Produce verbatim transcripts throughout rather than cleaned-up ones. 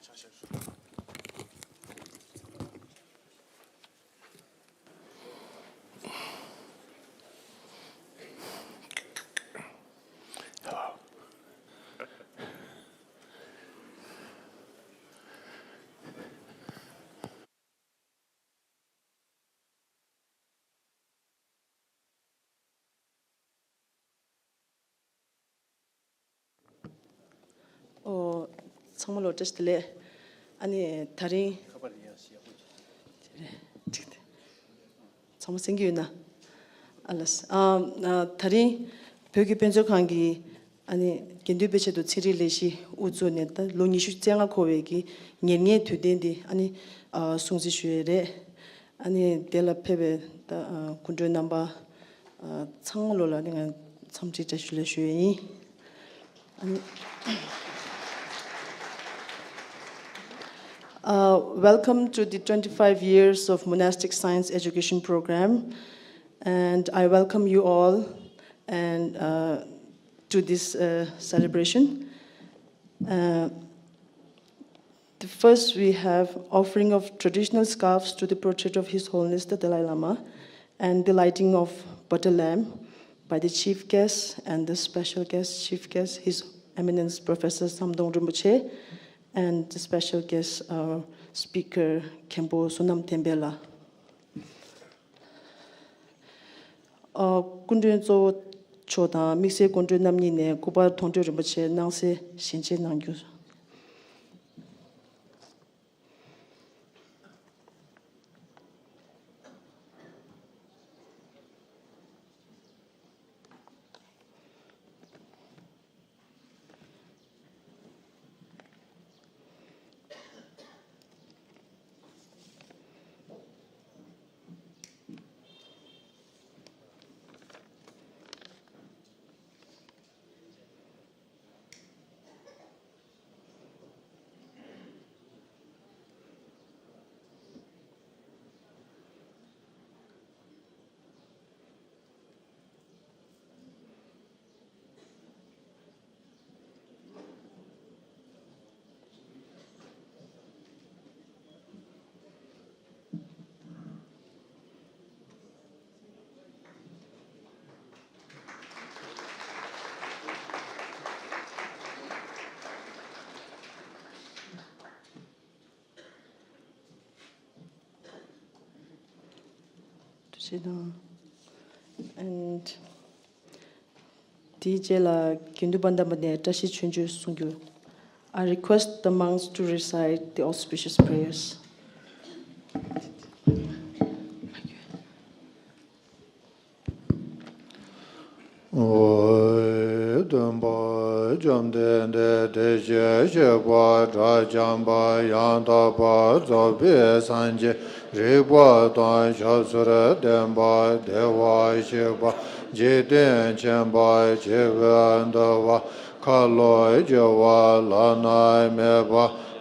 ཨོ། ཚང་མ་ལ་བཀྲ་ཤིས་བདེ་ལེགས། ཨ་ནི་དེ་རིང་། ཚང་མ་གསན་གྱི་ཡོད་ན། ཨ་ལགས། ཨ། ཨ། དེ་རིང་བོད་ཀྱི་དཔེ་མཛོད་ཁང་གི། ཨ་ནི་དགེ་འདུན་དཔེ་ཆ་དང་ཚན་རིག་ལས་གཞི་དབུ་བཙུགས་ནས་ད་ལོ་ཉི་ཤུ་རྩ་ལྔ་འཁོར་བའི་གི་ཉེར་ལྔའི་དུས་སྟོན་འདི། ཨ་ནི། ཨ། སྲུང་བརྩི་ཞུ་ཡས་རེད། ཨ་ནི་དེ་ལ་ཕེབས་པའི་ད། ཨ། སྐུ་མགྲོན་རྣམ་པ། ཨ། ཚང་མ་ལོ་ལ་ནི་ང་འཚམས་འདྲི་བཀྲ་ཤིས་བདེ་ལེགས་ཞུ་ཡས་ཡིན། ཨ་ནི། Uh, welcome to the twenty-five years of Monastic Science Education Program, and I welcome you all and, uh, to this, uh, celebration. Uh, the first, we have offering of traditional scarves to the portrait of His Holiness the Dalai Lama and the lighting of butter lamp by the chief guest and the special guest, chief guest, His Eminence Professor Samdong Rinpoche, and the special guest, uh, speaker, Khenpo Sonam Thempel. ཨ། སྐུ་མགྲོན་གཙོ་བོ་མཆོག་དང་དམིགས་བསལ་སྐུ་མགྲོན་རྣམ་གཉིས་ནས་སྐུ་པར་མཐོང་གྲོལ་རིན་པོ་ཆེ་གནང་སའི་ཞལ་འབྱེད་གནང་རྒྱུ། ཐུགས་རྗེ་གནང་། And དེའི་རྗེས་ལ་དགེ་འདུན་པ་རྣམ་པ་ནས་བཀྲ་ཤིས་ཆོས་མཆོད་གསུང་རྒྱུ། I request the monks to recite the auspicious prayers. ཨོ། སྟོན་པ་བཅོམ་ལྡན་འདས་བདེ་གཤེགས་གཤེགས་པ་དགྲ་བཅོམ་པ་ཡང་དག་པར་རྫོགས་པའི་སངས་རྒྱས་རིག་པ་དང་ཞབས་སོར་ལྡན་པ་བདེ་བར་གཤེགས་པ་འཇིག་རྟེན་མཁྱེན་པ་སྤྱི་བོས་འདུལ་བ་ཁ་ལོ་སྒྱུར་བ་བླ་ན་མེད་པ་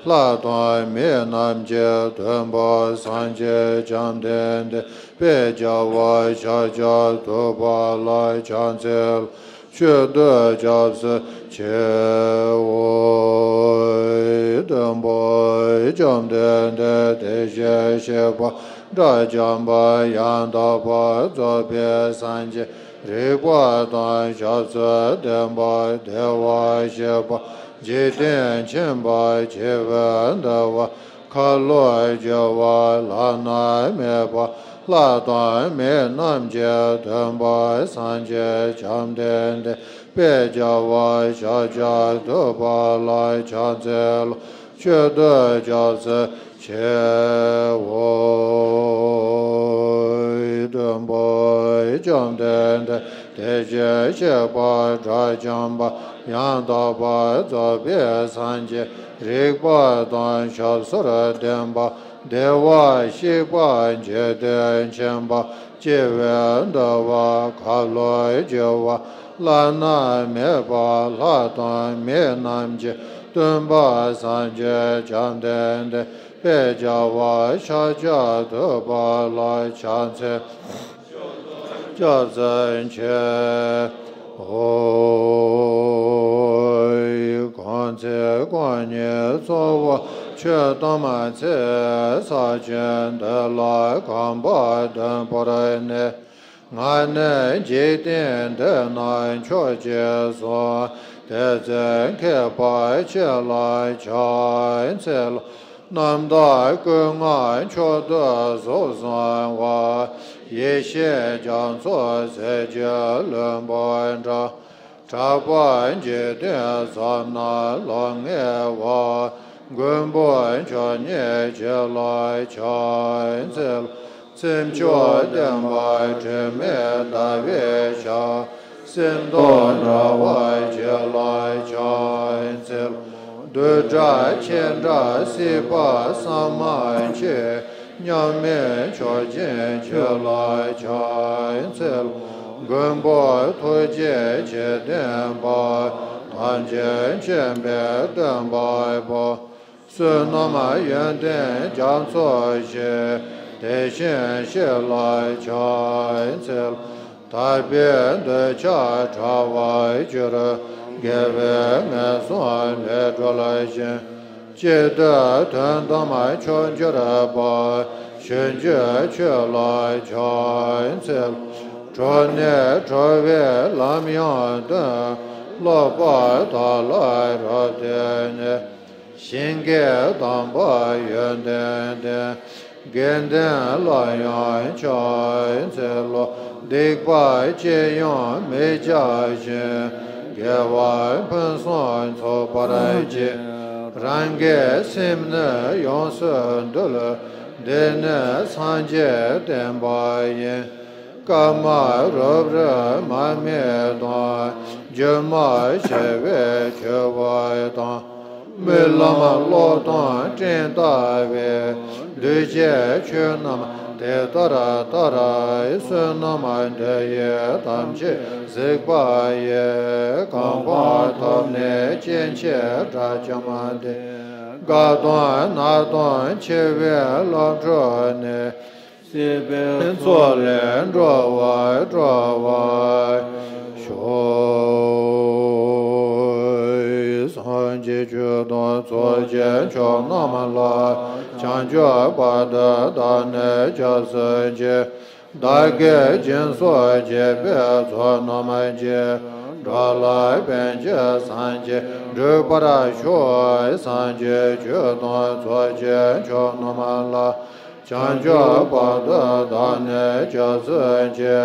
ལྷ་དང་མི་རྣམས་ཀྱི་མགོན་པོ་སངས་རྒྱས་བཅོམ་ལྡན་འདས་དཔལ་རྒྱལ་བ་ཤཱཀྱ་ཐུབ་པ་ལ་ཕྱག་འཚལ་ལོ། མཆོད་བསྟོད་སྐྱབས་སུ་མཆིའོ། སྟོན་པ་བཅོམ་ལྡན་འདས་བདེ་གཤེགས་གཤེགས་པ་དགྲ་བཅོམ་པ་ཡང་དག་པར་རྫོགས་པའི་སངས་རྒྱས་རིག་པ་དང་ཞབས་སོར་ལྡན་པ་བདེ་བར་གཤེགས་པ་འཇིག་རྟེན་མཁྱེན་པ་སྤྱི་བོས་འདུལ་བ་ཁ་ལོ་སྒྱུར་བ་བླ་ན་མེད་པ་ལྷ་དང་མི་རྣམས་ཀྱི་མགོན་པོ་སངས་རྒྱས་བཅོམ་ལྡན་འདས་དཔལ་རྒྱལ་བ་ཤཱཀྱ་ཐུབ་པ་ལ་ཕྱག་འཚལ་ལོ། མཆོད་བསྟོད་སྐྱབས་སུ་མཆིའོ། སྟོན་པ་བཅོམ་ལྡན་འདས་བདེ་གཤེགས་གཤེགས་པ་དགྲ་བཅོམ་པ་ཡང་དག་པར་རྫོགས་པའི་སངས་རྒྱས་རིག་པ་དང་ཞབས་སོར་ལྡན་པ་བདེ་བར་གཤེགས་པ་འཇིག་རྟེན་མཁྱེན་པ་སྤྱི་བོས་འདུལ་བ་ཁ་ལོ་སྒྱུར་བ་བླ་ན་མེད་པ་ལྷ་དང་མི་རྣམས་ཀྱི་སྟོན་པ་སངས་རྒྱས་བཅོམ་ལྡན་འདས་དཔལ་རྒྱལ་བ་ཤཱཀྱ་ཐུབ་པ་ལ་ཕྱག་འཚལ་སྐྱབས་སུ་མཆིའོ། གང་ཚེ་རྐང་གཉིས་ཚོགས་པ་ ཆོས་ཐམས་ཅད་ས་ཆེན་འདི་ལ་གང་བ་ལྡན་པར་གནས། ང་ནི་འཇིག་རྟེན་འདི་ན་མཆོག་ཅེས་གསུངས། དེ་ཚེ་མཁས་པ་ཁྱེད་ལ་ཕྱག་འཚལ་ལོ། རྣམ་དག་སྐུ་མངའ་མཆོག་ཏུ་གཟུགས་བཟང་བ། ཡེ་ཤེས་རྒྱ་མཚོ་ཟེར་གྱི་བློན་པོ་འདྲ། གྲགས་པ་འཇིག་རྟེན་ཟབ་རྣམས་ལ་ངེས་པ། མགོན་པོ་མཆོག་ཉིད་ཁྱེད་ལ་ཕྱག་འཚལ། སེམས་མཆོག་ལྡན་པ་དྲི་མེད་ཟླ་བའི་ཞགས། སེམས་རྟོག་འདྲ་བ་ཁྱེད་ལ་ཕྱག་འཚལ། བདུད་དགྲ་ཁྱེད་འདྲ་སྲིད་པ་ས་མ་ཆེ། མཉམ་མེད་མཆོག་སྦྱིན་ཁྱེད་ལ་ཕྱག་འཚལ། མགོན་པོ་ཐུགས་རྗེ་ཆེ་ལྡན་པ། ཐམས་ཅད་མཁྱེན་པའི་སྟོན་པ་པོ། བསོད་ནམས་ཡོན་ཏན་རྒྱ་མཚོ་ཆེ། དེ་བཞིན་གཤེགས་ལ་ཕྱག་འཚལ། དག་པའི་འདོད་ཆགས་ཕྲ་བར་གྱུར། དགེ་བའི་ངན་སོང་ལས་གྲོལ་ཞིང་། གཅིག་ཏུ་དོན་དམ་མཆོག་གྱུར་པ། བྱང་ཆུབ་ཁྱེད་ལ་ཕྱག་འཚལ། གྲོལ་ནས་གྲོལ་བའི་ལམ་ཡང་སྟོན། ལོག་པར་དག་ལ་རབ་བསྟན་ནས། ཞིང་གི་དམ་པ་ཡོན་ཏན་ལྡན། དགེ་འདུན་ལ་ཡང་ཕྱག་འཚལ་ལོ། སྡིག་པ་ཅི་ཡང་མི་བྱ་ཞིང་། དགེ་བ་ཕུན་སུམ་ཚོགས་པར་བྱེད། རང་གི་སེམས་ནི་ཡོངས་སུ་འདུལ། འདི་ནི་སངས་རྒྱས་བསྟན་པ་ཡིན། སྐར་མ་རབ་རིབ་མར་མེ་དང་། སྒྱུ་མ་བྱེ་བས་འཁྱུད་པ་དང་། རྨི་ལམ་གློག་དང་སྤྲིན་ལྟ་བུའི། འདུས་བྱས་ཆོས་རྣམས་དེ་ལྟར་ལྟར། བསོད་ནམས་འདི་ཡིས་ཐམས་ཅད་གཟིགས་པ་ཡི། གང་ཕར་ཐོབ་ནས་སྐྱེ་མཆེད་དགྲ་བཅོམ་སྟེ། རྒ་དང་ན་དང་འཆི་བའི་རླུང་འཁྲུགས་ནས། སྲིད་པའི་མཚོ་ལས་འགྲོ་བ་སྒྲོལ་བར་ཤོག། སངས་རྒྱས་ཆོས་དང་ཚོགས་ཀྱི་མཆོག་རྣམས་ལ། བྱང་ཆུབ་བར་དུ་བདག་ནི་སྐྱབས་སུ་མཆི། བདག་གིས་སྦྱིན་སོགས་བགྱིས་པའི་ཚོགས་རྣམས་ཀྱིས། འགྲོ་ལ་ཕན་ཕྱིར་སངས་རྒྱས་འགྲུབ་པར་ཤོག། སངས་རྒྱས་ཆོས་དང་ཚོགས་ཀྱི་མཆོག་རྣམས་ལ། བྱང་ཆུབ་བར་དུ་བདག་ནི་སྐྱབས་སུ་མཆི།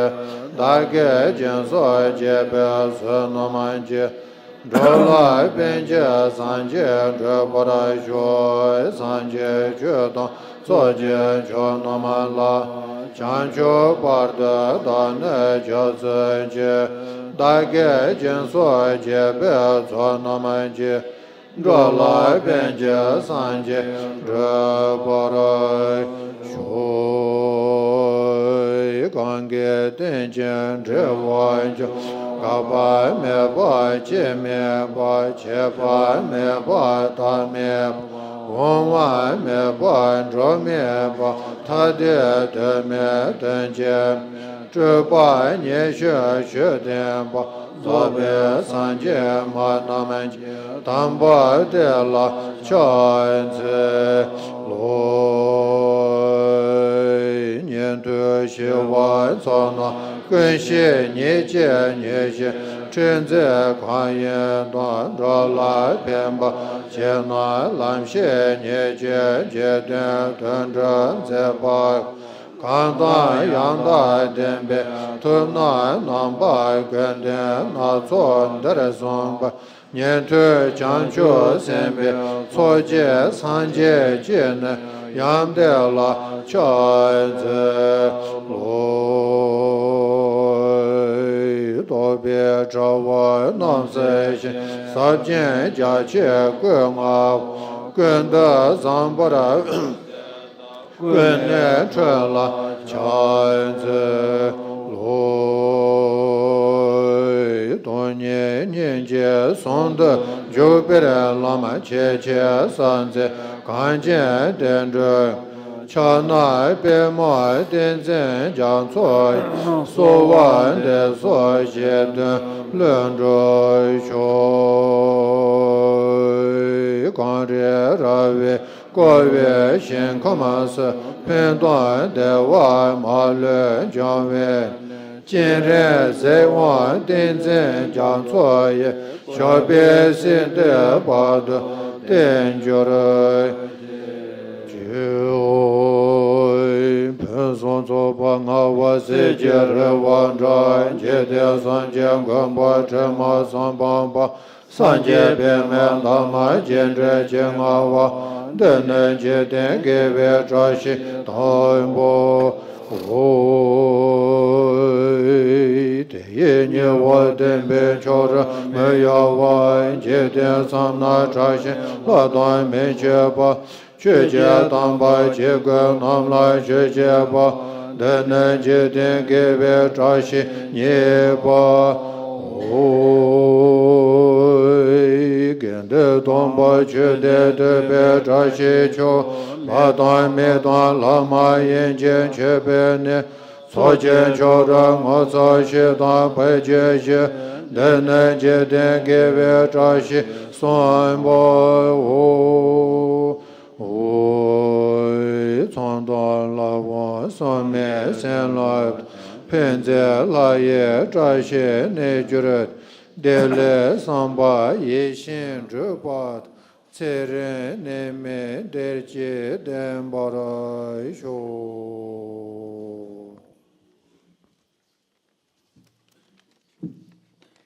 བདག་གིས་སྦྱིན་སོགས་བགྱིས་པའི་བསོད་ནམས་ཀྱིས། འགྲོ་ལ་ཕན་ཕྱིར་སངས་རྒྱས་འགྲུབ་པར་ཤོག། སངས་རྒྱས་ཆོས་དང་ཚོགས་ཀྱི་མཆོག་རྣམས་ལ། བྱང་ཆུབ་བར་དུ་བདག་ནི་སྐྱབས་སུ་མཆི། བདག་གིས་སྦྱིན་སོགས་བགྱིས་པའི་ཚོགས་རྣམས་ཀྱིས། འགྲོ་ལ་ཕན་ཕྱིར་སངས་རྒྱས་འགྲུབ་པར་ཤོག། གང་གིས་རྟེན་ཅིང་འབྲེལ་བར་འབྱུང་། འགག་པ་མེད་པ་སྐྱེ་མེད་པ། ཆད་པ་མེད་པ་མཐའ་མེད་པ། འོང་བ་མེད་པ་འགྲོ་མེད་པ། ཐ་དད་དོན་མེད་དོན་གཅིག་སྤྲོས་པ་ཉེར་ཞི་ཆོས་བསྟན་པ། རྫོགས་པའི་སངས་རྒྱས་སྨྲ་རྣམས་ཀྱི། དམ་པ་དེ་ལ་ཕྱག་འཚལ་ལོ། ཉན་ཐོས་ཞི་བ་ཚོགས་རྣམས་ཀུན་ཤེས་ཉིད་ཀྱི་ཉེར་ཞིའི་ཕྲིན་ཚེགས་གང་ཡིན་དང་། འགྲོ་ལ་ཕན་པར་བྱེད་རྣམས་ལམ་ཤེས་ཉིད་ཀྱི་འཇིག་རྟེན་དོན་སྒྲུབ་མཛད་པ། གང་དང་ཡང་དག་ལྡན་པའི་ཐུབ་རྣམས་རྣམ་པ་ཀུན་ལྡན་སྣ་ཚོགས་འདིར་གསུངས་པ། ཉན་ཐོས་བྱང་ཆུབ་སེམས་དཔའི་ཚོགས་ཀྱི་སངས་རྒྱས་ཀྱི་ནི་ཡང་དེ་ལ་ཕྱག་འཚལ་ལོ། རྟོག་པའི་དྲ་བ་རྣམས་སེལ་ཞིང་། ཟབ་ཅིང་རྒྱ་ཆེའི་སྐུ་མངའ་བ། ཀུན་ཏུ་བཟང་པོར་ཀུན་ནས་འཁྲུངས་ལ་ཕྱག་འཚལ་ལོ། སྟོང་ཉིད་སྙིང་རྗེ་ཟུང་དུ་འཇུག་པའི་ལམ། ཆེས་ཆེར་གསལ་མཛད་གངས་ཅན་བསྟན་འགྲོའི། ཕྱག་ན་པདྨོ་ཏིང་འཛིན་རྒྱ་མཚོ་ཡི། གསོལ་བ་འདེབས་སོ་གཞན་དོན་ལྷུན་གྲུབ་ཤོག། གངས་རི་ར་བས་ བསྐོར་བའི་ཞིང་ཁམས་སུ། ཕན་དང་བདེ་བ་མ་ལུས་འབྱུང་བའི། སྤྱན་རས་གཟིགས་དབང་ཏིང་འཛིན་རྒྱ་མཚོ་ཡི། ཞབས་པད་སྲིད་མཐའི་བར་དུ་བརྟན་གྱུར་ཅིག། ཕུན་སུམ་ཚོགས་པ་མངའ་བ་གསེར་གྱི་རི་བོ་འདྲ། འཇིག་རྟེན་སེམས་ཅན་མགོན་པོ་དྲི་མ་སེར་པོ་འབར། སངས་རྒྱས་པདྨས་འདབ་མ་རྒྱས་འབྲིང་གི་མངའ་བ། འདི་ནི་འཇིག་རྟེན་དགེ་བའི་བཀྲ་ཤིས་དང་པོའོ། དེ་ཡི་ཉེ་བར་བསྟན་པའི་མཆོག་སྤྲུལ་མི་གཡོ་བ། འཇིག་རྟེན་ཁམས་ན་དྲག་ཞན་ལྷ་དང་མི་མཆོད་པ། ཆོས་ཀྱི་དམ་པ་ཇི་སྐད་རྣམས་ལ་ཆོས་བཤད་པ། འདི་ནི་འཇིག་རྟེན་དགེ་བའི་བཀྲ་ཤིས་གཉིས་པའོ། དགེ་འདུན་སྟོན་པ་ཆོས་འདི་ཐོས་པའི་བཀྲ་ཤིས་ཆོས། ལྷ་དང་མི་དང་ལྷ་མ་ཡིན་གྱི་མཆོད་པས་ནི། ཚོགས་ཀྱི་མཆོག་སྤྲུལ་ངོ་མཚར་ཞིང་དང་བོད་ཀྱི་གཞི། འདི་ནི་འཇིག་རྟེན་དགེ་བའི་བཀྲ་ཤིས་གསུམ་པའོ། ཚངས་དང་ལྷ་དབང་སྲུང་མའི་བྱིན་རླབས། ཕན་མཛད་ལྷ་ཡི་བཀྲ་ཤིས་གནས་གྱུར་ཏེ། བདེ་ལེགས་བསམ་པ་ཡིད་བཞིན་འགྲུབ་པ་དང་། ཚེ་རིང་ནད་མེད་བདེ་སྐྱིད་ལྡན་པར་ཤོག།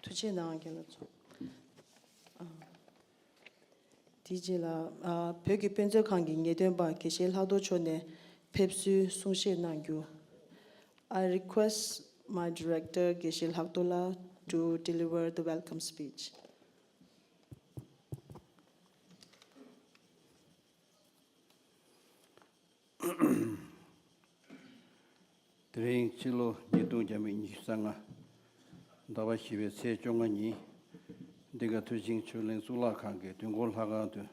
ཐུགས་རྗེ་གནང་རྒན་ལགས་ཚོ། དེའི་རྗེས་ལ། བོད་ཀྱི་དཔེ་མཛོད་ཁང་གི་ངེས་སྟོན་པ་དགེ་བཤེས་ལྷག་རྡོར་མཆོག་ནས་ཕེབས་བསུའི་གསུང་བཤད་གནང་རྒྱུ། I request my director དགེ་བཤེས་ལྷག་རྡོར་ལགས to deliver the welcome speech. དེ་རིང་ཕྱི་ལོ་ཉིས་སྟོང་ཉི་ཤུ་རྩ་ལྔ། ཟླ་བ་བཞི་པའི་ཚེས་བཅོ་ལྔ་ཉིན། འདི་ག་མཐོ་ཆེན་ཆོས་གླིང་གཙུག་ལག་ཁང་གི་དུས་འཁོར་ལྷ་ཁང་དུ།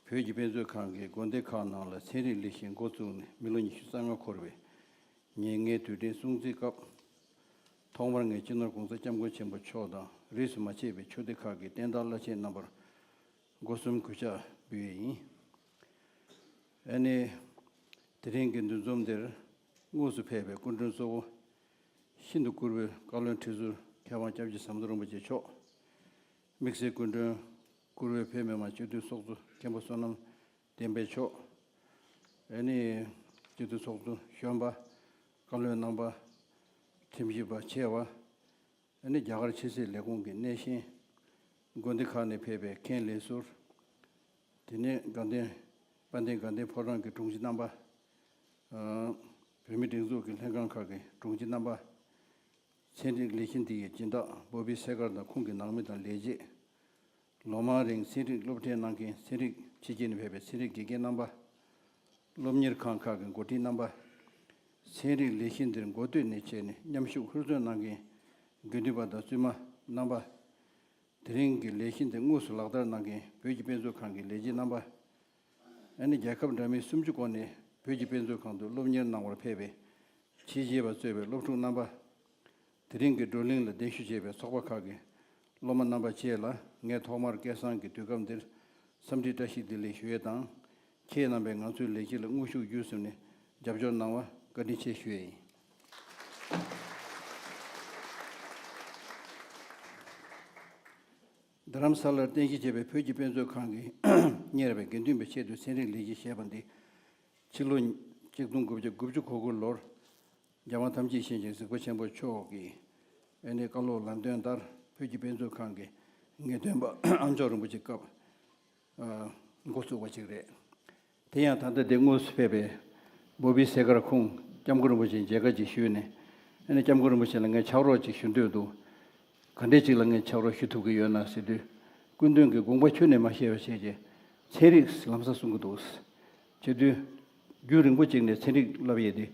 བོད་ཀྱི་དཔེ་མཛོད་ཁང་གི་དགོན་སྡེ་ཁག་ནང་ལ་ཚན་རིག་ལས་གཞི་འགོ་བཙུགས་ནས་མི་ལོ་ཉི་ཤུ་རྩ་ལྔ་འཁོར་བའི་ཉིན་ལྔའི་དུས་དྲན་སྲུང་བརྩིའི་སྐབས། ཐོག་མར་ངས་སྤྱི་ནོར་༸གོང་ས་༸སྐྱབས་མགོན་ཆེན་པོ་མཆོག་དང་རིས་སུ་མ་ཆད་པའི་ཆོས་སྡེ་ཁག་གི་བསྟན་བདག་བླ་ཆེན་རྣམ་པར་སྒོ་གསུམ་གུས་ཕྱག་འབུལ་ཡས་ཡིན། ཨ་ནི། དེ་རིང་གི་འདུ་འཛོམས་འདིར་དངོས་སུ་ཕེབས་པའི་སྐུ་མགྲོན་གཙོ་བོ། ཤིན་ཏུ་བཀུར་འོས་བཀའ་བློན་ཁྲི་ཟུར་མཁས་དབང་སྐྱབས་རྗེ་ཟམ་གདོང་རིན་པོ་ཆེ་མཆོག་དམིགས་བསལ་སྐུ་མགྲོན་བཀུར་འོས་བོད་མི་མང་སྤྱི་འཐུས་ཚོགས་གཙོ་མཁན་པོ་བསོད་ནམས་བསྟན་འཕེལ་མཆོག་ཨ་ནི། སྤྱི་འཐུས་ཚོགས་གཙོ་གཞོན་པ། བཀའ་བློན་རྣམ་པ། ཁྲིམས་ཞིབ་པ་ཆེ་བ། ཨ་ནི་རྒྱ་གར་ཕྱི་སྲིད་ལས་ཁུངས་ཀྱི་སྣེ་ཤན། དགོན་སྡེ་ཁག་ནས་ཕེབས་པའི་མཁན་ལས་ཟུར། དེ་ནས་དགའ་ལྡན། དཔལ་ལྡན་དགའ་ལྡན་ཕོ་བྲང་གི་དྲུང་ཆེ་རྣམ་པ། བོད་མིའི་སྒྲིག་འཛུགས་ཀྱི་ལྷན་ཁང་ཁག་གི་དྲུང་ཆེ་རྣམ་པ། ཚན་རིག་ལས་གཞི་འདི་ཡི་སྦྱིན་བདག་བོ་བི་སེ་གར་དང་ཁོང་གི་ནང་མི་དང་ལས་བྱེད། ལོ་མང་རིང་ཚན་རིག་སློབ་ཁྲིད་གནང་མཁན་ཚན་རིག་ཕྱི་རྒྱལ་ནས་ཕེབས་པའི་ཚན་རིག་དགེ་རྒན་རྣམ་པ། སློབ་གཉེར་ཁང་ཁག་གི་འགོ་ཁྲིད་རྣམ་པ། ཚན་རིག་ལས་གཞི་འདིར་འགོ་སྟོད་ནས་བྱས་ནས་མཉམ་ཞུགས་ཧུར་བརྩོན་གནང་མཁན་དགེ་འདུན་པ་དང་བཙུན་མ་རྣམ་པ། དེ་རིང་གི་ལས་གཞི་འདི་དངོས་སུ་ལག་བསྟར་གནང་མཁན་བོད་ཀྱི་དཔེ་མཛོད་ཁང་གི་ལས་བྱེད་རྣམ་པ། ཨ་ནི་རྒྱལ་ཁབ་འདྲ་མིན་སུམ་ཅུ་གོ་ནས་བོད་ཀྱི་དཔེ་མཛོད་ཁང་དུ་སློབ་གཉེར་གནང་བར་ཕེབས་པའི་ཕྱི་རྒྱལ་བ་གཙོས་པའི་སློབ་ཕྲུག་རྣམ་པ། དེ་རིང་གི་བགྲོ་གླེང་ལ་གདན་ཞུ་བྱས་པའི་ཚོགས་པ་ཁག་གི་སློབ་མ་རྣམ་པ་བཅས་ལ་ངས་ཐོག་མར་སྐལ་བཟང་གི་དུས་སྐབས་འདིར་འཚམས་འདྲི་བཀྲ་ཤིས་བདེ་ལེགས་ཞུ་ཡས་དང་། ཁྱེད་རྣམ་པས་ང་ཚོའི་ལས་གཞི་ལ་དངོས་ཤུགས་བརྒྱུད་གསུམ་ནས་རྒྱབ་སྐྱོར་གནང་བར་བཀའ་དྲིན་ཆེ་ཞུ་ཡས་ཡིན། རྡ་རམ་ས་ལར་རྟེན་གཞི་བྱས་པའི་བོད་ཀྱི་དཔེ་མཛོད་ཁང་གིས་གཉེར་བའི་དགེ་འདུན་པའི་ཆེད་དུ་ཚན་རིག་ལས་གཞི་ཞེས་པ་འདི། ཕྱི་ལོ་གཅིག་སྟོང་དགུ་བརྒྱ་དགུ་བཅུ་གོ་དགུ་ལོར། རྒྱལ་དབང་ཐམས་ཅད་མཁྱེན་ཅིང་གཟིགས་པ་ཆེན་པོ་མཆོག་གིས་ཨ་ནི་བཀའ་སློབ་ལམ་སྟོན་ལྟར་བོད་ཀྱི་དཔེ་མཛོད་ཁང་གི་ངེས་སྟོན་པ་ཨ་མཆོག་རིན་པོ་ཆེ་སྐབས་འགོ་ཚུགས་པ་ཅིག་རེད། དེ་ཡང་ད་ལྟ་འདི་དངོས་སུ་ཕེབས་པའི་བོ་བི་སེ་གར་ཁོང་སྐྱབས་མགོན་རིན་པོ་ཆེའི་མཇལ་ཁ་ཅིག་ཞུས་ནས་ཨ་ནི་སྐྱབས་མགོན་རིན་པོ་ཆེ་ལ་ངས་ཕྱག་རོགས་ཅིག་ཞུ་འདོད་འདུག་ག་འདྲས་ཅིག་ལ་ངས་ཕྱག་རོགས་ཞུ་ཐུབ་ཀྱི་ཡོད་ན་ཟེར་དུས། སྐུ་མདུན་གྱིས་དགོངས་པ་ཁྱོན་ནས་མ་བཞེས་པ་བྱས་རྗེས་ཚན་རིག་ལམ་སང་གསུང་གི་འདུག་བྱེད་དུས། རྒྱུན་རིང་པོ་ཅིག་ནས་ཚན་རིག་བསླབ་ཡས་དེ་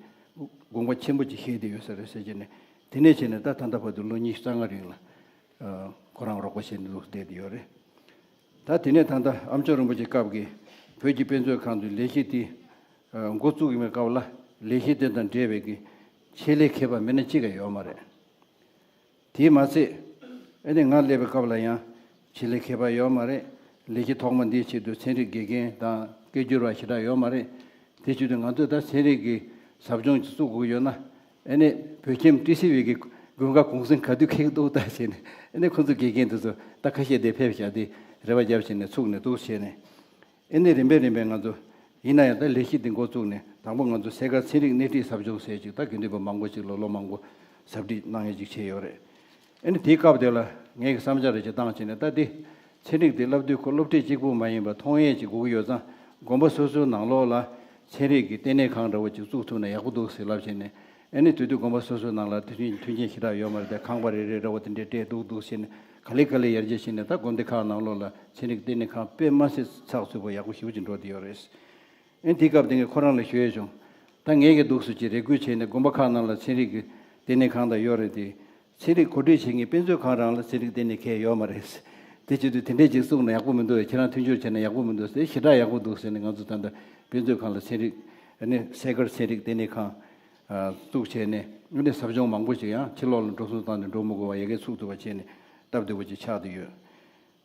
དགོངས་པ་ཆེན་པོ་ཅིག་བཞེས་བསྡད་ཡོད་ས་རེད་ཟེར་བྱས་ནས། དེ་ནས་བྱས་ནས་ད་ད་ལྟ་བར་དུ་ལོ་ཉི་ཤུ་རྩ་ལྔ་རིང་ལ་ཁོ་རང་རོགས་པ་བྱས་ནས་འདུག་བསྡད་བསྡད་ཡོད་རེད། ད་དེ་ནས་ད་ལྟ་ཨ་མཆོག་རིན་པོ་ཆེ་སྐབས་ཀྱི་བོད་ཀྱི་དཔེ་མཛོད་ཁང་དུ་ལས་གཞི་དེ་འགོ་བཙུགས་ཡོད་པའི་སྐབས་ལ་ལས་གཞི་དེ་དང་འབྲེལ་བའི་གི་ཆེད་ལས་མཁས་པ་མི་སྣ་གཅིག་ཀྱང་ཡོད་མ་རེད། དེས་མ་ཚད། ཨ་ནི་ང་སླེབས་པའི་སྐབས་ལ་ཡང་ཆེད་ལས་མཁས་པ་ཡོད་མ་རེད། ལས་གཞི་ཐོག་མ་འདིའི་ཆེད་དུ་ཚན་རིག་དགེ་རྒན་དང་ སྐད་སྒྱུར་བ་ཞེ་དྲག་ཡོད་མ་རེད། དེ་བྱེད་དུས་ང་ཚོས་ད་ཚན་རིག་གི་ཟབ་སྦྱོང་ཅིག་བཙུགས་དགོས་ཡོད་ན། ཨ་ནི་བོད་ཁྱིམ་ཊི་སི་ཝི་གི་དགུན་ཁ་གུང་གསེང་ག་དུས་འཁེལ་འདུག་ད་བྱས་ནས། ཨ་ནི་ཁོ་ཚོ་དགེ་རྒན་དེ་ཚོ་ད་ཁ་ཤས་དེ་ཕེབས་བཞག་དེ་རེ་བ་རྒྱབ་བྱས་ནས་ཚུགས་ནས་འདུག་བྱས་ནས། ཨ་ནི་རིམ་པས་རིམ་པས་ང་ཚོ་ཡིན་ན་ཡང་ད་ལས་གཞི་འདི་འགོ་བཙུགས་ནས། དང་པོ་ང་ཚོ་སེ་གར་ཚན་རིག་སྣེ་ཁྲིད་ཟབ་སྦྱོང་ཟེར་ཅིག་ད་དགེ་འདུན་པ་མང་པོ་ཅིག་ལ་ལོ་མང་པོ་ཟབ་ཁྲིད་གནང་ཡས་ཅིག་བྱས་ཡོད་རེད། ཨ་ནི་དེའི་སྐབས་དེ་ལ་ངས་ཀྱི་བསམ་འཆར་རེ་ཅིག་བཏང་བྱས་ནས། ད་འདི་ཚན་རིག་འདི་བསླབ་དུས་ཁོ་སློབ་ཁྲིད་གཅིག་པུ་མ་ཡིན་པ་མཐོང་ཡས་ཅིག་དགོས་ཀྱི་ཡོད་ཙང་། དགོན་པ་སོ་སོའི་ནང་ལོགས་ལ་ཚན་རིག་གི་ལྟེ་གནས་ཁང་འདྲ་བོ་ཅིག་བཙུགས་ཐུབ་ན་ཡག་པོ་འདུག་ཟེར་ལབ་བྱས་ནས། ཨ་ནི་དེ་དུས་དགོན་པ་སོ་སོའི་ནང་ལ་དེ་མཐུན་མཐུན་རྐྱེན་ཞེ་དྲག་ཡོད་མ་རེད་དེ། ཁང་པ་རེ་རེ་འདྲ་བོ་དེ་འདྲས་སྤྲད་འདུག་འདུག་བྱས་ནས། ག་ལེ་ག་ལེ་ཡར་རྒྱས་ཕྱིན་ནས། ད་དགོན་སྡེ་ཁག་ནང་ལོགས་ལ་ཚན་རིག་ལྟེ་གནས་ཁང་དཔེ་མ་སྲིད་ཚགས་ཚུད་པོ་ཡག་པོ་ཞེ་པོ་ཅིག་འགྲོ་བསྡད་ཡོད་རེད། ཨ་ནི་དེའི་སྐབས་དེ་ངས་ཁོ་རང་ལ་ཞུས་བྱུང་། ད་ངས་ཀྱི་འདུག་སེ་ཅིག་རེ་སྐུལ་བྱས་ནས་དགོན་པ་ཁག་ནང་ལ་ཚན་རིག་གི་ལྟེ་གནས་ཁང་དང་ཡོད་རེད་དེ། ཚན་རིག་གོ་སྒྲིག་བྱེད་མཁན་དཔེ་མཛོད་ཁང་རང་ལ་ཚན་རིག་ལྟེ་གནས་ཁེལ་ཡོད་མ་རེད། དེ་བྱེད་དུས་དེ་འདྲས་ཅིག་བཙུགས་ན་ཡག་པོ་མི་འདུག་ཁྱེད་རང་མཐུན་འགྱུར་བྱས་ན་ཡག་པོ་མི་འདུག་ཟེར། ཞེ་དྲག་ཡག་པོ་འདུག་ཟེར་ནས། ང་ཚོ་ད་ལྟ་དཔེ་མཛོད་ཁང་ལ་ཚན་རིག་ཨ་ནི་སེ་གར་ཚན་རིག་ལྟེ་གནས་ཁང་ཨ་བཙུགས་བྱས་ནས། ཨ་ནི་ཟབ་སྦྱོང་མང་པོ་ཞིག་ཡང་ཕྱི་ལོགས་ལ་འགྲོ་སོང་བཏང་ནས་འགྲོ་མི་དགོས་པ་ཡ་གི་ཚུགས་ཐུབ་པ་བྱས་ནས་སྟབས་བདེ་པོ་ཅིག་ཆགས་བསྡད་ཡོད།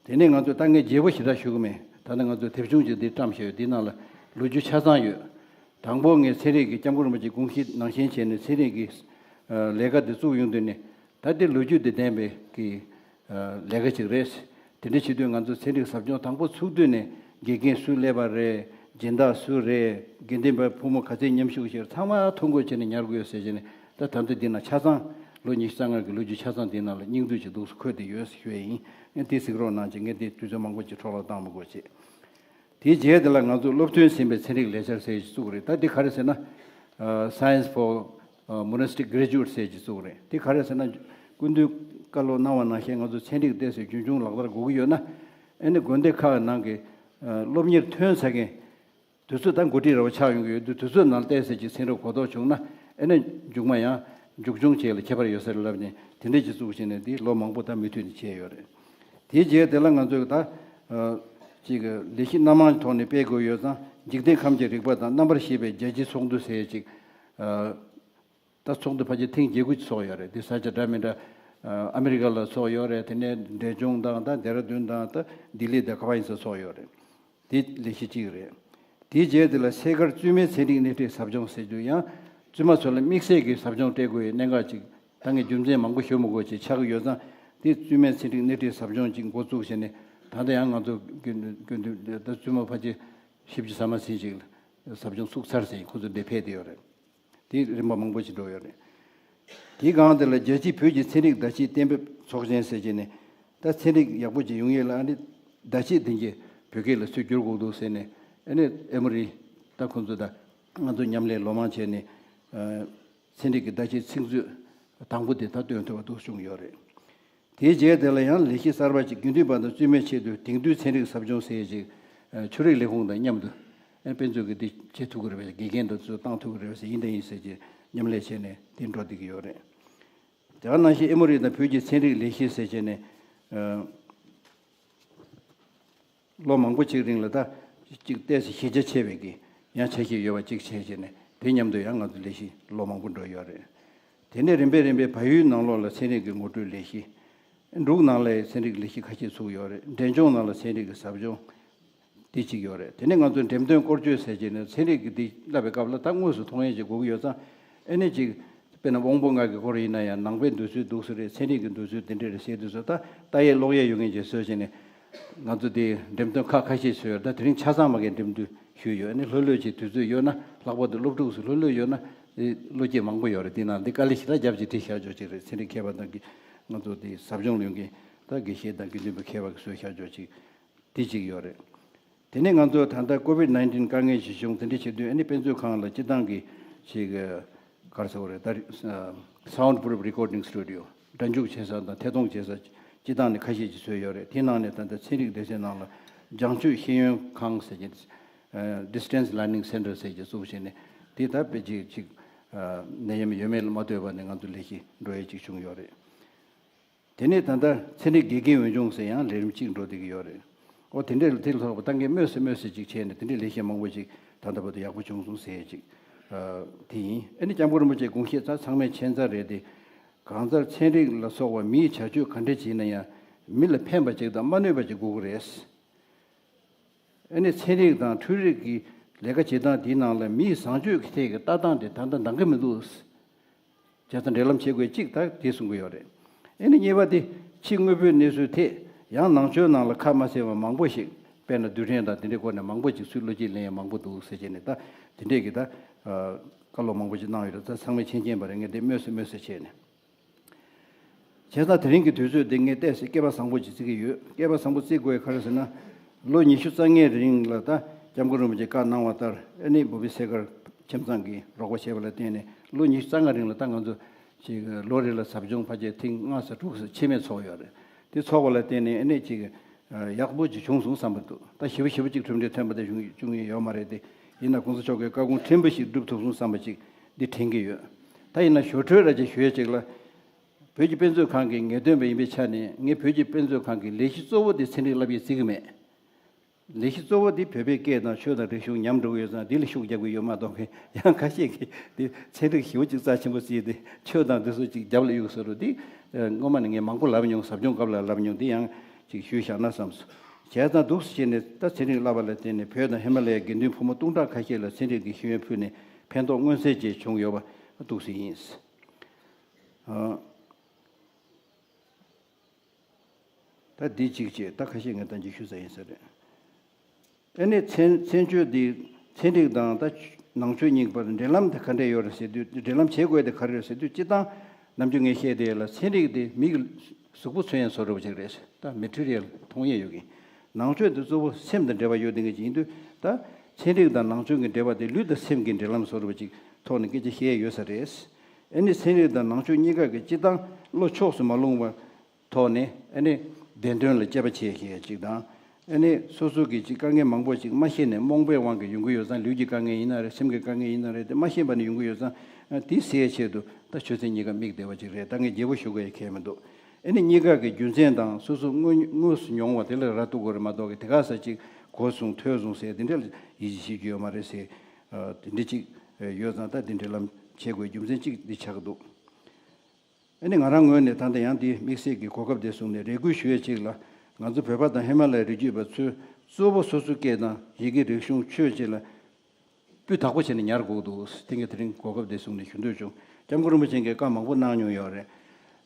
དེ་ནས་ང་ཚོས་ད་ངས་བརྗེ་པོ་ཞེ་དྲག་ཞུ་གི་མེད། ད་ནི་ང་ཚོས་དེབ་ཆུང་ཅིག་འདི་བཀྲམ་བཞག་ཡོད། འདི་ནང་ལ་ལོ་རྒྱུས་ཆ་ཚང་ཡོད། དང་པོ་ངས་ཚན་རིག་གི་སྐྱབས་མགོན་རིན་པོ་ཆེའི་དགོངས་གཞི་ནང་བཞིན་བྱས་ནས་ཚན་རིག་གི་ཨ་ལས་ཀ་འདི་བཙུགས་ཡོང་དུས་ནས། ད་འདི་ལོ་རྒྱུས་འདི་ལྡན་པའི་གི་ཨ་ལས་ཀ་ཅིག་རེད། དེ་འདྲ་བྱེད་དུས་ང་ཚོ་ཚན་རིག་ཟབ་སྦྱོང་དང་པོ་ཚུགས་དུས་ནས་དགེ་རྒན་སུ་སླེབས་པ་རེད། སྦྱིན་བདག་སུ་རེད། དགེ་འདུན་པ་ཕོ་མོ་ག་ཚད་མཉམ་ཞུགས་བྱས། ཚང་མ་ཐོ་འགོད་བྱས་ནས་ཉར་དགོས་ཟེར་བྱས་ནས། ད་ད་ལྟ་འདི་ན་ཆ་ཚང་ལོ་ཉི་ཤུ་རྩ་ལྔ་གི་ལོ་རྒྱུས་ཆ་ཚང་འདི་ནང་ལ་སྙིང་བསྡུས་ཅིག་འདུག་སེ་འཁོད་བསྡད་ཡོད་ཞུ་ཡ་ཡིན། ངས་འདི་གཟིགས་རོགས་གནང་བྱས། ངས་འདི་དུས་ཚོད་མང་པོ་ཅིག་འཕྲོ་བརླག་བཏང་མི་དགོས་བྱས། དེའི་རྗེས་དེ་ལ་ང་ཚོ་སློབ་ཐོན་ཟིན་པའི་ཚན་རིག་ལས་འཆར་ཟེར་ཞིག་བཙུགས་རེད། ད་འདི་ག་རེ་ཟེར་ན། ཨ་Science for ཨ་Monastic Graduates ཟེར་ཞིག་བཙུགས་རེད། དེ་ག་རེ་ཟེར་ན། སྐུ་མདུན་བཀའ་སློབ་གནང་བ་ནང་བཞིན་ང་ཚོ་ཚན་རིག་ཏོག་ཙམ་རྒྱུན་འཁྱོངས་ལག་བསྟར་དགོས་ཀྱི་ཡོད་ན། ཨ་ནི་དགོན་སྡེ་ཁག་ནང་གི་ཨ་སློབ་གཉེར་ཐོན་ཚར་མཁན། དུས་ཚོད་ད་འགོ་ཁྲིད་རེ་བ་ཆགས་ཡོང་གི་ཡོད་དུས། དུས་ཚོད་ནང་ཏོག་ཙམ་ཅིག་ཚན་རིག་གོ་རྟོགས་བྱུང་ན། ཨ་ནི་མཇུག་མ་ཡང་མཇུག་སྐྱོང་བྱེད་ལ་ཁྱད་པར་ཡོད་ས་རེད་ལབ་ནས། དེ་འདྲས་ཅིག་བཙུགས་བྱས་ནས་དེ་ལོ་མང་པོ་ད་མུ་མཐུད་ནས་བྱས་ཡོད་རེད། དེའི་རྗེས་དེ་ལ་ང་ཚོས་ད་ཨ་ཅིག་ལས་གཞི་སྣ་མང་ཐོག་ནས་སྤེལ་དགོས་ཡོད་ཙང་། འཇིག་རྟེན་ཁམས་ཀྱི་རིག་པ་དང་རྣམ་པར་ཤེས་པའི་རྒྱལ་སྤྱིའི་ཚོགས་འདུ་ཟེར་ཅིག་ཨ་ད་ཚོགས་འདུ་ཕལ་ཆེར་ཐེངས་བརྒྱད་དགུ་ཅིག་ཚོགས་ཡོད་རེད། དེ་ས་ཆ་འདྲ་མི་འདྲ། ཨ་ཨ་མི་རི་ཀ་ལ་ཚོགས་ཡོད་རེད། དེ་ནས་འབྲས་ལྗོངས་དང་། ད་ལྡེ་ར་ལྡུན་དང་། ད་ལྡི་ལི་དང་། ག་པར་ཡིན་ས་ཚོགས་ཡོད་རེད། དེ་ལས་གཞི་གཅིག་རེད། དེའི་རྗེས་དེ་ལ་སེ་གར་བཙུན་མའི་ཚན་རིག་སྣེ་ཁྲིད་ཟབ་སྦྱོང་ཟེར་རྒྱུ་ཡང་། བཙུན་མ་ཚོ་ལ་དམིགས་བསལ་གྱི་ཟབ་སྦྱོང་སྤྲད་དགོས་པའི་གནད་འགག་ཅིག་ད་ངས་རྒྱུ་མཚན་མང་པོ་ཞུ་མི་དགོས་ཅིག་ཆགས་ཀྱི་ཡོད་ཙང་། དེ་བཙུན་མའི་ཚན་རིག་སྣེ་ཁྲིད་ཟབ་སྦྱོང་ཅིག་འགོ་བཙུགས་བྱས་ནས། ད་ལྟ་ཡང་ང་ཚོ་དགེ་འདུན་དགེ་འདུན་ད་བཙུན་མ་ཕལ་ཆེར་བཞི་བཅུ་ཟ་མ་ཟིན་ཅིག་ཟབ་སྦྱོང་ཚུགས་ཚར་ཟིན། ཁོ་ཚོ་འདིར་ཕེབས་བསྡད་ཡོད་རེད། དེ་རིམ་པ་མང་པོ་ཞིག་འགྲོ་ཡོད་རེད། དེའི་སྒང་དེ་ལ་རྒྱལ་སྤྱིའི་བོད་ཀྱི་ཚན་རིག་བརྡ་ཆད་གཏན་འབེབས་ཚོགས་ཆེན་ཟེར་བྱས་ནས། ད་ཚན་རིག་ཡག་པོ་ཅིག་ཡོང་ཡས་ལ་ཨ་ནི་བརྡ་ཆད་དེ་གྱད་བོད་སྐད་ལ་སུས་བསྒྱུར་དགོས་འདུག་ཟེར་ནས། ཨ་ནི་ཨེ་མོ་རི་ད་ཁོང་ཚོ་དང་ང་ཚོ་མཉམ་ལས་ལོ་མང་བྱས་ནས། ཨ་ཚན་རིག་གི་བརྡ་ཆད་ཚིག་མཛོད་དང་པོ་དེ་ད་བཏོན་ཐུབ་པ་འདུག་བྱུང་ཡོད་རེད། དེའི་རྗེས་དེ་ལ་ཡང་ལས་གཞི་གསར་པ་ཅིག་དགེ་འདུན་པ་དང་བཙུན་མའི་ཆེད་དུ་དེང་དུས་ཚན་རིག་ཟབ་སྦྱོང་ཟེར་ཡས་ཅིག་ཨ་ཆོས་རིག་ལས་ཁུངས་དང་མཉམ་དུ། ཨ་དཔེ་མཛོད་ཀྱིས་འདི་བྱེད་ཐུབ་ཀྱི་རེད་པས། དགེ་རྒན་དང་ཚོ་བཏང་ཐུབ་ཀྱི་རེད་པས་ཟེར། ཡིན་དང་ཡིན་ཟེར་གྱི་མཉམ་ལས་བྱས་ནས་དེ་འགྲོ་བསྡད་ཀྱི་ཡོད་རེད། དེ་ག་ནང་བཞིན་ཨེ་མོ་རི་དང་བོད་ཀྱི་ཚན་རིག་ལས་གཞི་ཟེར་བྱས་ནས། ཨ་ལོ་མང་པོ་ཅིག་རིང་ལ་ད་ཅིག་ཏོག་ཙམ་གཞི་རྒྱ་ཆེ་བའི་གི་ཡང་ཆ་ཤས་ཡོད་པ་ཅིག་བྱས་བྱས་ནས། དེ་མཉམ་དུ་ཡང་ང་ཚོ་ལས་གཞི་ལོ་མང་པོ་འགྲོ་ཡོད་རེད། དེ་ནས་རིམ་པས་རིམ་པས་བལ་ཡུལ་ནང་ལོགས་ལ་ཚན་རིག་གི་ངོ་སྤྲོད་ལས་གཞི། འབྲུག་ནང་ལའི་ཚན་རིག་ལས་གཞི་ཁ་ཤས་ཚུགས་ཡོད་རེད། འབྲས་ལྗོངས་ནང་ལ་ཚན་རིག་གི་ཟབ་སྦྱོང་དེ་གཅིག་ཡོད་རེད། དེ་ནས་ང་ཚོ་འགྲེམས་སྟོན་སྐོར་སྐྱོད་ཟེར་བྱས་ནས། ཚན་རིག་གི་འདི་བསླབ་པའི་སྐབས་ལ་ད་དངོས་སུ་མཐོང་ཡས་ཅིག་དགོས་ཀྱི་ཡོད་ཙང་། ཨ་ནི་ཅིག་དཔེར་ན་དབང་པོ་ལྔ་གི་སྐོར་ཡིན་ན་ཡང་། ནང་པའི་འདོད་ཚུལ་འདུག་སེ་རེད། ཚན་རིག་གི་འདོད་ཚུལ་དེ་འདྲ་རེད་ཟེར་དུས་ཙང་། ད་ལྟ་ཡས་ཀློག་ཡས་ཡོད་མཁན་ཅིག་བཟོས་བྱས་ནས། ང་ཚོ་དེ་འགྲེམས་སྟོན་ཁག་ཁ་ཤས་བཟོས་ཡོད་རེད། ད་དེ་རིང་ཆ་ཚང་མ་གི་འགྲེམས་སྟོན་ཞུས་ཡོད། ཨ་ནི་ལྷོད་ལྷོད་ཅིག་དུས་ཚོད་ཡོད་ན། ལྷག་པར་དུ་སློབ་ཕྲུག་ཚོ་ལྷོད་ལྷོད་ཡོད་ན། ཨེ་བློ་སྐྱེད་མང་པོ་ཡོད་རེད། དེ་ནང་འདི་དཀའ་ལས་ཞེ་དྲག་རྒྱབ་ཅིག་བྲིས་བཞག་ཆོག་ཅིག་རེད། ཚན་རིག་མཁས་པ་དང་གི་ང་ཚོ་དེ་ཟབ་སྦྱོང་ལ་ཡོང་མཁན་ད་དགེ་བཤེས་དང་དགེ་འདུན་པ་མཁས་པ་གི་བཟོས་བཞག་ཆོག་ཅིག་དེ་གཅིག་ཡོད་རེད། དེ་ནས་ང་ཚོ་ད་ལྟ་ཀོ་བིད་ནའིན་ཊིན་དཀའ་ངལ་ཇི་བྱུང་དེ་འདྲ་བྱེད་དུས། ཨ་ནི་དཔེ་མཛོད་ཁང་ལ་སྤྱི་བཏང་གི་ཅིག་ག་རེ་ཟེར་དགོས་རེད། ད་Sound Proof Recording Studio། སྒྲ་འཇུག་བྱེད་ས་དང་ཐད་གཏོང་བྱེད་ས་སྤྱི་བཏང་ནས་ཁ་ཤས་ཅིག་བཟོས་ཡོད་རེད། དེ་ནང་ནས་ད་ལྟ་ཚན་རིག་སྡེ་ཚན་ནང་ལ་སྦྱང་སྤྱོད་ཤེས་ཡོན་ཁང་ཟེར་གྱི། ཨ་Distance Learning Center ཟེར་གྱི་བཙུགས་བྱས་ནས། དེ་ད་དཔེ་ཅིག་ཅིག་ཨ་ནད་ཡམས་ཡོད་མེད་ལ་མ་ལྟོས་པ་ནས་ང་ཚོ་ལས་གཞི་འགྲོ་ཡས་ཅིག་བྱུང་ཡོད་རེད། དེ་ནས་ད་ལྟ་ཚན་རིག་དགེ་རྒན་འོས་སྦྱོང་ཟེར་ཡང་ལས་རིམ་གཅིག་འགྲོ་བསྡད་ཀྱི་ཡོད་རེད། ཨོ་དེ་འདྲའི་དེ་ལ་སོགས་པ་ད་ངས་སྨོས་སུ་སྨོས་སུ་ཅིག་བྱས་ནས། དེ་འདྲའི་ལས་གཞི་མང་པོ་ཅིག་ད་ལྟ་བར་དུ་ཡག་པོ་བྱུང་སོང་ཟེར་ཅིག་ཨ་དེ་ཡིན། ཨ་ནི་སྐྱབས་མགོན་རིན་པོ་ཆེའི་དགོངས་བཞེད་ད་ཚང་མས་མཁྱེན་ཚར་རེད་དེ། གང་ལྟར་ཚན་རིག་ལ་སོགས་པ་མིའི་བྱ་སྤྱོད་ག་འདྲ་ཅིག་ཡིན་ན་ཡང་། མི་ལ་ཕན་པ་ཅིག་དང་མ་གནོད་པ་ཅིག་དགོས་ཀྱི་རེད། ཨ་ནི་ཚན་རིག་དང་འཕྲུལ་རིག་གི་ལས་ཀ་བྱེད་སྟངས་དེའི་ནང་ལ་མིའི་བཟང་སྤྱོད་ཀྱི་ཐད་ཀྱི་ལྟ་སྟངས་དེ་ད་ལྟ་འདང་གི་མི་འདུག་བྱས་ཙང་འབྲེལ་ལམ་བྱེད་དགོས་གཅིག་ད་དེ་གསུང་གི་ཡོད་རེད། ཨ་ནི་གཉིས་པ་དེ་ཕྱི་དངོས་པོའི་གནས་ཚུལ་ཐད་ཡང་ནང་ཆོས་ནང་ལ་ཁ་མ་གསལ་བ་མང་པོ་ཞིག་དཔེར་ན་རྡུལ་ཕྲན་དང་དེ་འདྲའི་སྐོར་ནས་མང་པོ་ཅིག་སུས་བློ་སྐྱེད་ལེན་ཡ་མང་པོ་འདུག་ཟེར་བྱས་ནས་ད་དེ་འདྲས་ཀྱི་ད་བཀའ་སློབ་མང་པོ་ཅིག་གནང་ཡོད་རེད། ད་ཚང་མས་མཁྱེན་མཁྱེན་པ་རེད། ངས་དེ་སྨོས་སུ་སྨོས་སུ་བྱས་ནས། བྱས་ཙང་དེ་རིང་གི་དུས་ཚོད་འདི་ངས་བལྟས་ཚེ་སྐལ་པ་བཟང་པོ་ཅིག་བརྩི་གི་ཡོད། སྐལ་པ་བཟང་པོ་བརྩི་དགོས་ག་རེ་ཟེར་ན། ལོ་ཉི་ཤུ་རྩ་ལྔའི་རིང་ལ་ད་སྐྱབས་མགོན་རིན་པོ་ཆེས་བཀའ་གནང་བ་ལྟར་ཨ་ནི་བོད་པའི་སེ་གར་ཁྱིམ་ཚང་གིས་རོགས་པ་བྱས་པ་ལ་བརྟེན་ནས་ལོ་ཉི་ཤུ་རྩ་ལྔ་རིང་ལ་ད་ང་ཚོ་ཅིག་ལོ་རེ་ལ་ཟབ་སྦྱོང་ཕལ་ཆེར་ཐེངས་ལྔ་ཙམ་དྲུག་ཙམ་ཆད་མེད་ཚོགས་ཡོད་རེད། དེ་ཚོགས་པ་ལ་བརྟེན་ནས་ཨ་ནི་ཅིག་ཡག་པོ་ཅིག་བྱུང་སོང་བསམ་པ་འདུག་ད་ཞེ་པོ་ཞེ་པོ་ཅིག་གྲུབ་འབྲས་ཐོན་པ་དེ་བྱུང་བྱུང་ཡོད་མ་རེད་དེ། ཡིན་ན་གོང་ས་མཆོག་གིས་བཀའ་དགོངས་ཕྲན་བུ་ཞིག་སྒྲུབ་ཐུབ་སོང་བསམ་པ་ཅིག་འདི་དྲན་གྱི་ཡོད། ད་ཡིན་ན་ཞོར་འཕྲོས་ར་ཅིག་ཞུ་ཡས་ཅིག་ལ། བོད་ཀྱི་དཔེ་མཛོད་ཁང་གི་ངེས་སྟོན་པ་ཡིན་པའི་ཆ་ནས་ངས་བོད་ཀྱི་དཔེ་མཛོད་ཁང་གི་ལས་གཞི་གཙོ་བོ་དེ་ཚན་རིག་བསླབ་ཡས་བརྩི་གི་མེད། ལས་གཞི་གཙོ་བོ་དེ་བོད་པའི་སྐད་དང་ཆོས་དང་རིག་གཞུང་ཉམས་འགྲོ་གི་ཡོད་ཙང་དེ་ལ་ཤུགས་རྒྱབ་ཀྱི་ཡོད་མ་གཏོགས་ཡང་ཁ་ཤས་ཀྱིས་དེ་ཚན་རིག་ཞེ་པོ་ཅིག་རྩ་ཆེན་པོ་བརྩིས་ཏེ་ཆོས་དང་དེ་ཚོ་ཅིག་རྒྱབ་ལ་གཡུག་བཟོ་འདྲ་དེ་སྔོན་མ་ནས་ངས་མང་པོ་ལབ་མྱོང་། ཟབ་སྦྱོང་སྐབས་ལ་ལབ་མྱོང་། དེ་ཡང་ཅིག་ཞུས་བཞག་ན་བསམས་སོང་། བྱས་ཙང་འདུག་སེ་བྱས་ནས་ད་ཚན་རིག་བསླབ་པ་ལ་བརྟེན་ནས་བོད་དང་ཧི་མ་ལ་ཡའི་དགེ་འདུན་ཕོ་མོ་སྟོང་ཕྲག་ཁ་ཤས་ལ་ཚན་རིག་གི་ཤེས་ཡོན་ཕུལ་ནས་ཕན་ཐོགས་མངོན་གསལ་ཅིག་བྱུང་ཡོད་པ་འདུག་སེ་ཡིན། ཨ། ད་འདི་གཅིག་བྱས། ད་ཁ་ཤས་ངས་ད་འཇིགས་ཞུ་ས་ཡིན་ས་རེད། ཨ་ནི་མཚན་མཚན་བརྗོད་འདི་ཚན་རིག་དང་ད་ནང་ཆོས་གཉིས་བར་འབྲེལ་ལམ་དེ་ག་འདྲས་ཡོད་རེད་ཟེར་དུས། འབྲེལ་ལམ་བྱེད་དགོས་དེ་ག་རེ་རེད་ཟེར་དུས། སྤྱིར་བཏང་ནམ་རྒྱུན་ངས་བཤད་དེ་ལ་ཚན་རིག་དེ་མིག་གིས་གཟུགས་པོ་མཚོན་ཡས་བཟོ་འདྲ་བ་ཅིག་རེད། ད་མེ་ཊི་རི་ཡལ་མཐོང་ཡས་ཡོད་ཀྱི། ནང་ཆོས་འདི་གཙོ་བོ་སེམས་དང་འབྲེལ་བ་ཡོད་དེ་འདྲ་ཅིག་ཡིན་དུས། ད་ཚན་རིག་དང་ནང་ཆོས་ཀྱི་འབྲེལ་བ་དེ་ལུས་དང་སེམས་ཀྱི་འབྲེལ་ལམ་བཟོ་འདྲ་བ་ཅིག་ཐོག་ནས་སྐད་ཆ་བཤད་ཡས་ཡོད་ས་རེད། ཨ་ནི་ཚན་རིག་དང་ནང་ཆོས་གཉིས་ཀ་གི་སྤྱིར་བཏང་བློ་ཕྱོགས་སུ་མ་ལྷུང་བ། ཐོག་ནས་ཨ་ནི་བདེན་དོན་ལ་དཔྱད་པ་བྱེད་ཤེས་ཅིག་དང་། ཨ་ནི་སོ་སོ་གི་ཅིག་དཀའ་ངལ་མང་པོ་ཅིག་མ་ཤེས་ནས་རྨོངས་པའི་དབང་གིས་ཡོང་གི་ཡོད་ཙང་། ལུས་ཀྱི་དཀའ་ངལ་ཡིན་ན་རེད། སེམས་ཀྱི་དཀའ་ངལ་ཡིན་ན་རེད། དེ་མ་ཤེས་པ་ནས་ཡོང་གི་ཡོད་ཙང་། ཨ། དེ་སེལ་ཆེད་དུ་ད་ཆོས་ཚན་གཉིས་ཀ་དམིགས་བསྡད་པ་ཅིག་རེད། ད་ངས་རྒྱས་པོ་ཞུ་དགོས་ཡ་གལ་མི་འདུག་ཨ་ནི་གཉིས་ཀ་གི་རྒྱུ་མཚན་དང་སོ་སོ་དངོས་དངོས་སུ་མྱོང་བ་དེ་ལ་ར་གཏུག་དགོས་རེད་མ་གཏོགས་ཀྱི་དེ་ག་ས་ཅིག་གོ་སོང་ཐོས་སོང་ཟེར་དེ་འདྲ་ལ་ཡིད་ཆེས་བྱེད་རྒྱུ་ཡོད་མ་རེད་ཟེར། ཨ། དེ་འདྲ་ཅིག་ཡོད་ཙང་ད་དེ་འདྲའི་ལམ་བྱེད་དགོས་རྒྱུ་མཚན་གཅིག་འདི་ཆགས་ཀྱི་འདུག་ཨ་ནི་ང་རང་ངོས་ནས་ད་ལྟ་ཡང་འདི་དམིགས་བསལ་གྱི་གོ་སྐབས་དེ་བཟུང་ནས་རེ་སྐུལ་ཞུ་ཡས་གཅིག་ལ། ང་ཚོ་བོད་པ་དང་ཧི་མ་ལ་ཡའི་རི་རྒྱུད་པ་ཚོས་གཙོ་བོ་སོ་སོའི་སྐད་དང་ཡི་གེ། རིག་གཞུང་། ཆོས་བཅས་ལ་སྤུས་དག་པོ་བྱས་ནས་ཉར་དགོས་འདུག་དེ་ངས་དེ་རིང་གོ་སྐབས་དེ་བཟུང་ནས་ཞུ་འདོད་བྱུང་། སྐྱབས་མགོན་རིན་པོ་ཆེ་གིས་བཀའ་མང་པོ་གནང་མྱོང་ཡོད་རེད།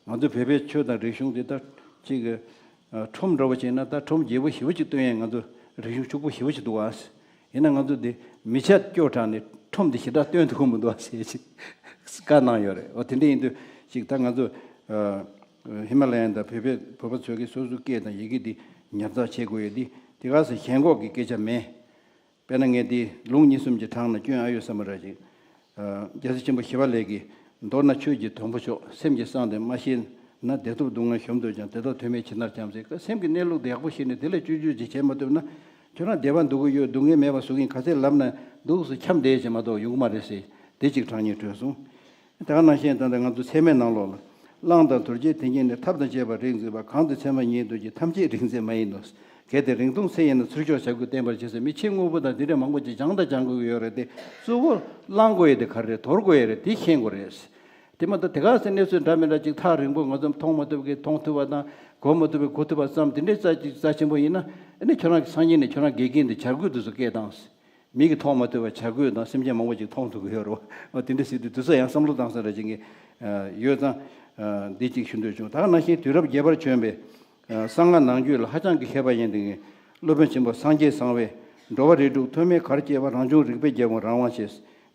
ང་ཚོ་བོད་པའི་ཆོས་དང་རིག་གཞུང་དེ་ད་ཅིག་ཨ། ཁྲོམ་འདྲ་བོ་བྱས་ན་ད་ཁྲོམ་རྒྱས་པོ་ཞེ་པོ་ཅིག་སྟོན་ཡས་ང་ཚོ་རིག་གཞུང་ཕྱུག་པོ་ཞེ་པོ་ཅིག་འདུག་ཨ། ཡིན་ན་ང་ཚོ་འདི་མི་ཆ་སྐྱོ་དྲགས་ནས་ཁྲོམ་འདི་ཞེ་དྲག་སྟོན་ཐུབ་ཀྱི་མི་འདུག་ཨ་ཟེར་ཅིག་བཀའ་གནང་ཡོད་རེད། འོ་དེ་འདྲ་ཡིན་དུས་ཅིག་ད་ང་ཚོ་ཨ། ཧི་མ་ལ་ཡ་དང་བོད་པའི་བོད་པ་ཚོས་ཀྱི་སོ་སོའི་སྐད་དང་ཡི་གེ་འདི་ཉར་ཚགས་བྱེད་དགོས་ཡས་འདི་དེ་ག་ས་ཞེན་ཁོག་གི་སྐད་ཆ་མེད། དཔེར་ན་ངས་འདི་ལུང་གཉིས་གསུམ་གྱི་གྲངས་ནང་སྐྱོན་ཨ་ཡོད་བསམ་པ་ར་ཅིག་ཨ། རྒྱལ་སྲས་ཆེན་པོ་ཞི་བ་ལྷས་ཀྱིས། མདོར་ན་ཆོས་ཀྱི་དོན་པོ་མཆོག་སེམས་ཀྱིས་བསམས་ཏེ་མ་ཤེས་ན། བདེ་སྟོབས་སྡུག་བསྔལ་གཞོམ་དུ་ཀྱང་། བདེ་སྟོབས་དོན་མེད་ཇི་ལྟར་འཁྱམས་ཟེར། སེམས་ཀྱི་གནས་ལུགས་དེ་ཡག་པོ་ཤེས་ནས་དེ་ལ་བཅོས་བཅོས་ཅིག་བྱེད་མ་ཐུབ་ན། ཁྱོད་རང་བདེ་བ་འདུག་གི་ཡོད། སྡུག་བསྔལ་མེད་པ་བཟོ་གི་ཡིན། ག་ཚད་ལབ་ན་འདུག་སེ་འཁྱམས་བསྡད་བྱས་མ་གཏོགས་ཡོང་གི་མ་རེད་ཟེར། དེ་གཅིག་གྲགས་སྙན་སྤྲོད་སོང་། དེ་ག་ནང་བཞིན་ད་ལྟ་ང་ཚོ་ཚད་མའི་ནང་ལོགས་ལ། གླང་དང་དོལ་རྒྱལ་དེ་ཉིད་ནི། ཐབས་དང་བཅས་པ་རིགས་འཛིན་པ། གང་དུ་ཚད་མ་ཉིད་དུ་སྐྱེ། ཐམས་ཅད་རིག་འཛིན་མ་ཡིན་ནོ། གལ་ཏེ་རིག་མཐོང་ཚད་ཡིན་ན། ཚུར་ཤོག་བྱ་རྒོད་བསྟན་པར་བྱེད་ཟེར། མི་ཕྱི་དངོས་པོ་དང་དེ་འདྲ་མང་པོ་ཅིག་སྦྱང་དང་སྦྱང་དགོས་ཀྱི་ཡོད་རེད་དེ། གཙོ་བོ་བླང་དགོས་ཡས་དེ་ག་རེ་རེད། དོར་དགོས་ཡས་རེད། དེ་ཤེས་དགོས་རེད། དེ་མ་གཏོགས་དེ་ག་ཚོད་གནས་ཚུལ་འདྲ་མི་འདྲ་ཅིག་ཐག་རིང་པོ་ང་ཚོ་མཐོང་མ་ཐུབ་ཀྱི་མཐོང་ཐུབ་པ་དང་། གོ་མ་ཐུབ་པའི་གོ་ཐུབ་པ་ཙམ་དེ་འདྲའི་རྩ་ཅིག་རྩ་ཆེན་པོ་ཡིན་ན། ཨ་ནི་ཁྱོད་རང་གི་སང་ཉིན་ནས་ཁྱོད་རང་དགེ་རྒན་དེ་བྱ་རྒོད་དེ་ཚོ་སྐད་བཏང་། མིག་གིས་མཐོང་མ་ཐུབ་པ་བྱ་རྒོད་དང་སེམས་ཅན་མང་པོ་ཅིག་མཐོང་ཐུབ་ཀྱི་ཡོད་རེད་བ། དེ་འདྲ་ཟེར་དུས་དེ་ཚོ་ཡང་བསམ་བློ་བཏང་ས་འདྲ་ཅིག་གི་ཡོད་ཙང་། འདི་གཅིག་ཞུ་འདོད་བྱུང་། ད་ག་ནང་བཞིན་དུས་རབས་བརྒྱད་པར་བྱོན་པའི་གསང་སྔགས་ནང་རྒྱུད་ལ་ཧ་ཅང་གི་མཁས་པ་ཡིན་ཏེ། སློབ་དཔོན་ཆེན་པོ་སངས་རྒྱས་གསང་བས། འགྲོ་བ་རིགས་དྲུག་ཐོགས་མེད་གར་སྐྱེ་བ། རང་བྱུང་རིག་པའི་རྒྱལ་ཁམས་རང་དབང་ཆེ།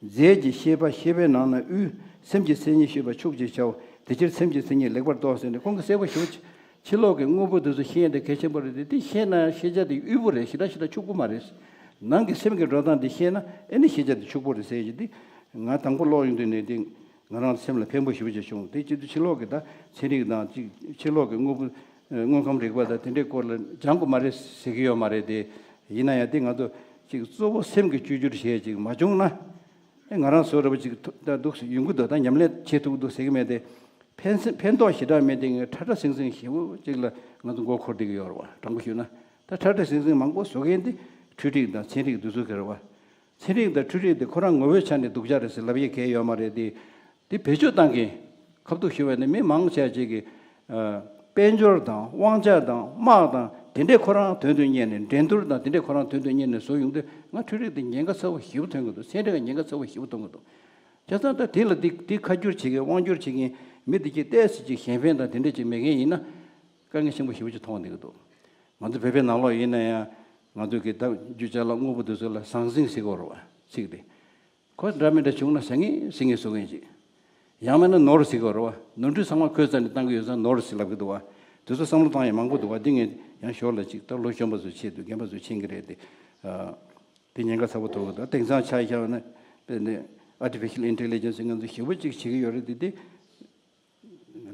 རྫས་ཀྱི་ཤེས་པ་ཤེས་པའི་ནང་ན་དབུལ། སེམས་ཀྱི་མཚན་ཉིད་ཤེས་པ་ཕྱུག་ཅེས་བྱའོ། དེ་ཕྱིར་སེམས་ཀྱི་མཚན་ཉིད་ལེགས་པར་རྟོགས་ཟེར་ནས་ཁོང་གིས་གསལ་པོ་ཞེ་པོ། ཕྱི་ལོགས་ཀྱི་དངོས་པོ་དེ་ཚོ་ཤེས་ཡ་དེ་གལ་ཆེན་པོ་རེད་དེ། དེ་ཤེས་ན་ཤེས་བྱ་དེ་དབུལ་པོ་རེད། ཞེ་དྲག་ཞེ་དྲག་ཕྱུག་པོ་མ་རེད། ནང་གི་སེམས་ཀྱི་འགྲོ་སྟངས་དེ་ཤེས་ན་ཨེ་ནི་ཤེས་བྱ་དེ་ཕྱུག་པོ་རེད་ཟེར་གྱི་དེ། ང་དང་པོ་ཀློག་ཡོང་དུས་ནས་དེ་ང་རང་སེམས་ལ་ཕན་པོ་ཞེ་པོ་ཅིག་བྱུང་། དེ་བྱེད་དུས་ཕྱི་ལོགས་ཀྱི་ད་ཚན་རིག་དང་ཅིག་ཕྱི་ལོགས་ཀྱི་དངོས་པོ་དངོས་ཁམས་རིག་པ་དང་དེ་འདྲའི་སྐོར་ལ་སྦྱང་དགོས་མ་རེད་ཟེར་གྱི་ཡོད་མ་རེད་དེ། ཡིན་ན་ཡང་དེ་ང་ཚོ་ཅིག་གཙོ་བོ་སེམས་ཀྱི་བཅོས་བསྒྱུར་བྱེད་ཅིག་མ་བྱུང་ན། ཨེ་ང་རང་ཚོ་འདྲ་པོ་ཅིག་ཐུ་ད་འདུག་ཡོང་གི་འདུག་ད་ཉམས་ལེན་བྱེད་ཐུབ་ཀྱི་འདུག་ཟེར་གྱི་མེད་དེ། ཕན་སེམས་ཕན་ཐོགས་ཞེ་དྲག་མེད་དེ། ངས་ཁྲ་ཁྲ་ཟིང་ཟིང་ཞེ་པོ་ཅིག་ལ་ང་ཚོ་མགོ་འཁོར་བསྡད་ཀྱི་ཡོད་རེད་བ། དྲང་པོ་ཞུས་ན། ད་ཁྲ་ཁྲ་ཟིང་ཟིང་མང་པོ་བཟོ་མཁན་དེ་འཕྲུལ་རིག་དང་ཚན་རིག་འདི་ཚོ་གི་རེད་བ། ཚན་རིག་དང་འཕྲུལ་རིག་དེ་ཁོ་རང་ངོ་བོའི་ཆ་ནས་སྡུག་ཅག་རེད་ཟེར་ལབ་ཡས་གལ་ཡོད་མ་རེད་དེ། དེ་བེད་སྤྱོད་བཏང་མཁན། ཁ་ཐུག་ཞུ་བ་ཡིན་ན་མི་མང་ཆེ་ཅིག་གིས་ཨ་དཔལ་འབྱོར་དང་དབང་ཆ་དང་དམག་དང་ དེ་འདྲས་ཁོ་རང་དོན་དུ་གཉེར་ནས། འགྲན་བསྡུར་དང་དེ་འདྲས་ཁོ་རང་དོན་དུ་གཉེར་ནས་བཟོ་ཡོང་དུས། ང་འཕྲུལ་རིག་དེ་ཉེན་ཁ་ཚ་བོ་ཞེ་པོ་ཐོན་གི་འདུག། ཚན་རིག་ལ་ཉེན་ཁ་ཚ་བོ་ཞེ་པོ་ཐོན་གི་འདུག། བྱས་ཙང་ད་དེ་ལ་དེ་དེ་ཁ་བསྒྱུར་བྱེད་མཁན། དབང་སྒྱུར་བྱེད་མཁན་མི་དེ་གྱིས་ཏོག་ཙམ་ཅིག་གཞན་ཕན་དང་དེ་འདྲས་ཅིག་མེད་མཁན་ཡིན་ན། དཀའ་ངལ་ཆེན་པོ་ཞེ་པོ་ཅིག་མཐོང་བསྡད་ཀྱི་འདུག། ང་ཚོ་བོད་པའི་ནང་ལོགས་ཡིན་ན་ཡང་། ང་ཚོ་གི་ད་རྒྱུ་ཅ་ལག་དངོས་པོ་དེ་ཚོ་ལ་ཟང་ཟིང་ཟེར་གྱི་ཡོད་རེད་པ། ཚིག་དེ། ཁོ་འདྲ་མི་འདྲ་བྱུང་ན་ཟ་ངེས་ཟ་ངེས་བཟོ་མཁན་ཅིག། ཡང་མིན་ན་ནོར་ཟེར་གྱི་ཡོད་རེད་པ། ནོར་འཁྲུལ་ཚང་མ་ཁོའི་རྩ་ནས་བཏང་གི་ཡོད་ཙང་ནོར་ཟེར་ལབ་ཀྱི་འདུག་པ། དེ་ཚོ་བསམ་བློ་བཏང་ཡ་མང་པོ་འདུག་པ། འདི་ངས་ཡང་ཞོར་ལ་ཅིག། ད་ལོ་གཞོན་པ་ཚོ་ཆེད་དུ། རྒན་པ་ཚོ་མཁྱེན་གྱི་རེད་དེ། ཨ། དེ་ཉེན་ཁ་ཚ་པོ་ཐོག་གི་འདུག། དེང་སང་ཆ་བཞག་ན་དཔེར་ན་artificial intelligence ང་ཚོ་ཞེ་པོ་ཅིག་བྱེད་ཀྱི་ཡོད་རེད་དེ། དེ་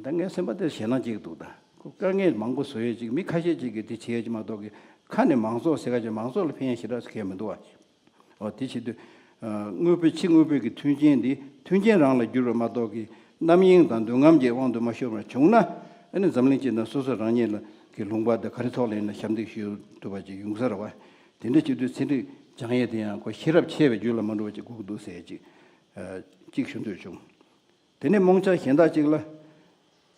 ད་ངའི་སེམས་པ་དེར་ཞེད་སྣང་སྐྱེ་གི་འདུག། ད་ཁོ་དཀའ་ངལ་མང་པོ་བཟོ་ཡས་ཅིག། མི་ཁ་ཤས་ཅིག་གིས་དེ་བྱེད་ཡས་ཅིག་མ་གཏོགས་གི། ཁ་ནས་མང་ཚོགས་ཟེར་ག་ཅིག། མང་ཚོགས་ལ་ཕན་ཡས་ཞེ་དྲག་གང་ཡང་མི་འདུག་པ། འོ། དེ་བྱེད་དུས། ཨ། དངོས་པོའི། ཕྱི་དངོས་པོའི་གི་མཐུན་རྐྱེན་འདི་མཐུན་རྐྱེན་རང་ལ་འགྱུར་བ་མ་གཏོགས་གི། རྣམ་གཡེང་དང་འདོད་རྔམ་གྱི་དབང་དུ་མ་ཤོར་བ་བྱུང་ན། ཨ་ནི་འཛམ་གླིང་སྤྱི་ནང་སོ་སོ་རང་ཉིད་ལ་གི་ལུང་པ་དེ་ག་རེ་ཐོག་ལ་ཡིན་ན་ཞབས་འདེགས་ཞུ་ཐུབ་པ་ཅིག་ཡོང་ས་རེད་པ། དེ་འདྲ་བྱེད་དུས་ཚན་རིག་སྦྱང་ཡས་དེ་ཡང་ཁོ་ཤེས་རབ་ཆེ་བའི་རྒྱུད་ལ་མ་འགྲོ་བ་ཅིག་དགོས་ཀྱི་འདུག་ཟེར་ཅིག། ཨ། ཅིག་ཞུ་འདོད་བྱུང་། དེ་ནས་རྨོངས་འཆར་གཞན་དག་ཅིག་ལ།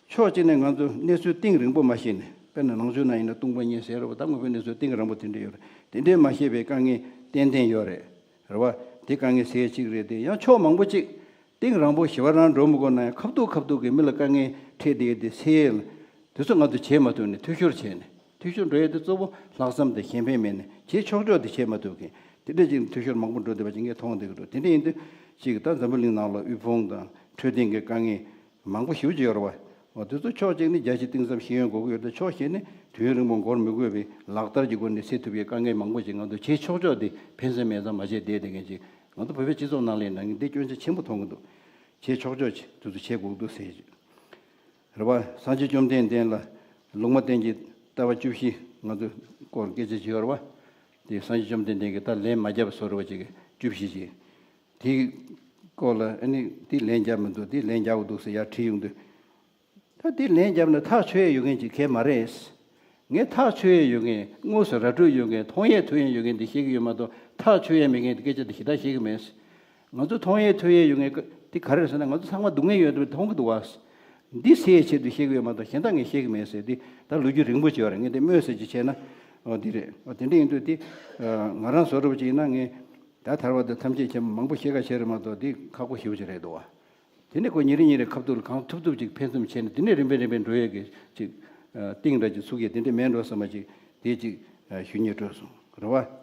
ཕྱོགས་གཅིག་ནས་ང་ཚོ་གནས་ཚུལ་གཏིང་རིང་པོ་མ་ཤེས་ནས། དཔེར་ན་ནང་ཆོས་ནང་ཡིན་ན་སྟོང་པ་ཉིད་ཟེར་རེད་པ། ད་དངོས་པོའི་གནས་ཚུལ་གཏིང་རིང་པོ་དེ་འདྲ་ཡོད་རེད། དེ་འདྲའི་མ་ཤེས་པའི་དཀའ་ངལ་ཏན་ཏན་ཡོད་རེད། རེད་པ། དེ་དཀའ་ངལ་སེལ་ཡས་གཅིག་རེད་དེ། ཡང་ཕྱོགས་མང་པོ་ཅིག། གཏིང་རིང་པོ་ཞེ་པོ་རང་འགྲོ་མི་དགོས་ན་ཡང་། ཁ་ཐུག་ཁ་ཐུག་གི་མི་ལ་དཀའ་ངལ་འཕྲད་བསྡད་དེ་སེལ་ཡས་ལ། དེ་ཚོ་ང་ཚོ་བྱེད་མ་ཐུབ་ནས། འཐུས་ཤོར་བྱས་ནས། འཐུས་ཤོར་འགྲོ་ཡས་དེ་གཙོ་བོ་ལྷག་བསམ་དང་གཞན་ཕན་མེད་ནས། བྱེད་ཆོག་ཆོག་དེ་བྱེད་མ་ཐུབ་མཁན། དེ་འདྲ་ཅིག་འཐུས་ཤོར་མང་པོ་འགྲོ་བསྡད་པ་ཅིག་ངས་མཐོང་བསྡད་ཀྱི་འདུག། དེ་འདྲ་ཡིན་དུས་ཅིག། ད་འཛམ་བུ་གླིང་ནང་ལ་དབུལ་ཕོངས་དང་འཕྲོད་བསྟེན་གྱི་དཀའ་ངལ་མང་པོ་ཞེ་པོ་ཅིག་ཡོད་རེད་པ། འོ། དེ་ཚོ་ཕྱོགས་གཅིག་ནས་རྒྱ་ཆེ་གཏིང་ཟབ་ཤེས་ཡོན་དགོས་ཀྱི་ཡོད་དེ། ཕྱོགས་གཞན་ནས་དུས་ཡུན་རིང་པོ་འགོར་མི་དགོས་པའི་ལག་བསྟར་གྱི་སྒོ་ནས་སེལ་ཐུབ་པའི་དཀའ་ངལ་མང་པོ་ཅིག། ང་ཚོ་བྱེད་ཆོག་ཆོག་དེ་ཕན་སེམས་མེད་ཙང་མ་བྱས་བསྡད་བསྡད་མཁན་ཅིག། ང་ཚོ་བོད་པའི་སྤྱི་ཚོགས་ནང་ལ་ཡིན་ན་ངས་འདི་སྐྱོན་ཆ་ཆེན་པོ་མཐོང་གི་འདུག། བྱེད་ཆོག་ཆོག་ཅིག་དེ་ཚོ་བྱེད་དགོས་ཀྱི་འདུག་ཟེར་ཅིག། རེད་པ། སངས་རྒྱས་བཅོམ་ལྡན་འདས་ལ་ལུང་མ་བསྟན་གྱི་ལྟ་བ་བཅུ་བཞི་ང་ཚོ་སྐོར་སྐད་ཆ་བྱས་ཡོད་རེད་པ། དེ་སངས་རྒྱས་བཅོམ་ལྡན་འདས་ཀྱིས་ད་ལན་མ་བརྒྱབ་པ་བཟོ་འདྲ་བ་ཅིག་བཅུ་བཞི་ཅིག། དེའི་སྐོར་ལ། ཨ་ནི་དེ་ལན་བརྒྱབ་མི་འདུག། དེ་ལན་རྒྱག་དགོས་འདུག་ཟེར་ཡར་བྲིས་ཡོང་དུས། ད་དེ་ལན་བརྒྱབ་ན་ཐག་ཆོད་ཡས་ཡོད་མཁན་ཅིག་གང་ཡང་མ་རེད། ངས་ཐག་ཆོད་ཡས་ཡོད་མཁན། དངོས་སུ་ར་སྤྲོད་ཡོད་མཁན། མཐོང་ཡས་ཐོས་ཡས་ཡོད་མཁན་དེ་བཤད་ཀྱི་ཡོད་མ་གཏོགས། ཐག་ཆོད་ཡས་མེད་མཁན་དེ་སྐད་ཆ་དེ་ཞེ་དྲག་བཤད་ཀྱི་མེད། ང་ཚོ་མཐོང་ཡས་ཐོས་ཡས་ཡོད་མཁན་དེ་ག་རེ་རེད་ཟེར་ན། ང་ཚོ་ཚང་མ་སྡུག་བསྔལ་ཡོད་དུས་མཐོང་གི་འདུག་པ། འདི་སེལ་ཡས་ཆེད་དུ་བཤད་ཀྱི་ཡོད་མ་གཏོགས་གཞན་དག་ངས་བཤད་ཀྱི་མེད་ཟེར། འདི་ད་ལོ་རྒྱུས་རིང་པོ་ཅིག་ཡོད་རེད། ངས་འདི་སྨོས་ཟེར་ཅིག་བྱས་ན། འོ། འདི་རེད། འོ། དེ་འདྲ་ཡིན་དུས་དེ། ང་རང་བཟོ་འདྲ་བ་ཅིག་ཡིན་ན། ངས་ད་ཐར་པ་དང་ཐམས་ཅད་མཁྱེན་པ་མང་པོ་བཤད་ག་བྱས་རེད་མ་གཏོགས། འདི་ཁག་པོ་ཞེ་པོ་ཅིག་རེད་འདུག་པ། དེ་ནས་ཁོ་ཉིན་རེ་ཉིན་རེ་ཁ་ཐུག་ལ་གང་ཐུབ་ཐུབ་ཅིག་ཕན་ཚུན་བྱས་ནས། དེ་ནས་རིམ་པས་རིམ་པས་འགྲོ་ཡས་ཀྱི་ཅིག། ཨ། གཏིང་འདྲ་ཅིག་ཚུགས་ཡས་དེ་འདྲ་མེད་འགྲོ་བསམ་པ་ཅིག། དེ་ཅིག། ཨ། ཞུ་སྙིང་བྲོས་སོང་། རེད་པ།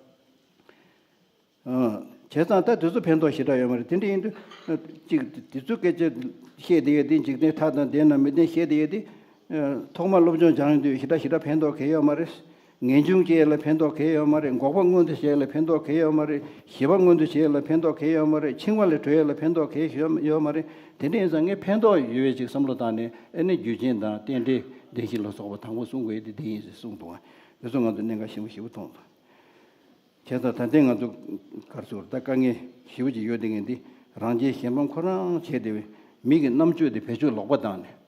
ཨ། བྱས་ཙང་ད་དེ་ཚོ་ཕན་ཐོགས་ཞེ་དྲག་ཡོད་མ་རེད། དེ་འདྲ་ཡིན་དུས། ཨ། ཅིག་དེ་ཚོའི་སྐད་ཆ་བཤད་བསྡད་ཡས་དེ་འཇིག་རྟེན་མཐའ་དང་ལྡན་ནམ་མི་ལྡན་བཤད་བསྡད་ཡས་དེ། ཨ། ཐོག་མར་སློབ་སྦྱོང་སྦྱང་ཡོང་དུས་ཞེ་དྲག་ཞེ་དྲག་ཕན་ཐོགས་གང་ཡང་ཡོད་མ་རེད། ངེས་འབྱུང་སྐྱེ་ཡས་ལ་ཕན་ཐོགས་གང་ཡང་ཡོད་མ་རེད། འགོག་པ་མངོན་དུ་བྱེད་ཡས་ལ་ཕན་ཐོགས་གང་ཡང་ཡོད་མ་རེད། ཞི་བ་མངོན་དུ་བྱེད་ཡས་ལ་ཕན་ཐོགས་གང་ཡང་ཡོད་མ་རེད། འཆིང་བ་ལས་གྲོལ་ཡས་ལ་ཕན་ཐོགས་གང་ཡང་ཡོད་མ་རེད། དེ་འདྲ་ཡིན་ཙང་ངས་ཕན་ཐོགས་ཡོད་པའི་ཅིག་བསམ་བློ་བཏང་ནས། ཨ་ནི་རྒྱུ་རྐྱེན་དང་རྟེན་འབྲེལ་བདེན་བཞི་ལ་སོགས་པ་དང་པོ་བསྲུང་དགོས་ཡས་དེ་འདི་ཡིན་ཟེར་གསུངས་འདུག། དེ་ཚོ་ང་ཚོ་གནད་འགག་ཆེན་པོ་ཞེ་པོ་མཐོང་སོང་། བྱས་ཙང་ད་ལྟའི་ང་ཚོ་ག་རེ་ཟེར། ད་དཀའ་ངལ་ཞེ་པོ་ཅིག་ཡོད་བསྡད་མཁན་འདི། རང་གཞན་གཞན་ཕམ་ཁོ་རང་བྱས་བསྡད་པའི་མི་གི་རྣམ་དཔྱོད་དེ་བེད་སྤྱོད་ལོག་པ་བཏང་ནས།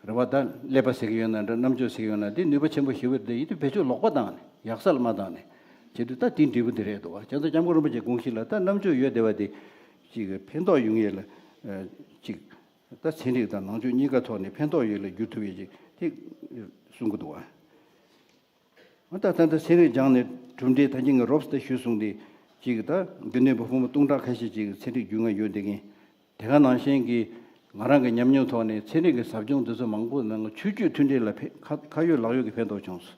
རེད་པ། ད་ཀླད་པ་ཟེར་གྱི་ཡོད་ན་འདྲ། རྣམ་དཔྱོད་ཟེར་གྱི་ཡོད་ན། འདི་ནུས་པ་ཆེན་པོ་ཞེ་པོ་རེད་དེ། ཡིན་དུས་བེད་སྤྱོད་ལོག་པ་བཏང་ནས། ཡག་ས་ལ་མ་བཏང་ནས་བྱེད་དུས། ད་དེ་འབྲས་བུ་འདི་རེད་འདུག་པ། བྱས་ཙང་སྐྱབས་མགོན་རིན་པོ་ཆེའི་དགོངས་གཞི་ལ། ད་རྣམ་དཔྱོད་ཡོད་བསྡད་པ་དེ་ཅིག་ཕན་ཐོགས་ཡོང་ཡས་ལ། ཨ། ཅིག། ད་ཚན་རིག་དང་ནང་ཆོས་གཉིས་ཀ་ཐོག་ནས་ཕན་ཐོགས་ཡོད་ལ་འགྱུར་ཐུབ་ཡས་ཅིག་དེ་གསུང་གི་འདུག་པ། ད་ད་ལྟ་ཚན་རིག་སྦྱངས་ནས་གྲུབ་འབྲས་ད་གིན་ངས་རོབ་ཙམ་ཞུས་སོང་སྟེ། གཅིག་ད་དགེ་འདུན་པ་ཕོ་མོ་སྟོང་ཕྲག་ཁ་ཤས་ཅིག་ཚན་རིག་རྒྱུས་མངའ་ཡོད་བསྡད་མཁན། དེ་ག་ནང་བཞིན་གྱི་ང་རང་གི་ཉམས་མྱོང་ཐོག་ནས་ཚན་རིག་གི་ཟབ་སྦྱོང་དེ་ཚོ་མང་པོ་ནང་ཆོས་བརྒྱུད་མཐུན་འབྲེལ་ལ་ཕན། ཁ་ཁ་ཡོད་ལག་ཡོད་ཀྱི་ཕན་ཐོགས་བྱུང་སོང་།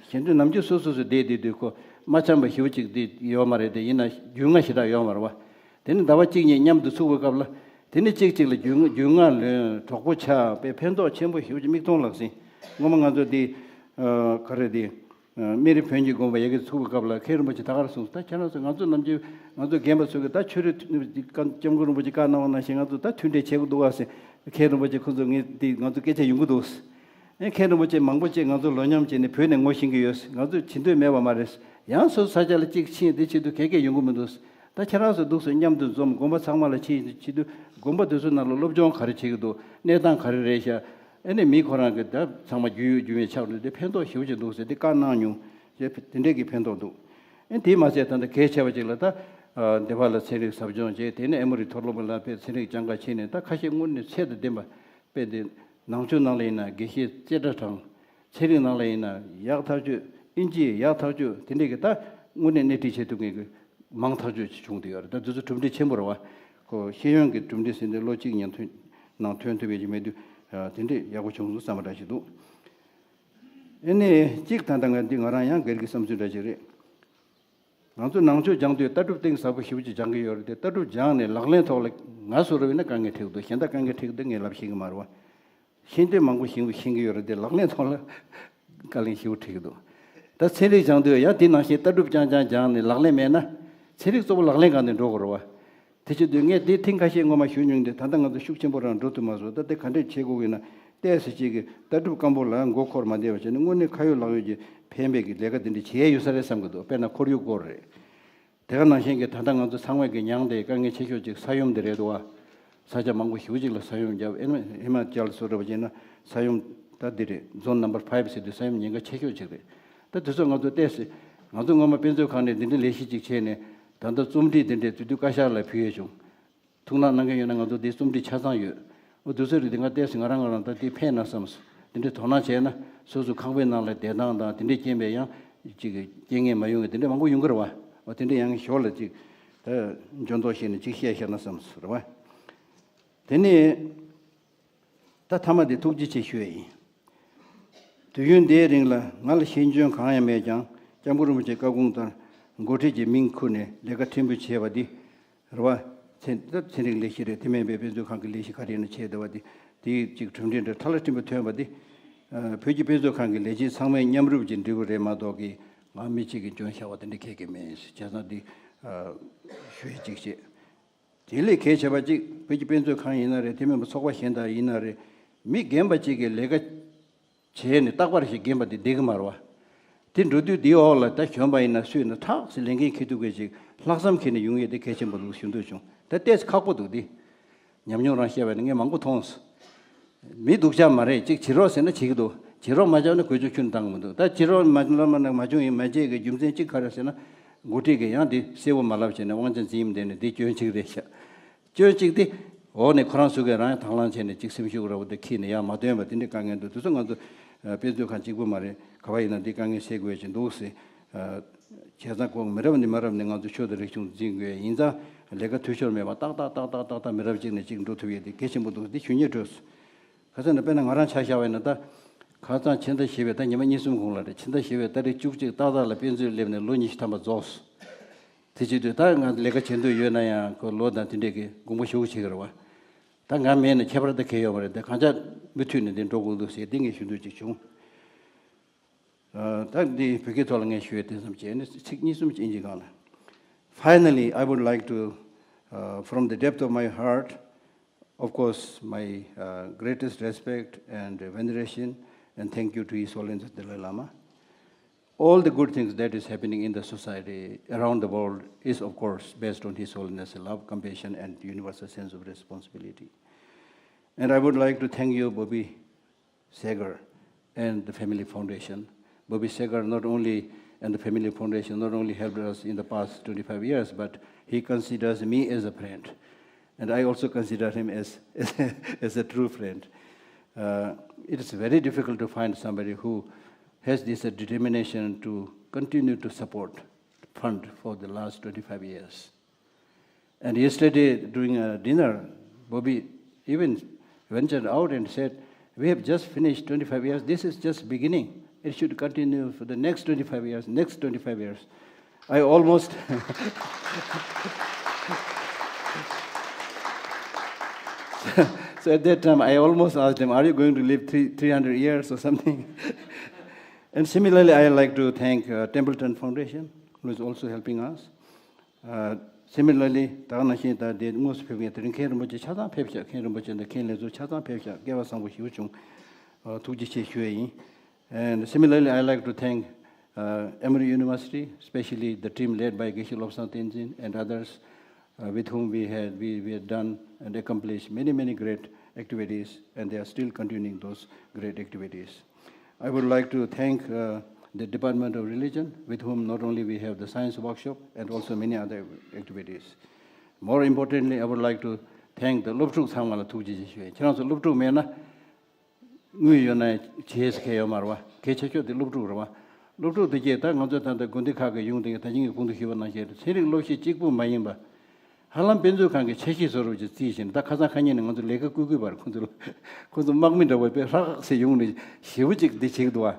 གཞན་དུ་ནམ་རྒྱུན་སོ་སོ་སོ་བསྡད་བསྡད་དུས་ཁོ་མ་འཆམ་པ་ཞེ་པོ་ཅིག་དེ་ཡོད་མ་རེད་དེ། ཡིན་ན་རྒྱུས་མངའ་ཞེ་དྲག་ཡོད་མ་རེད་པ། དེ་ནི་ཟླ་བ་གཅིག་གཉིས་མཉམ་དུ་ཚུགས་པའི་སྐབས་ལ། དེ་ནི་གཅིག་གཅིག་ལ་རྒྱུས་མངའ། རྒྱུས་མངའ་ལོན། གྲོགས་པོ་ཆགས་པའི་ཕན་ཐོགས་ཆེན་པོ་ཞེ་པོ་ཅིག་མིག་མཐོང་ལག་ཟིན། སྔོན་མ་ང་ཚོ་དེ། ཨ། ག་རེ་དེ། ཨ། སྨན་རི་བོན་གྱི་དགོན་པ་ཡ་གི་ཚུགས་པའི་སྐབས་ལ། མཁན་རིན་པོ་ཆེ་ད་ག་རེ་གསུངས། ད་ཁྱེད་རང་ཚོ། ང་ཚོ་ནམ་རྒྱུན་ང་ཚོ་རྒན་པ་ཚོ་གིས་ད་ཆོས་རིག་སྐྱབས་མགོན་རིན་པོ་ཆེ་བཀའ་གནང་བ་ནང་བཞིན་ང་ཚོ་ད་མཐུན་འབྲེལ་བྱེད་དགོས་འདུག་ག་ཟེར། མཁན་རིན་པོ་ཆེ་ཁོང་ཚོ་ངས་དེ་ང་ཚོ་སྐད་ཆ་ཡོང་གི་འདུག། ཨེ། མཁན་རིན་པོ་ཆེ་མང་པོ་ཅིག་ང་ཚོ་ལོ་མཉམ་བྱས་ནས་བོད་ནས་ངོ་ཤེས་ཀྱི་ཡོད། ང་ཚོས་བྱེད་འདོད་མེད་པ་མ་རེད། ཡང་སོ་སོ་ས་ཆ་ལ་གཅིག་ཕྱིན། དེ་བྱེད་དུས་ག་གེ་ཡོང་གི་མི་འདུག། ད་ཁྱེད་རང་ཚོ་འདུག་སེ་མཉམ་དུ་འཛོམས། དགོན་པ་ཚང་མ་ལ་ཕྱིན་བྱེད་དུས། དགོན་པ་དེ་ཚོའི་ནང་ལ་སློབ་སྦྱོང་ག་རེ་བྱེད་ཀྱི་འདུག། གནས་སྟངས་ག་རེ་རེད་ཤག། ཨ་ནི་མི་ཁོ་རང་གི་ད་ཚང་མ་རྒྱུས་ཡོད་རྒྱུས་མེད་ཆགས་འགྲོ་དུས་ཕན་ཐོགས་ཞེ་པོ་ཅིག་འདུག་ཟེར་དེ་བཀའ་གནང་མྱོང་། དེ་འདྲས་ཀྱི་ཕན་ཐོགས་འདུག། ཨ། དེས་མ་ཚད་ད་ལྟ་གལ་ཆེ་བ་ཅིག་ལ། ད་སྡེ་པ་ལ་ཚན་རིག་ཟབ་སྦྱོང་བྱས། དེ་ནས་ཨེ་མོ་རི་མཐོ་སློབ་ལ་ཕེབས། ཚན་རིག་སྦྱང་ག་ཕྱིན་ནས། ད་ཁ་ཤས་དངོས་གནས་ཚད་དང་ལྡན་པ། དཔེ་དེ་ནང་ཆོས་ནང་ལ་ཡིན་ན་དགེ་བཤེས་རྩེ་གྲྭ་གྲགས། ཚན་རིག་ནང་ལ་ཡིན་ན་ཡག་ཐག་ཆོད། ཨིན་ཇི་ཡག་ཐག་ཆོད། དེ་འདྲས་ཀྱི་ད་དངོས་གནས་སྣེ་ཁྲིད་བྱེད་ཐུབ་མཁན་གྱི་མང་ཐག་ཆོད་ཅིག་བྱུང་བསྡད་ཡོད་རེད། ད་དེ་ཚོ་གྲུབ་འབྲས་ཆེན་པོ་རེད་བ། ཁོ་ཤེས་ཡོན་གྱི་གྲུབ་འབྲས་ཟེར་འདི་ལོ་གཅིག་ཉིན་ཐོན་ནང་ཐོན་ཐུབ་ཡས་ཅིག་མེད་དུས། ཨ། དེ་འདྲས་ཡག་པོ་བྱུང་སོང་བསམ་པ་འདྲ་ཞིག་འདུག་ཨ་ནི་གཅིག་ད་ལྟ་ང་འདི་ང་རང་ཡང་སྒེར་གྱི་བསམ་ཚུལ་འདྲ་ཞིག་རེད། ང་ཚོ་ནང་ཆོས་སྦྱང་དུས་ལྟ་གྲུབ་གཏིང་ཟབ་པོ་ཞེ་པོ་ཅིག་སྦྱང་གི་ཡོད་རེད་དེ། ལྟ་གྲུབ་སྦྱངས་ནས་ལག་ལེན་ཐོག་ལ་ང་བཟོ་འདྲ་བོ་ཡིན་ན་དཀའ་ངལ་འཕྲད་ཀྱི་འདུག་གཞན་དག་དཀའ་ངལ་འཕྲད་ཀྱི་འདུག་ངས་ལབ་ཤེས་ཀྱི་མ་རེད་བ། ཤེས་འདོད་མང་པོ་ཤེས་ཤེས་ཀྱི་ཡོད་རེད་དེ། ལག་ལེན་ཐོག་ལ་དཀའ་ལས་ཞེ་པོ་འཕྲད་ཀྱི་འདུག་ད་ཚན་རིག་སྦྱང་དུས་ཡང་དེ་ནང་བཞིན་ལྟ་གྲུབ་རྐྱང་རྐྱང་སྦྱངས་ནས་ལག་ལེན་མེད་ན། ཚན་རིག་གཙོ་བོ་ལག་ལེན་སྒང་ནས་འགྲོ་དགོས་རེད་བ། དེ་བྱེད་དུས་ངས་དེ་ཐེངས་ཁ་ཤས་སྔོན་མ་ཞུ་མྱོང་དེ། ད་ལྟ་ང་ཚོ་ཤུགས་ཆེན་པོ་རང་འགྲོ་ཐུབ་མ་སོང་། ད་དེ་ག་འདྲས་བྱེད་དགོས་ཀྱི་ན། ཏོག་ཙམ་ཅིག་གི་ལྟ་གྲུབ་སྐམ་པོ་ལ་མགོ་འཁོར་མ་བསྡད་པ་བྱས་ནས། དངོས་གནས་ཁ་ཡོད་ལག་ཡོད་ཀྱི་ཕན་པའི་གི་ལས་ཀ་དེ་འདྲ་བྱེད་ཡས་ཡོད་ས་རེད་བསམ་གྱི་འདུག་དཔེར་ན་ཁོར་ཡུག་སྐོར་རེད། དེ་ག་ནང་བཞིན་གྱི་ད་ལྟ་ང་ཚོ་ཚང་མས་ཀྱི་མྱངས་ཏེ་དཀའ་ངལ་ཆེ་ཤོས་ཅིག་ས་ཡོམ་དེ་རེད་འདུག་བ། ས་ཆ་མང་པོ་ཞེ་པོ་ཅིག་ལ་ས་ཡོམ་བརྒྱབ། ཨེ་ནི་ཧི་མ་ཅལ་བཟོ་འདྲ་བ་བྱས་ན་ས་ཡོམ་ད་འདི་རེད། Zone Number Five ཟེར་དུས་ས་ཡོམ་ཉེན་ཁ་ཆེ་ཤོས་ཅིག་རེད། ད་དེ་ཚོ་ང་ཚོ་ཏོག་ཙམ། ང་ཚོ་སྔོན་མ་དཔེ་མཛོད་ཁང་ནས་འདི་འདྲའི་ལས་གཞི་ཅིག་བྱས་ནས། ད་ལྟ་རྩོམ་སྒྲིག་འདི་འདྲའི་དེ་དུས་བཀའ་ཤག་ལ་ཕུལ་ཡས་བྱུང་། ཐུགས་སྣང་གནང་མཁན་ཡོད་ན་ང་ཚོ་འདི་རྩོམ་སྒྲིག་ཆ་ཚང་ཡོད། འོ་དེ་ཚོ་རིགས་དེ་ང་ཏོག་ཙམ་ང་རང་ང་རང་ད་དེ་ཕན་ན་བསམ། དེ་འདྲའི་དོ་སྣང་བྱས་ན་སོ་སོ་ཁང་པའི་ནང་ལ་བསྡད་སྟངས་དང་དེ་འདྲའི་རྐྱེན་པས་ཡང་ཅིག་རྐྱེན་ངན་མ་ཡོང་བའི་དེ་འདྲ་མང་པོ་ཡོང་གི་རེད་བ། འོ་དེ་འདྲ་ཡང་ཞོར་ལ་ཅིག་ད་འཇོན་ཐོག་བཤད་ནས་ཅིག་བཤད་བཞག་ན་བསམ་རེད་བ། དེ་ནས། ད་མཐའ་མ་དེ་ཐུགས་རྗེ་ཆེ་ཞུ་ཡས་ཡིན། དུས་ཡུན་འདིའི་རིང་ལ་ང་ལ་ཤེས་འཇོན་གང་ཡང་མེད་ཀྱང་། སྐྱབས་མགོན་རིན་པོ་ཆེའི་བཀའ་དགོངས་ལྟར་འགོ་ཁྲིད་ཀྱི་མིང་ཁུར་ནས་ལས་ཀ་ཕྲན་བུ་བྱས་པ་འདི་རེད་བ། ཚན་ད་ཚན་རིག་ལས་གཞི་རེད། དེ་མིན་པའི་དཔེ་མཛོད་ཁང་གི་ལས་གཞི་ག་རེ་ཡིན་ན་བྱས་བསྡད་པ་འདི། དེའི་ཅིག་གྲུབ་འབྲས་འདྲ་ཕྲ་ལ་ཕྲན་བུ་ཐོན་པ་འདི། ཨ། བོད་ཀྱི་དཔེ་མཛོད་ཁང་གི་ལས་བྱེད་ཚང་མའི་མཉམ་རུབ་ཀྱི་འབྲས་བུ་རེད་མ་གཏོགས་ཀྱི། ང་མི་གཅིག་གིས་འཇོན་བཞག་པ་དེ་འདྲ་ཁེགས་ཀྱི་མེད། བྱས་ཙང་འདི། ཨ། ཞུ་ཡས་ཅིག་བྱེད། དེ་ལས་གལ་ཆེ་བ་གཅིག་བོད་ཀྱི་དཔེ་མཛོད་ཁང་ཡིན་ན་རེད། དེ་མིན་པ་ཚོགས་པ་གཞན་དག་ཡིན་ན་རེད། མི་རྒན་པ་གཅིག་གིས་ལས་ཀ་བྱས་ནས་རྟག་པར་ཞིག་རྒན་པ་དེ་བསྡད་ཀྱི་མ་རེད་བ། དེ་འགྲོ་དུས་དེའི་འོག་ལ་ད་གཞོན་པ་ཡིན་ན་སུ་ཡིན་ན་ཐག་ཟིག་ལས་འགན་འཁྱེར་ཐུབ་མཁན་ཅིག་ལྷག་བསམ་འཁྱེར་ནས་ཡོང་ཡས་དེ་གལ་ཆེན་པོ་འདུག་ཞུ་འདོད་བྱུང་། ད་ཏོག་ཙམ་ཁག་པོ་འདུག་དེ། ཉམས་མྱོང་རང་བཤད་པ་ནི་ངས་མང་པོ་མཐོང་སོང་། མི་སྡུག་ཅག་མ་རེད། ཅིག་བྱེད་རོགས་ཟེར་ན་བྱེད་ཀྱི་འདུག་བྱེད་རོགས་མ་བྱས་ན་གོས་ཆོད་ཁྱོན་བཏང་གི་མི་འདུག་ད་བྱེད་རོགས་མ་ལ་མ་ན་མ་བྱུང་ཡིན་མ་བྱས་ཀྱི་རྒྱུ་མཚན་གཅིག་ག་རེ་ཟེར་ན། འགོ་ཁྲིད་ཀྱིས་ཡང་དེ་གསལ་པོ་མ་ལབ་བྱས་ནས་དབང་ཆ་འཛིན་ཡིན་བསྡད་ནས་དེ་སྐྱོན་གཅིག་རེད་ཤག་སྐྱོན་གཅིག་དེ་འོག་ནས་ཁོ་རང་ཚོ་གིས་རང་ཡང་དང་བླངས་བྱས་ནས་ཅིག་སེམས་ཤུགས་ར་བོ་དེ་ཁྱེར་ནས་ཡང་མ་ཐོན་པ་དེ་འདྲའི་དཀའ་ངལ་འདུག་དེ་ཚོ་ང་ཚོ་དཔེ་མཛོད་ཁང་གཅིག་པུ་མ་རེད། ག་པར་ཡིན་ན་འདི་དཀའ་ངལ་སེལ་དགོས་ཀྱི་འདུག་ཟེར། བྱས་ཙང་ཁོང་མི་རབས་ནས་མི་རབས་ནས་ང་ཚོ་ཆོས་དང་རིག་གཞུང་འཛིན་དགོས། ཡིན་ཙང་ལས་ཀ་འཐུས་ཤོར་མེད་པ་ཏག་ཏག་ཏག་ཏག་ཏག་ཏག་མི་རབས་གཅིག་ནས་གཅིག་འགྲོ་ཐུབ་ཡས་དེ་གལ་ཆེན་པོ་འདུག་འདི་ཞུ་སྙིང་བྲོས་སོང་། ག་ཚོད་ན་དཔེར་ན་ང་རང་ཆ་བཞག་པ་ཡིན་ན། ད་ཁ་སང་ཕྱི་ཟླ་བཞི་པའི་ད་ཉི་མ་གཉིས་གསུམ་གོང་ལ་རེད། ཕྱི་ཟླ་བཞི་པའི་ཏ་རིག་བཅུ་གཅིག་ཏག་ཏག་ལ་དཔེ་མཛོད་སླེབས་ནས་ལོ་ཉི་ཤུ་ཐམ་པ་རྫོགས་སོང་། དེ་བྱེད་དུས་ད་ང་ལས་ཀ་བྱེད་འདོད་ཡོད་ན་ཡང་ཁོ་ལོ་དང་དེ་འདྲས་ཀྱི་དགོངས་པ་ཞུ་བྱེད་ཀྱི་རེད་བ། ད་ང་མེད་ན་ཁྱད་པར་ད་གང་ཡང་ཡོད་མ་རེད། ད་གང་ཅག་མུ་མཐུད་ནས་འདི་འགྲོ་དགོས་འདུག་ཟེར་འདི་ངས་ཞུ་འདོད་ཅིག་བྱུང་། ཨ། ད་འདི་བོད་སྐད་ཐོག་ལ་ངས་ཞུ་ཡས་དེ་ཙམ་བྱས་ནས་ཚིག་གཉིས་གསུམ་ཅིག་ཨིན་ཇི་སྒང་ལ། Finally, I would like to, uh, from the depth of my heart, of course, my, uh, greatest respect and veneration and thank you to His Holiness Dalai Lama. All the good things that is happening in the society around the world is, of course, based on His Holiness' love, compassion, and universal sense of responsibility. And I would like to thank you, Bobby Seger, and the Family Foundation. Bobby Seger not only, and the Family Foundation not only helped us in the past twenty-five years, but he considers me as a friend. And I also consider him as, as a true friend. Uh, it is very difficult to find somebody who has this, uh, determination to continue to support fund for the last twenty-five years. And yesterday during a dinner, Bobby even ventured out and said, "We have just finished twenty-five years. This is just beginning. It should continue for the next twenty-five years, next twenty-five years." I almost, so at that time, I almost asked him, "Are you going to live three, three hundred years or something?" And similarly, I like to thank, uh, Templeton Foundation, who is also helping us. Uh, similarly, ད་ག་ནང་བཞིན་ད་དེ་དངོས་སུ་ཕེབས་མཁན་དེ་རིང་མཁན་རིན་པོ་ཆེ་ཆ་ཚང་ཕེབས་ཤག་མཁན་རིན་པོ་ཆེ་དང་མཁན་ལས་ཚོགས་ཆ་ཚང་ཕེབས་ཤག་སྐལ་བ་བཟང་པོ་ཞེ་པོ་བྱུང་། ཨ། ཐུགས་རྗེ་ཆེ་ཞུ་ཡས་ཡིན། And similarly, I like to thank, uh, Emory University, especially the team led by Geshe Lobsang Tenzin and others, uh, with whom we had, we, we had done and accomplished many, many great activities, and they are still continuing those great activities. I would like to thank, uh, the Department of Religion, with whom not only we have the science workshop and also many other activities. More importantly, I would like to thank the སློབ་ཕྲུག་ཚང་མ་ལ་ཐུགས་རྗེ་ཆེ་ཞུ་ཡ་ཡིན། ཁྱེད་རང་ཚོ་སློབ་ཕྲུག་མེད་ན་ དངུལ་ཡོད་ན་བྱེད་ས་གལ་ཡོད་མ་རེད་བ། གལ་ཆེ་ཤོས་དེ་སློབ་ཕྲུག་རེད་བ། སློབ་ཕྲུག་དེ་གྱད་ད་ང་ཚོ་ད་ལྟ་དགོན་སྡེ་ཁག་གི་ཡོང་དེ་གྱད་ད་ཅིང་གི་གོང་དུ་ཞུས་པ་ནང་བཞིན་རེད། ཚན་རིག་སློབ་གཞི་གཅིག་པུ་མ་ཡིན་པ། ཧ་ལམ་དཔེ་མཛོད་ཁང་གི་འཆར་གཞི་བཟོ་འདྲ་ཅིག་བརྩིས་ཤིང་ད་ཁ་སང་ཁ་ཉིན་ནས་ང་ཚོ་ལས་ཀ་བསྐུལ་བསྐུལ་བར་ཁོང་ཚོ་ལ་ཁོང་ཚོ་དམག་མི་འདྲ་བོ་དཔེ་ཧྲག་ཧྲག་ཟེར་ཡོང་ནས་ཞེ་པོ་ཅིག་འདི་བྱེད་ཀྱི་འདུག་བ།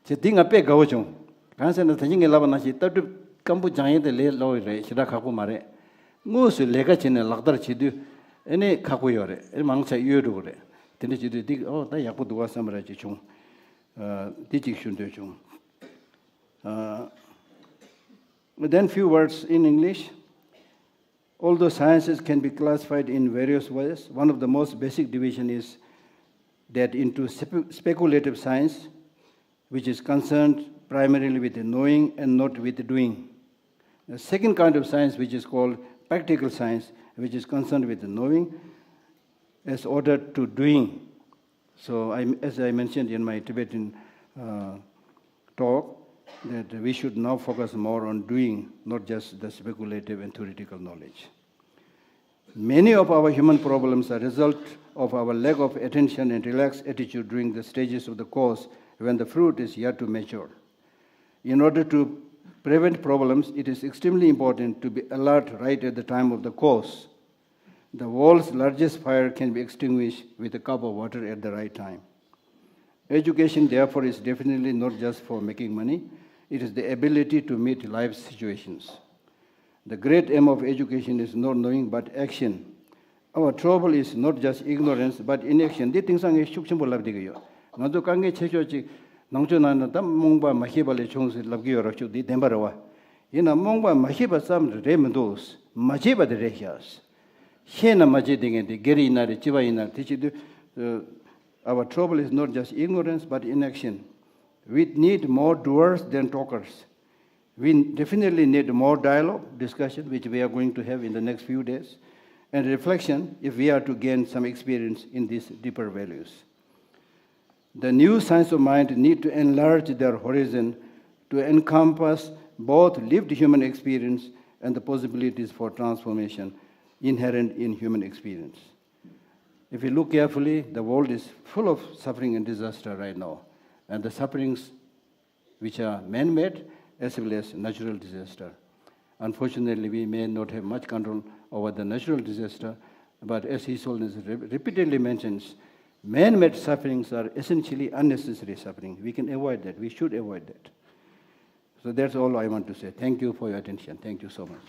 བྱས་དེ་ང་དཔེ་དགའ་བོ་བྱུང་། གང་ཟེར་ན་ད་ཅིང་གི་ལབ་པ་ནང་བཞིན་ལྟ་གྲུབ་སྐམ་པོ་སྦྱང་ཡས་དེ་ལས་སླ་བོ་རེད། ཞེ་དྲག་ཁག་པོ་མ་རེད། དངོས་སུ་ལས་ཀ་བྱས་ནས་ལག་བསྟར་བྱེད་དུས་ཨེ་ནས་ཁག་པོ་ཡོད་རེད། ཨེ་མང་ཆེ་གཡོལ་འགྲོ་གི་རེད། དེ་འདྲ་བྱེད་དུས་འདི་ཨོ་ད་ཡག་པོ་འདུག་བ་བསམ་པ་ར་ཅིག་བྱུང་། ཨ་འདི་ཅིག་ཞུ་འདོད་བྱུང་། ཨ། Then few words in English. Although sciences can be classified in various ways, one of the most basic division is that into spe- speculative science, which is concerned primarily with the knowing and not with the doing. The second kind of science, which is called practical science, which is concerned with the knowing as ordered to doing. So, I, as I mentioned in my Tibetan uh, talk, that we should now focus more on doing, not just the speculative and theoretical knowledge. Many of our human problems are result of our lack of attention and relaxed attitude during the stages of the course when the fruit is yet to mature. In order to prevent problems, it is extremely important to be alert right at the time of the course. The world's largest fire can be extinguished with a cup of water at the right time. Education, therefore, is definitely not just for making money, it is the ability to meet life situations. The great aim of education is not knowing but action. Our trouble is not just ignorance but inaction. འདི་དེང་སང་ངས་ཤུགས་ཆེན་པོ་ལབ་བསྡད་ཀྱི་ཡོད། ང་ཚོ་དཀའ་ངལ་ཆེ་ཤོས་ཅིག་ནང་ཆོས་ནང་ན་ད་རྨོངས་པ་མ་ཤེས་པ་ལས་བྱུང་ཟེར་ལབ་ཀྱི་ཡོད་ར། ཤུགས་འདི་བདེན་པ་རེད་བ། ཡིན་ན་རྨོངས་པ་མ་ཤེས་པ་ཙམ་རེད་མི་འདུག་མ་བྱས་པ་དེ་རེད་ཤག་ཤེས་ན་མ་བྱས་དེ་ངས་དེ་སྒེར་ཡིན་ན་རེད། སྤྱི་པ་ཡིན་ན་རེད། དེ་བྱེད་དུས། Our trouble is not just ignorance but inaction. We need more doers than talkers. We definitely need more dialogue, discussion, which we are going to have in the next few days, and reflection if we are to gain some experience in these deeper values. The new science of mind need to enlarge their horizon to encompass both lived human experience and the possibilities for transformation inherent in human experience. If you look carefully, the world is full of suffering and disaster right now, and the sufferings which are man-made as well as natural disaster. Unfortunately, we may not have much control over the natural disaster, but as His Holiness re- repeatedly mentions, man-made sufferings are essentially unnecessary suffering. We can avoid that. We should avoid that. So that's all I want to say. Thank you for your attention. Thank you so much.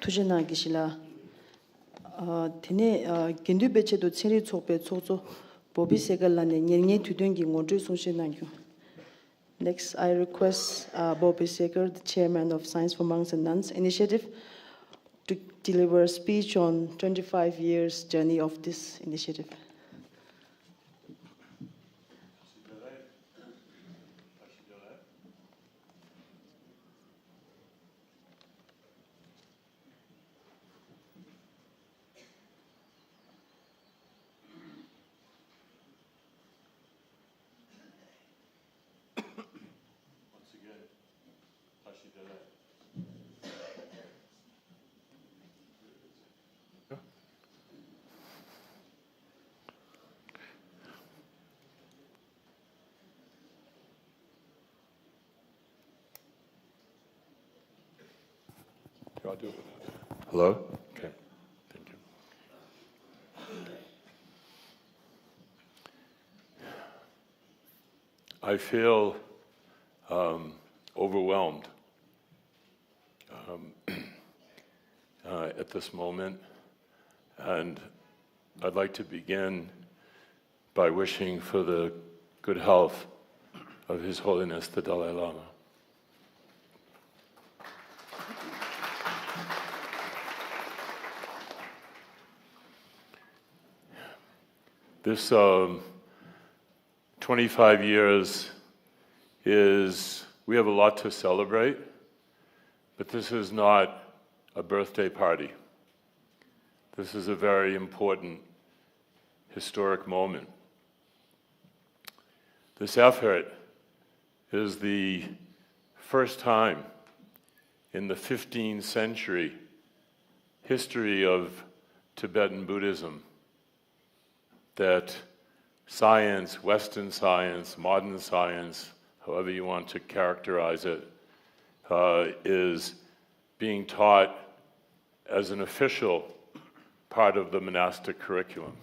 ཐུགས་རྗེ་གནང་། དགེ་བཤེས་ལགས། ཨ། དེ་ནས་ཨ། དགེ་འདུན་པའི་ཆེད་དུ་ཚན་རིག་ཚོགས་པའི་ཚོགས་གཙོ་བོ་བི་སེ་ཀར་ལགས་ནས་ཉེར་ལྔའི་དུས་སྟོན་གྱི་ངོ་སྤྲོད་གསུང་བཤད་གནང་རྒྱུ། Next, I request uh, Bobi Sekhar, the chairman of Science for Monks and Nuns Initiative, to deliver a speech on twenty-five years journey of this initiative. Hello? Okay. Thank you. I feel um, overwhelmed um, uh, at this moment, and I'd like to begin by wishing for the good health of His Holiness the Dalai Lama. This um, twenty-five years is, we have a lot to celebrate, but this is not a birthday party. This is a very important historic moment. This effort is the first time in the fifteenth century history of Tibetan Buddhism, that science, Western science, modern science, however you want to characterize it, uh, is being taught as an official part of the monastic curriculum.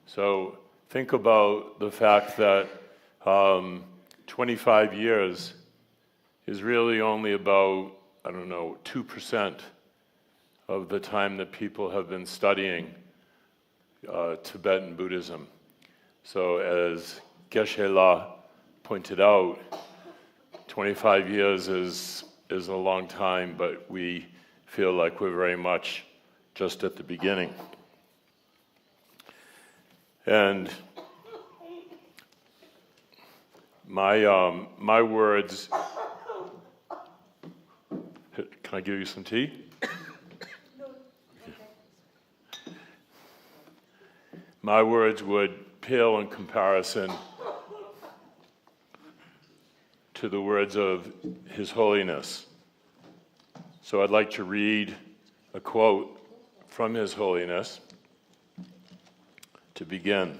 So think about the fact that um, twenty-five years is really only about, I don't know, two percent of the time that people have been studying uh, Tibetan Buddhism. So, as Geshe La pointed out, twenty-five years is, is a long time, but we feel like we're very much just at the beginning. And my, um, my words, can I give you some tea? My words would pale in comparison to the words of His Holiness. So I'd like to read a quote from His Holiness to begin.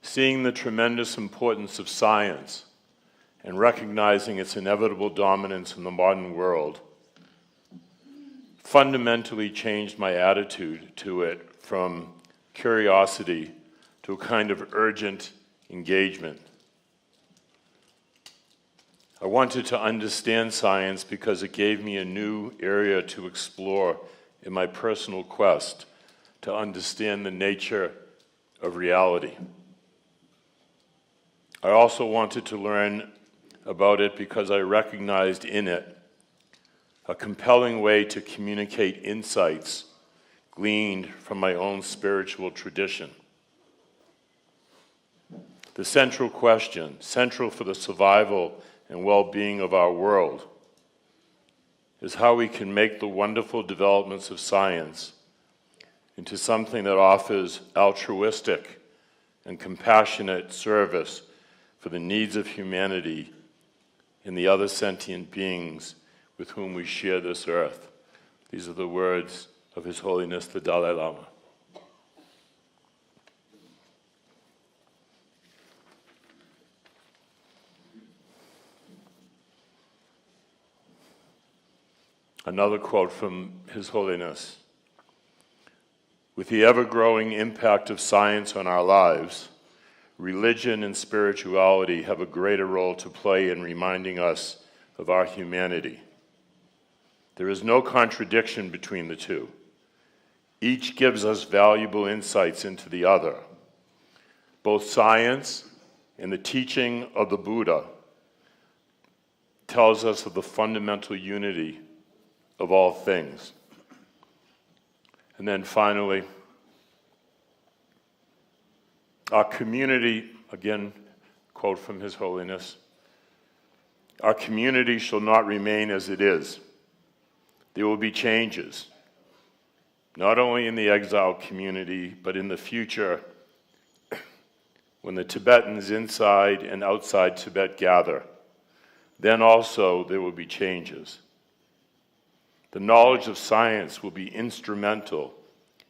Seeing the tremendous importance of science and recognizing its inevitable dominance in the modern world fundamentally changed my attitude to it from curiosity to a kind of urgent engagement. I wanted to understand science because it gave me a new area to explore in my personal quest to understand the nature of reality. I also wanted to learn about it because I recognized in it a compelling way to communicate insights gleaned from my own spiritual tradition. The central question, central for the survival and well being of our world, is how we can make the wonderful developments of science into something that offers altruistic and compassionate service for the needs of humanity and the other sentient beings with whom we share this earth. These are the words of His Holiness the Dalai Lama. Another quote from His Holiness. With the ever growing impact of science on our lives, religion and spirituality have a greater role to play in reminding us of our humanity. There is no contradiction between the two. Each gives us valuable insights into the other. Both science and the teaching of the Buddha tells us of the fundamental unity of all things. And then finally, our community, again, quote from His Holiness, our community shall not remain as it is. There will be changes, not only in the exiled community, but in the future, when the Tibetans inside and outside Tibet gather, then also there will be changes. The knowledge of science will be instrumental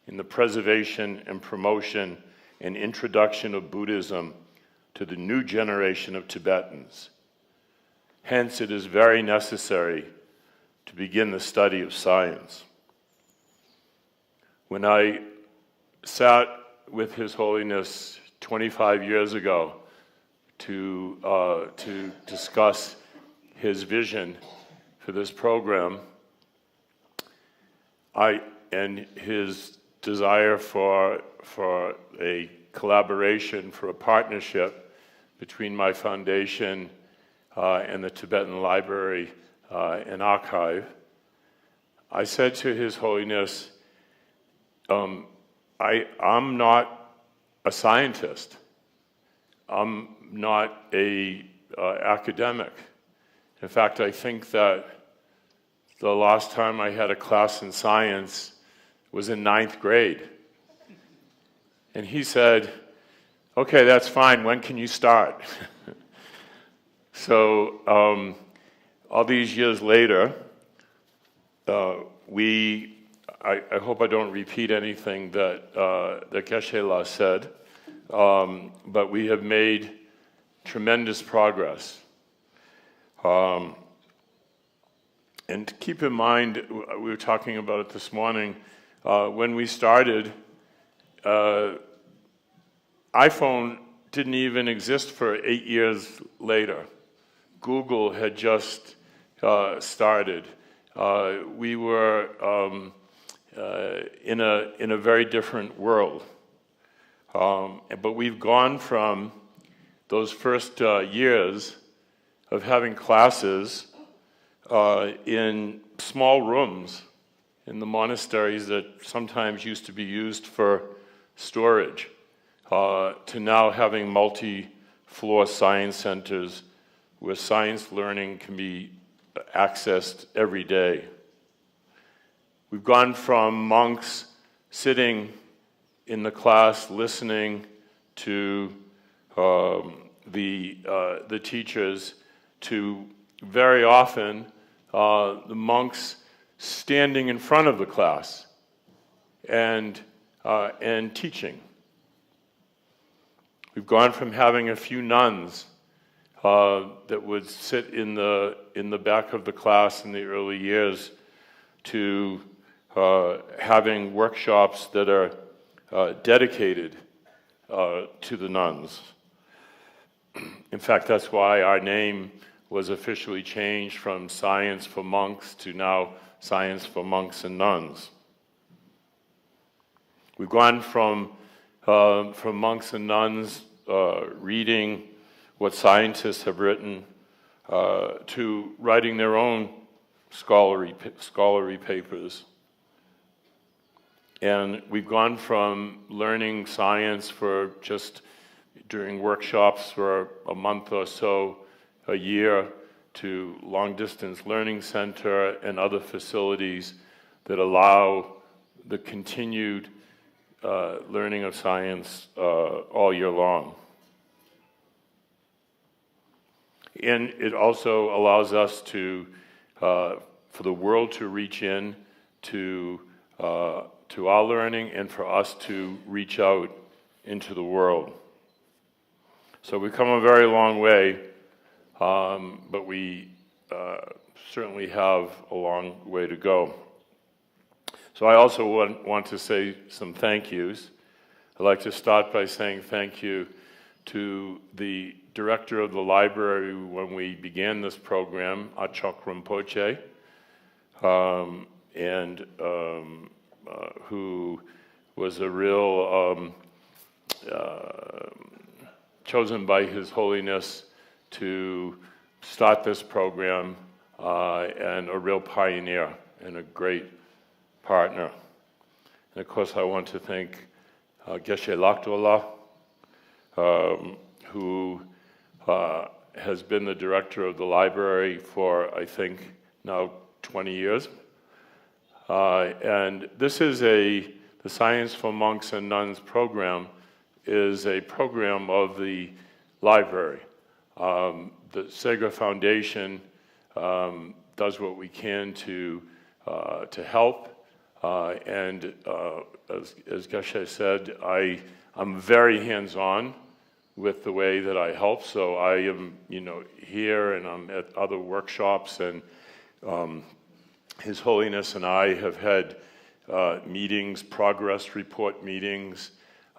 in the preservation and promotion and introduction of Buddhism to the new generation of Tibetans. Hence, it is very necessary to begin the study of science. When I sat with His Holiness twenty-five years ago to, uh, to discuss his vision for this program, I, and his desire for, for a collaboration, for a partnership between my foundation, uh, and the Tibetan Library, uh, and Archive. I said to His Holiness, um, I, I'm not a scientist. I'm not a, uh, academic. In fact, I think that the last time I had a class in science was in ninth grade. And he said, "Okay, that's fine. When can you start?" So, um, All these years later, uh, we, I, I hope I don't repeat anything that, uh, that Geshe-la said, um, but we have made tremendous progress. Um, and keep in mind, we were talking about it this morning, uh, when we started, uh, iPhone didn't even exist for eight years later. Google had just uh, started. Uh, we were um, uh, in, a, in a very different world. Um, but we've gone from those first uh, years of having classes uh, in small rooms in the monasteries that sometimes used to be used for storage, uh, to now having multi floor science centers where science learning can be accessed every day. We've gone from monks sitting in the class listening to um, the, uh, the teachers to very often uh, the monks standing in front of the class and, uh, and teaching. We've gone from having a few nuns uh, that would sit in the, in the back of the class in the early years to uh, having workshops that are uh, dedicated uh, to the nuns. In fact, that's why our name was officially changed from Science for Monks to now Science for Monks and Nuns. We've gone from, uh, from monks and nuns uh, reading what scientists have written uh, to writing their own scholarly, scholarly papers. And we've gone from learning science for just during workshops for a month or so a year to long distance learning center and other facilities that allow the continued uh, learning of science uh, all year long. And it also allows us to, uh, for the world to reach in to, uh, to our learning and for us to reach out into the world. So we've come a very long way, um, but we uh, certainly have a long way to go. So I also want, want to say some thank yous. I'd like to start by saying thank you to the director of the library when we began this program, Achok Rinpoche, um, and um, uh, who was a real um, uh, chosen by His Holiness to start this program uh, and a real pioneer and a great partner. And of course, I want to thank uh, Geshe Lakdola, um, who uh, has been the director of the library for, I think, now twenty years. Uh, and this is a, the Science for Monks and Nuns program is a program of the library. Um, the Sega Foundation um, does what we can to, uh, to help. Uh, and uh, as, as Geshe said, I, I'm very hands-on with the way that I help. So I am, you know, here and I'm at other workshops, and um, His Holiness and I have had uh, meetings, progress report meetings.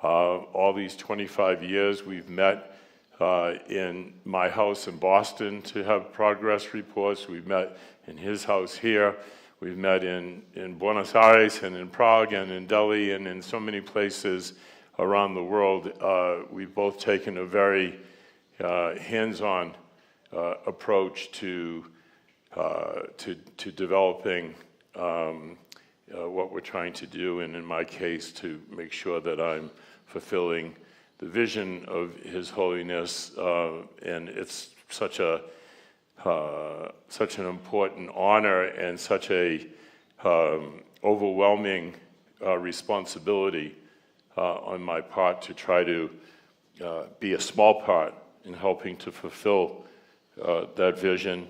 Uh, all these twenty-five years, we've met uh, in my house in Boston to have progress reports. We've met in his house here. We've met in, in Buenos Aires and in Prague and in Delhi and in so many places around the world. Uh, we've both taken a very uh, hands-on uh, approach to, uh, to, to developing um, uh, what we're trying to do, and in my case, to make sure that I'm fulfilling the vision of His Holiness. Uh, and it's such a uh, such an important honor and such a um, overwhelming uh, responsibility uh, on my part to try to uh, be a small part in helping to fulfill uh, that vision.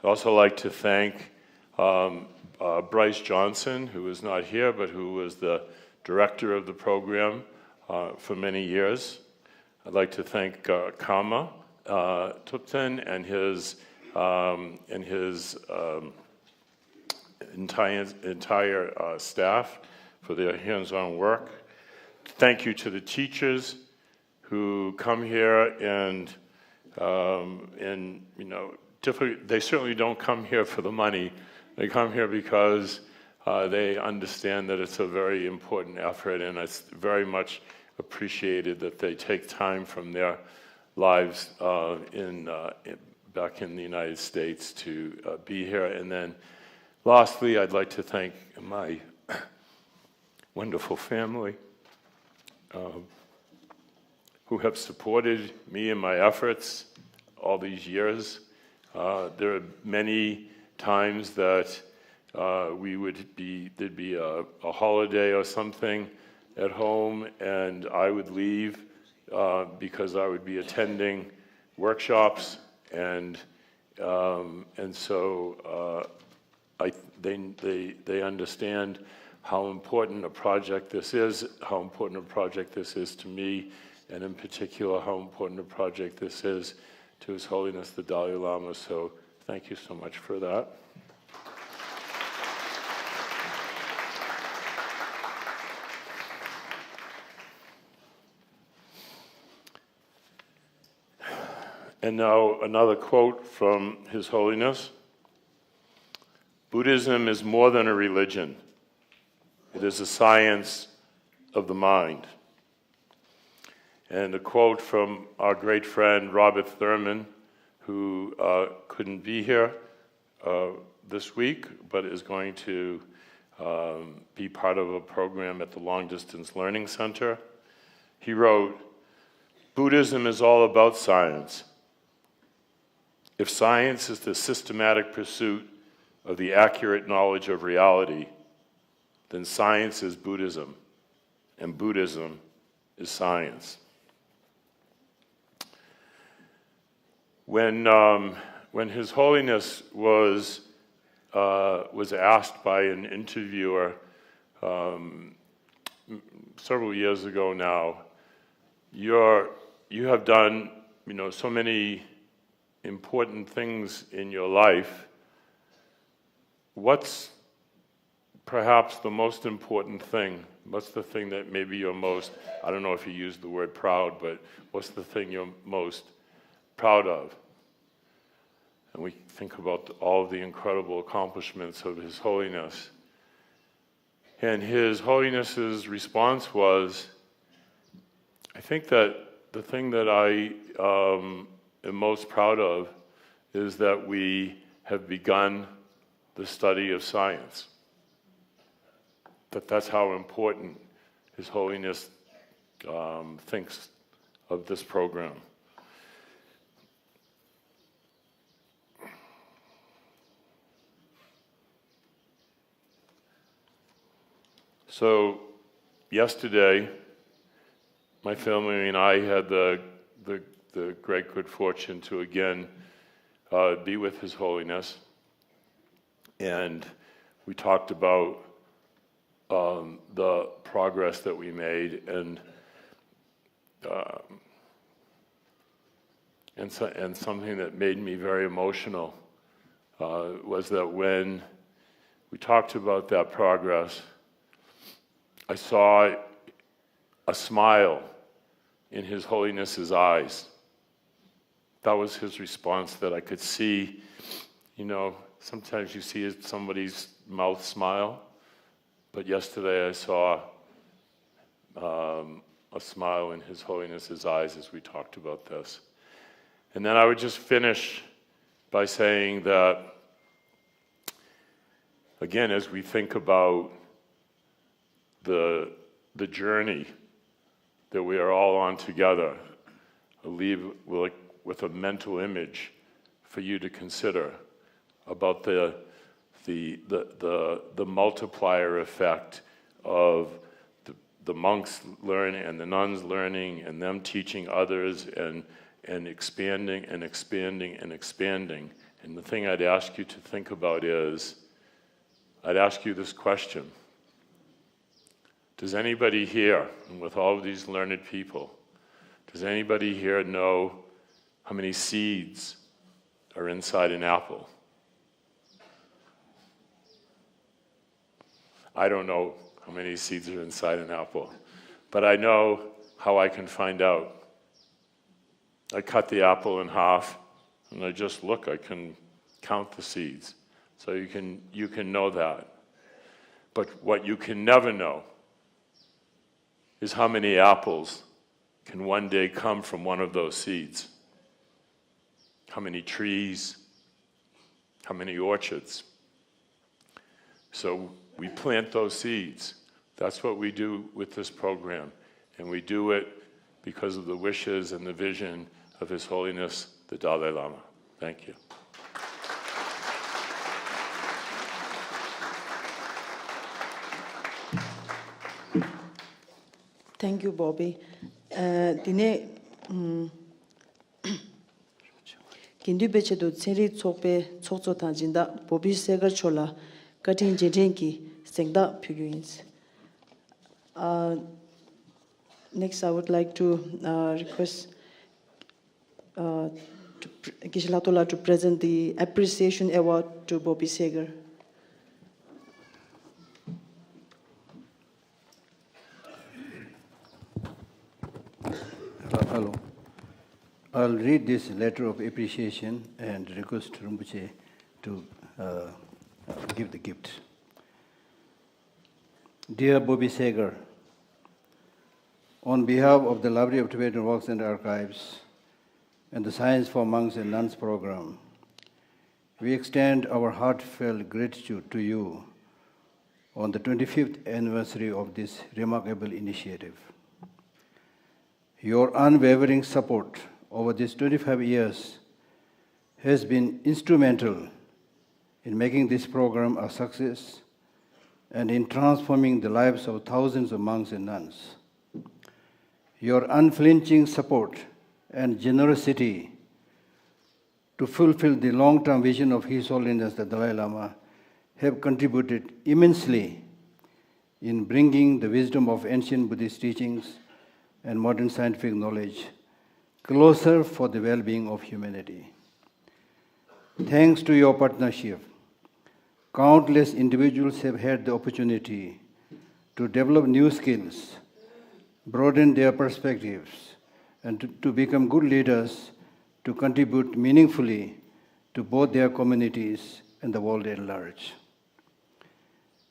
I'd also like to thank um, uh, Bryce Johnson, who is not here, but who was the director of the program uh, for many years. I'd like to thank uh, Karma uh, Thupten and his um, and his um, entire entire uh, staff for their hands-on work. Thank you to the teachers who come here and um, and you know different. They certainly don't come here for the money. They come here because uh, they understand that it's a very important effort, and it's very much appreciated that they take time from their lives uh, in, uh, in back in the United States to uh, be here. And then, lastly, I'd like to thank my wonderful family. Um, who have supported me in my efforts all these years. Uh, there are many times that uh, we would be there'd be a, a holiday or something at home, and I would leave uh, because I would be attending workshops, and um, and so uh, I, they, they, they understand how important a project this is, how important a project this is to me, and in particular, how important a project this is to His Holiness the Dalai Lama. So thank you so much for that. And now another quote from His Holiness. Buddhism is more than a religion. It is a science of the mind. And a quote from our great friend Robert Thurman, who uh, couldn't be here uh, this week, but is going to um, be part of a program at the Long Distance Learning Center. He wrote, Buddhism is all about science. If science is the systematic pursuit of the accurate knowledge of reality, then science is Buddhism, and Buddhism is science. When, um, when His Holiness was, uh, was asked by an interviewer um, several years ago now, you're, you have done you know, so many important things in your life, what's perhaps the most important thing? What's the thing that maybe you're most, I don't know if you used the word proud, but what's the thing you're most proud of? And we think about all of the incredible accomplishments of His Holiness. And His Holiness's response was, I think that the thing that I um, am most proud of is that we have begun the study of science. That that's how important His Holiness um, thinks of this program. So, yesterday, my family and I had the, the, the great good fortune to again uh, be with His Holiness. And we talked about um, the progress that we made and um, and, so, and something that made me very emotional uh, was that when we talked about that progress, I saw a smile in His Holiness's eyes. That was his response that I could see. You know, sometimes you see somebody's mouth smile, but yesterday I saw um, a smile in His Holiness's eyes as we talked about this. And then I would just finish by saying that, again, as we think about the, the journey that we are all on together, I'll leave with, with a mental image for you to consider about the, the, the, the, the multiplier effect of the, the monks learning and the nuns learning and them teaching others and, and expanding and expanding and expanding. And the thing I'd ask you to think about is, I'd ask you this question. Does anybody here, and with all of these learned people, does anybody here know how many seeds are inside an apple? I don't know how many seeds are inside an apple, but I know how I can find out. I cut the apple in half, and I just look, I can count the seeds. So you can, you can know that. But what you can never know is how many apples can one day come from one of those seeds. How many trees, how many orchards. So we plant those seeds. That's what we do with this program. And we do it because of the wishes and the vision of His Holiness the Dalai Lama. Thank you. Thank you, Bobby. ཨ་དེ་ནས་ཨམ། དགེ་འདུན་པའི་ཆེད་དུ་ཚན་རིག་ཚོགས་པའི་ཚོགས་གཙོ་དང་སྦྱིན་བདག་བོ་བི་སེ་གར་མཆོག་ལ་བཀའ་དྲིན་རྗེས་དྲན་གྱི་གཟེངས་རྟགས་ཕུལ་རྒྱུ་ཡིན། Uh, next, I would like to uh, request uh, to, དགེ་བཤེས་ལྷག་རྡོར་ལགས to present the appreciation award to Bobby Seger. Hello. I'll read this letter of appreciation and request Rinpoche to uh, give the gift. Dear Bobby Seger, on behalf of the Library of Tibetan Works and Archives and the Science for Monks and Nuns program, we extend our heartfelt gratitude to you on the twenty-fifth anniversary of this remarkable initiative. Your unwavering support over these twenty-five years has been instrumental in making this program a success and in transforming the lives of thousands of monks and nuns. Your unflinching support and generosity to fulfill the long term vision of His Holiness the Dalai Lama have contributed immensely in bringing the wisdom of ancient Buddhist teachings and modern scientific knowledge closer for the well being of humanity. Thanks to your partnership, countless individuals have had the opportunity to develop new skills, broaden their perspectives, and to, to become good leaders to contribute meaningfully to both their communities and the world at large.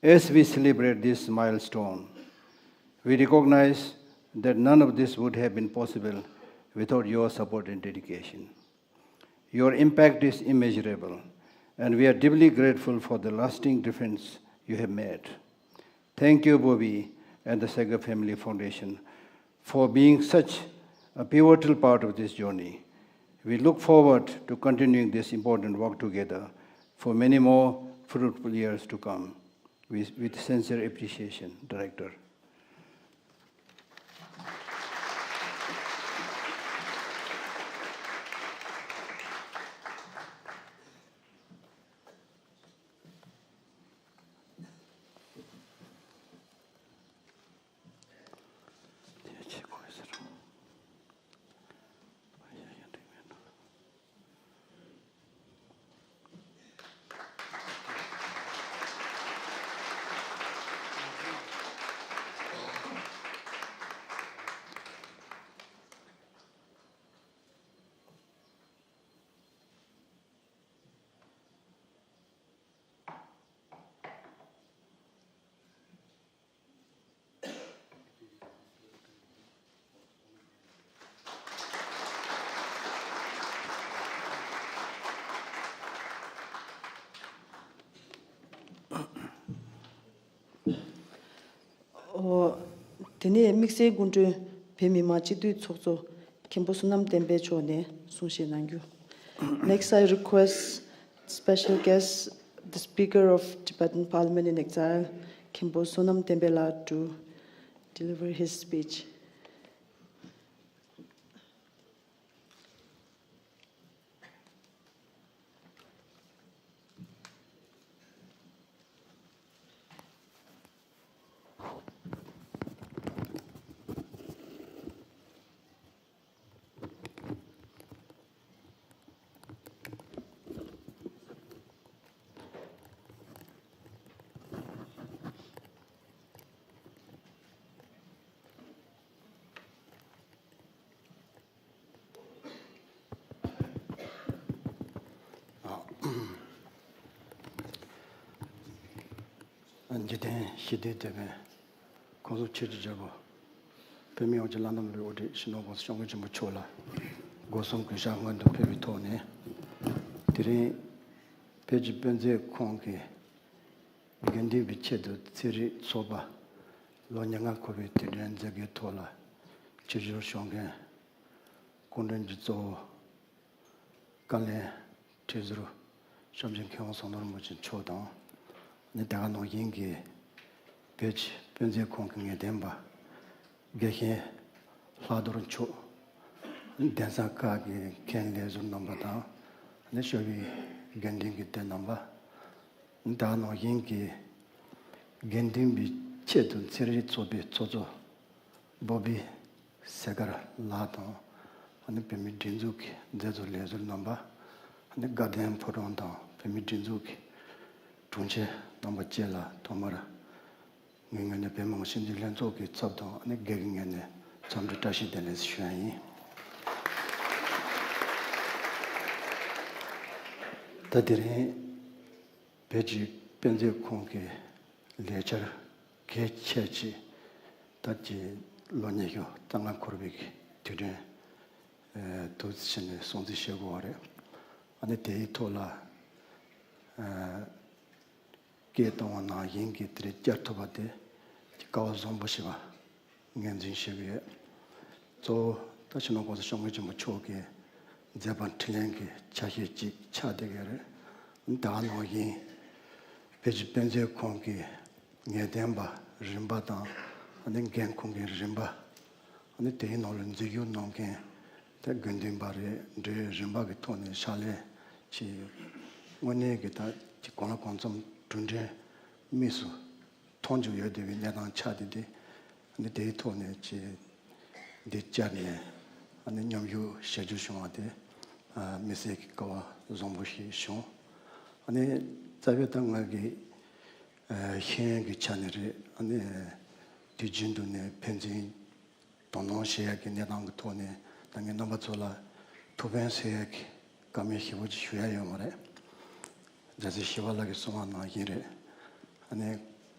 As we celebrate this milestone, we recognize that none of this would have been possible without your support and dedication. Your impact is immeasurable, and we are deeply grateful for the lasting difference you have made. Thank you, Bobby, and the Seger Family Foundation for being such a pivotal part of this journey. We look forward to continuing this important work together for many more fruitful years to come. With, with sincere appreciation, Director. ཨོ། དེ་ནས་དམིགས་བསལ་སྐུ་མགྲོན་བོད་མི་མང་སྤྱི་འཐུས་ཚོགས་གཙོ་མཁན་པོ་བསོད་ནམས་བསྟན་འཕེལ་མཆོག་ནས་གསུང་བཤད་གནང་རྒྱུ། Next, I request special guest, the Speaker of Tibetan Parliament in Exile, མཁན་པོ་བསོད་ནམས་བསྟན་འཕེལ་ལགས་to deliver his speech. འཇིག་རྟེན་ཞི་བདེའི་དེད་དཔོན་༸གོང་ས་༸སྐྱབས་མགོན་ཆེན་པོ་བོད་མིའི་དབུ་ཁྲིད་བླ་ན་མེད་པའི་དབུ་ཁྲིད་སྤྱི་ནོར་༸གོང་ས་༸སྐྱབས་མགོན་ཆེན་པོ་མཆོག་ལ་སྒོ་གསུམ་གུས་ཕྱག་སྔོན་དུ་ཕུལ་བའི་ཐོག་ནས། དེ་རིང་བོད་ཀྱི་དཔེ་མཛོད་ཁང་གི་དགེ་འདུན་པའི་ཆེད་དུ་ཚན་རིག་ཚོགས་པ་ལོ་ཉེར་ལྔ་འཁོར་བའི་དུས་དྲན་མཛད་སྒོའི་ཐོག་ལ་ཆིབས་བསྒྱུར་ཞུ་མཁན་སྐུ་མགྲོན་གྱི་གཙོ་བོ་བཀའ་བློན་ཁྲི་ཟུར་བྱམས་ཆེན་མཁས་དབང་ཟམ་གདོང་རིན་པོ་ཆེ་མཆོག་དང་། ནི་དེ་ག་ནང་བཞིན་གྱི་བོད་ཀྱི་དཔེ་མཛོད་ཁང་གི་ངེས་གཏན་པ་དགེ་བཤེས་ལྷག་རྡོར་མཆོག་གདན་ས་ཁག་གི་མཁན་ལས་ཟུར་རྣམ་པ་དང་། ནི་ཞོ་བའི་དགེ་འདུན་གྱི་སྡེ་རྣམ་པ། ད་ནང་བཞིན་གྱི་དགེ་འདུན་པའི་ཆེད་དུ་ཚན་རིག་ཚོགས་པའི་ཚོགས་གཙོ་བོ་བི་སེ་གར་ལགས་དང་། ཨ་ནི་བོད་མིའི་སྒྲིག་འཛུགས་ཀྱི་མཛད་གཙོ་ལས་ཟུར་རྣམ་པ། ཨ་ནི་དགའ་ལྡན་ཕོ་བྲང་དང་བོད་མིའི་སྒྲིག་འཛུགས་ཀྱི་དྲུང་ཆེ་རྣམ་པ་བཅས་ལ་ཐོག་མར་ངའི་ངོས་ནས་བོད་མི་མང་སྤྱི་འཐུས་ལྷན་ཚོགས་ཀྱི་ཚབ་དང་ཨ་ནི་སྒེར་གྱི་ངོས་ནས་འཚམས་འདྲི་བཀྲ་ཤིས་བདེ་ལེགས་ཞུ་ཡ་ཡིན། ད་དེ་རིང་བོད་ཀྱི་དཔེ་མཛོད་ཁང་གི་ལས་འཆར་གལ་ཆེ་ཆེ་ད་ཀྱི་ལོ་ཉི་ཤུ་རྩ་ལྔ་འཁོར་བའི་དུས་དྲན་དུ་ཕྱིན་ནས་སྲུང་བརྩི་བྱེད་དགོས་པ་རེད། ཨ་ནི་དེའི་ཐོག་ལ་སྐད་གཏོང་བ་ནང་བཞིན་གྱི་དེ་རིང་བསྐྱར་ཐུབ་པ་དེ་སྐལ་བ་བཟང་པོ་ཞིག་པ། ངོས་འཛིན་ཞུ་གི་ཡོད། གཙོ་བོ་ད་སྤྱི་ནོར་༸གོང་ས་༸སྐྱབས་མགོན་ཆེན་པོ་མཆོག་གི་མཛད་པ་འཕྲིན་ལས་ཀྱི་ཆ་ཤས་ཅིག་ཆགས་བསྡད་ཡོད་རེད། ད་ག་ནང་བཞིན་བོད་ཀྱི་དཔེ་མཛོད་ཁང་གི་ངེས་གཏན་པ་རིམ་པ་དང་ཨ་ནི་འགན་འཁུར་མཁན་རིམ་པ། ཨ་ནི་དེའི་ནང་ལ་འཛུལ་ཞུགས་གནང་མཁན་དེ་དགེ་འདུན་པ་རེད། འབྲེལ་ཡོད་རིམ་པ་གི་ཐོག་ནས་ཕྱག་ལས་ཀྱི་དངོས་གནས་ཀྱི་ད་ཀྱི་གང་ལ་གང་འཚམ་གྲུབ་འབྲས་དམིགས་སུ། མཐོང་རྒྱུ་ཡོད་བསྡད་པའི་གནས་སྟངས་ཆགས་བསྡད་དེ། ཨ་ནི་དེའི་ཐོག་ནས་ཅི། འདི་བཅར་ནས་ཨ་ནི་མཉམ་ཞུགས་བྱ་རྒྱུ་བྱུང་བ་དེ། ཨ་དམིགས་བསལ་གྱི་སྐལ་བ་བཟང་པོ་ཞིག་བྱུང་། ཨ་ནི་རྩ་བའི་ད་ང་གི་ཨ་ཤེས་ཡོན་གྱི་ཆ་ནས་རེད། ཨ་ནི་དུས་རྒྱུན་དུ་ནས་ཕན་ཚུན་དོ་སྣང་བྱེད་ཡག་གི་གནས་སྟངས་ཀྱི་ཐོག་ནས་ད་ངས་རྣམ་པ་ཚོ་ལ་ཐུགས་ཕན་གསོས་ཡག་གི་བཀའ་མོལ་ཞིབ་པོ་ཅིག་ཞུ་ཡ་ཡོད་མ་རེད། རྒྱལ་སྲས་ཞི་བ་ལྷ་གིས་གསུངས་པ་ནང་བཞིན་རེད། ཨ་ནི་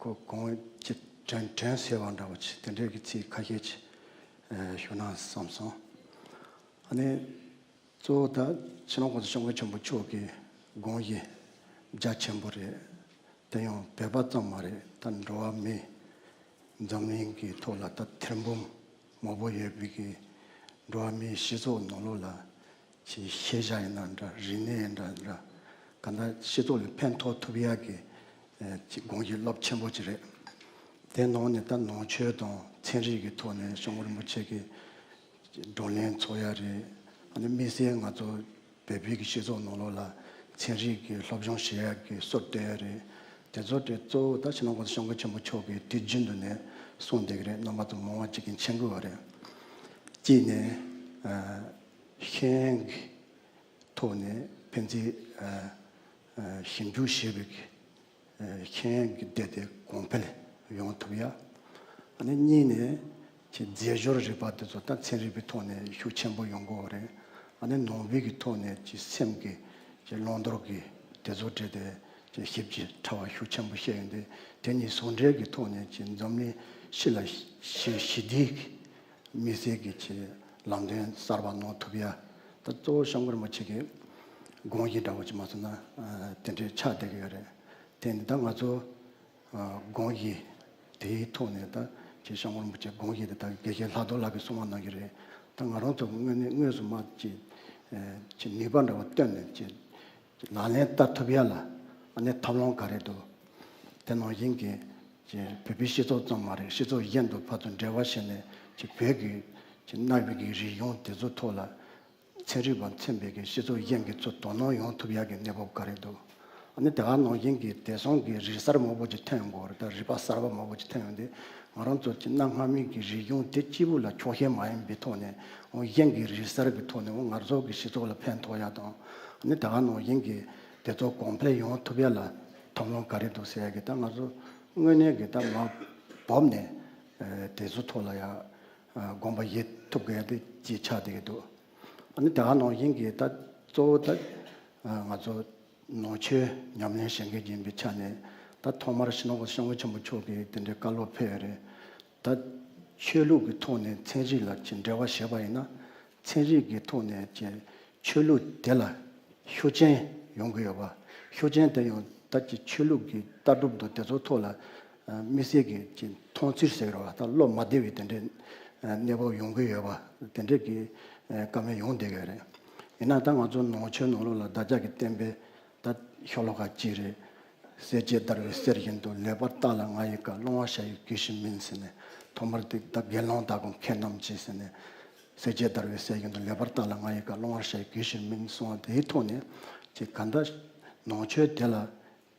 ཁོ་གོང་ཅི་དྲན་དྲན་གསོས་པ་འདྲ་བོ་ཅིག་དེ་འདྲའི་གི་ཚིག་ཁ་ཤས་ཅིག་ཨ་ཞུ་ན་བསམ་སོང་། ཨ་ནི་གཙོ་བོ་ད་སྤྱི་ནོར་༸གོང་ས་༸སྐྱབས་མགོན་ཆེན་པོ་མཆོག་གི་དགོངས་གཞི་རྒྱ་ཆེན་པོ་རེད། དེ་ཡང་བོད་པ་ཙམ་མ་རེད། ད་འགྲོ་བ་མི་འཛམ་གླིང་གི་ཐོག་ལ་ད་ཐེར་འབུམ་མང་པོ་ཡོད་པའི་གི་འགྲོ་བ་མིའི་སྤྱི་ཚོགས་ནང་ལོགས་ལ་ཅིག་ཤེས་བྱ་ཡིན་ན་འདྲ། རིག་གནས་ཡིན་ན་འདྲ། གང་ལྟར་སྤྱི་ཚོགས་ལ་ཕན་ཐོགས་ཐུབ་ཡག་གི་ཨ་ཅིག་དགོངས་གཞི་རླབས་ཆེན་པོ་ཅིག་རེད། དེ་ནང་ནས་ད་ནང་ཆོས་དང་ཚན་རིག་གི་ཐོག་ནས་༸སྐྱབས་མགོན་རིན་པོ་ཆེ་གི་བགྲོ་གླེང་ཚོགས་ཡ་རེད། ཨ་ནི་དམིགས་བསལ་ང་ཚོ་བོད་པའི་གི་སྤྱི་ཚོགས་ནང་ལོགས་ལ་ཚན་རིག་གི་སློབ་སྦྱོང་བྱེད་ཡག་གི་སྲོལ་གཏོད་ཡ་རེད། དེ་ཚོ་དེ་གཙོ་བོ་ད་སྤྱི་ནོར་༸གོང་ས་༸སྐྱབས་མགོན་ཆེན་པོ་མཆོག་གིས་དུས་རྒྱུན་དུ་ནས་གསུངས་བསྡད་ཀྱི་རེད། རྣམ་པ་ཚོ་མང་བ་ཅིག་གིས་མཁྱེན་གྱི་ཡོད་རེད། གཅིག་ནས་ཨ་ཤེས་ཡོན་གྱི་ཐོག་ནས་ཕན་ཚུན་ཨ་ཨ་ཞིབ་འཇུག་བྱེད་པའི་ཨ་ཤེས་ཡོན་གྱི་སྡེ་དེ་གོང་འཕེལ་ཡོང་ཐུབ་ཡ། ཨ་ནི་གཉིས་ནས་ཀྱི་རྫས་སྦྱོར་རིག་པ་དེ་ཚོ་ད་ཚན་རིག་པའི་ཐོག་ནས་ཤུགས་ཆེན་པོ་ཡོང་གི་ཡོད་རེད། ཨ་ནི་ནང་པའི་གི་ཐོག་ནས་ཀྱི་སེམས་ཀྱི་ཀྱི་བླང་དོར་གྱི་དེ་ཚོ་འབྲེལ་ཏེ་ཀྱི་ཞིབ་ཀྱི་ཕྲ་བ་ཤུགས་ཆེན་པོ་བཤད་ཡོང་དུས། དེ་གཉིས་ཟུང་འབྲེལ་གྱི་ཐོག་ནས་ཀྱི་འཛམ་གླིང་སྤྱི་ལ་ཞི་ཞི་བདེའི་གི་དམིགས་བསལ་གྱི་ཆེད་ལམ་སྟོན་གསར་པ་གནང་ཐུབ་ཡ། ད་གཙོ་བོ་༸སྐྱབས་མགོན་རིན་པོ་ཆེ་གི་དགོངས་གཞི་འདྲ་བོ་ཅིག་མ་སོང་ན་ཨ་དེ་འདྲའི་ཆགས་བསྡད་ཀྱི་ཡོད་རེད། དེ་ནི་ད་ང་ཚོ་ཨ་དགོངས་གཞི་དེའི་ཐོག་ནས་ད་ཀྱི་༸སྐྱབས་མགོན་རིན་པོ་ཆེ་དགོངས་གཞི་དེ་ད་དགེ་བཤེས་ལྷག་རྡོར་ལགས་ཀྱིས་གསུངས་པ་ནང་བཞིན་རེད། ད་ང་རང་ཚོ་དངོས་གནས་དངོས་སུ་མ་ཀྱི་ཨ་ཀྱི་ནུས་པ་འདྲ་བོ་བཏོན་ནས་ཀྱི་ལག་ལེན་བསྟར་ཐུབ་ཡ་ལ་ཨ་ནི་ཐབས་ལམ་ག་རེ་འདུག་དེ་ནང་བཞིན་གྱི་ཀྱི་བོད་པའི་སྤྱི་ཚོགས་ཙམ་མ་རེད། སྤྱི་ཚོགས་གཞན་དུ་ཕར་ཚུར་འབྲེལ་བ་བྱས་ནས་ཀྱི་བོད་ཀྱི་ཀྱི་གནའ་བོའི་གི་རིག་གཞུང་དེ་ཚོ་ཐོག་ལ་ཚན་རིག་པ་མཚོན་པའི་གི་སྤྱི་ཚོགས་གཞན་གྱི་ཚོ་དོ་སྣང་ཡོང་ཐུབ་ཡ་གི་གནས་བབ་ག་རེ་འདུག་ཨ་ནི་དེ་ག་ནང་བཞིན་གྱི་དེང་སང་གི་རིག་གསར་མང་པོ་ཅིག་ཐོན་ཡོང་གི་ཡོད་རེད། ད་རིག་པ་གསར་པ་མང་པོ་ཅིག་ཐོན་ཡོང་དུས་ང་རང་ཚོ་ཀྱི་གནའ་སྔ་མོའི་གི་རིག་གཞུང་དེ་གཅིག་པུ་ལ་འཁྱོག་བཤད་མ་ཡིན་པའི་ཐོག་ནས་འོ་གཞན་གྱི་རིག་གསར་གྱི་ཐོག་ནས་འོ་ང་ཚོ་གི་སྤྱི་ཚོགས་ལ་ཕན་ཐོགས་ཡ་དང་། ཨ་ནི་དེ་ག་ནང་བཞིན་གྱི་དེ་ཚོ་གོང་འཕེལ་ཡོང་ཐུབ་ཡ་ལ་ཐབས་ལམ་ག་རེ་འདུག་ཟེར་ཡ་གི་ད་ང་ཚོ་དངོས་གནས་གི་ད་མ་བབས་ནས་ཨ་དེ་ཚོ་ཐོག་ལ་ཡ་ཨ་དགོངས་པ་བཞེས་ཐུབ་དགོས་ཡ་དེ་ཅིག་ཆགས་བསྡད་ཀྱི་འདུག་ཨ་ནི་དེ་ག་ནང་བཞིན་གྱི་ད་གཙོ་བོ་ད་ཨ་ང་ཚོ་ ནང་ཆོས་ཉམས་ལེན་བྱེད་མཁན་ཡིན་པའི་ཆ་ནས། ད་ཐོག་མར་སྤྱི་ནོར་གོང་ས་སྐྱབས་མགོན་ཆེན་པོ་མཆོག་གིས་དེ་འདྲའི་བཀའ་སློབ་ཕེབས་ཡོད་རེད། ད་ཆོས་ལུགས་ཀྱི་ཐོག་ནས་ཚན་རིག་ལ་ཅིག་འབྲེལ་བ་བྱས་པ་ཡིན་ན། ཚན་རིག་གི་ཐོག་ནས་ཅིག་ཆོས་ལུགས་དེ་ལ་ཤུགས་རྐྱེན་ཡོང་གི་ཡོད་པ། ཤུགས་རྐྱེན་དེ་ཡང་ད་ཅིག་ཆོས་ལུགས་ཀྱི་ལྟ་གྲུབ་དང་དེ་ཚོའི་ཐོག་ལ་དམིགས་བསལ་གྱི་ཅིག་མཐོང་ཚུལ་ཟེར་གྱི་རེད་བ། ད་བློ་མ་བདེ་བའི་དེ་འདྲའི་གནས་བབ་ཡོང་གི་ཡོད་པ། དེ་འདྲའི་གི་བཀའ་མོལ་ཡོང་བསྡད་ཀྱི་ཡོད་རེད། ཡིན་ན་ད་ང་ཚོ་ནང་ཆོས་ནང་ལོགས་ལ་བདག་ཅག་གི་བསྟན་པའི་ད་ཤོ་ལོ་ཀ་གཅིག་རེད། སྲས་བཅས་བདར་བའི་གསེར་བཞིན་དུ། ལེགས་པར་བརྟགས་ལ་ང་ཡི་བཀའ། བླང་བར་བྱ་ཡི་གུས་ཕྱིར་མིན་ཟེར་ནས། ཐོག་མར་དེ་ད་དགེ་སློང་དག་གམ་མཁས་རྣམས་ཀྱིས་ཟེར་ནས། སྲས་བཅས་བདར་བའི་གསེར་བཞིན་དུ། ལེགས་པར་བརྟགས་ལ་ང་ཡི་བཀའ། བླང་བར་བྱ་ཡི་གུས་ཕྱིར་མིན་གསུངས་པ་དེའི་ཐོག་ནས། ཅིག་གང་ལྟར་ནང་ཆོས་དེ་ལ་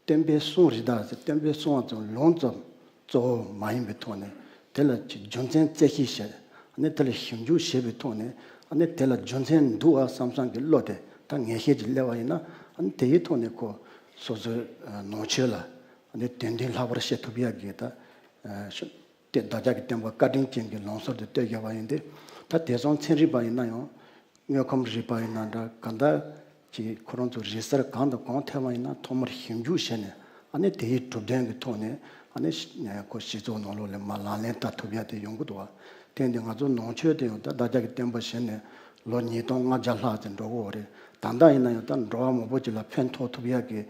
བསྟན་པའི་གསུང་རིགས་དག་ཟེར། བསྟན་པའི་གསུང་བ་ཙམ་ལུང་ཙམ་གཙོ་བོ་མ་ཡིན་པའི་ཐོག་ནས། དེ་ལ་ཅིག་རྒྱུ་མཚན་རྩད་ཞིབ་བྱས། ཨ་ནི་དེ་ལ་ཞིབ་འཇུག་བྱས་པའི་ཐོག་ནས། ཨ་ནི་དེ་ལ་རྒྱུ་མཚན་འདུག་ཨ་བསམ་བསམ་གྱི་བློ་དེ་ད་ངེས་ཤེས་ཀྱིས་སླེབས་པ་ཡིན་ན། ཨ་ནི་དེའི་ཐོག་ནས་ཁོ་སོ་སོའི་ནང་ཆོས་ལ་ཨ་ནི་དོན་ལྡན་ལྷག་པར་བྱེད་ཐུབ་ཡག་གི་ད་ཤུ་དེ་བདག་ཅག་གི་བསྟན་པ་བཀའ་དྲིན་ཅན་གྱི་ལམ་སྲོལ་དེ་གཏོད་བཞག་པ་ཡིན་ཏེ། ད་དེང་སང་ཚན་རིག་པ་ཡིན་ན་ཡང་། དངོས་ཁམས་རིག་པ་ཡིན་ན་འདྲ། གང་ལྟར་གྱི་ཁོ་རང་ཚོ་རིག་གསར་གང་དང་གང་ཐོན་པ་ཡིན་ན། ཐོག་མར་ཞིབ་འཇུག་བྱས་ནས། ཨ་ནི་དེའི་གྲུབ་དོན་གྱི་ཐོག་ནས། ཨ་ནི་ཁོ་སྤྱི་ཚོགས་ནང་ལོགས་ལ་མར་ལག་ལེན་བསྟར་ཐུབ་ཡག་དེ་ཡོང་གི་འདུག་བ། དེ་ཡིན་དུས་ང་ཚོ་ནང་ཆོས་དེ་ཡང་ད་བདག་ཅག་གི་བསྟན་པ་བྱས་ནས་ལོ་ཉིས་སྟོང་ལྔ་བརྒྱ་ལྷག་ཙམ་འགྲོ་གི་ཡོད་རེད། ད་ལྟ་ཡིན་ན་ཡང་ད་འགྲོ་བ་མང་པོ་ཅིག་ལ་ཕན་ཐོགས་ཐུབ་ཡག་གི་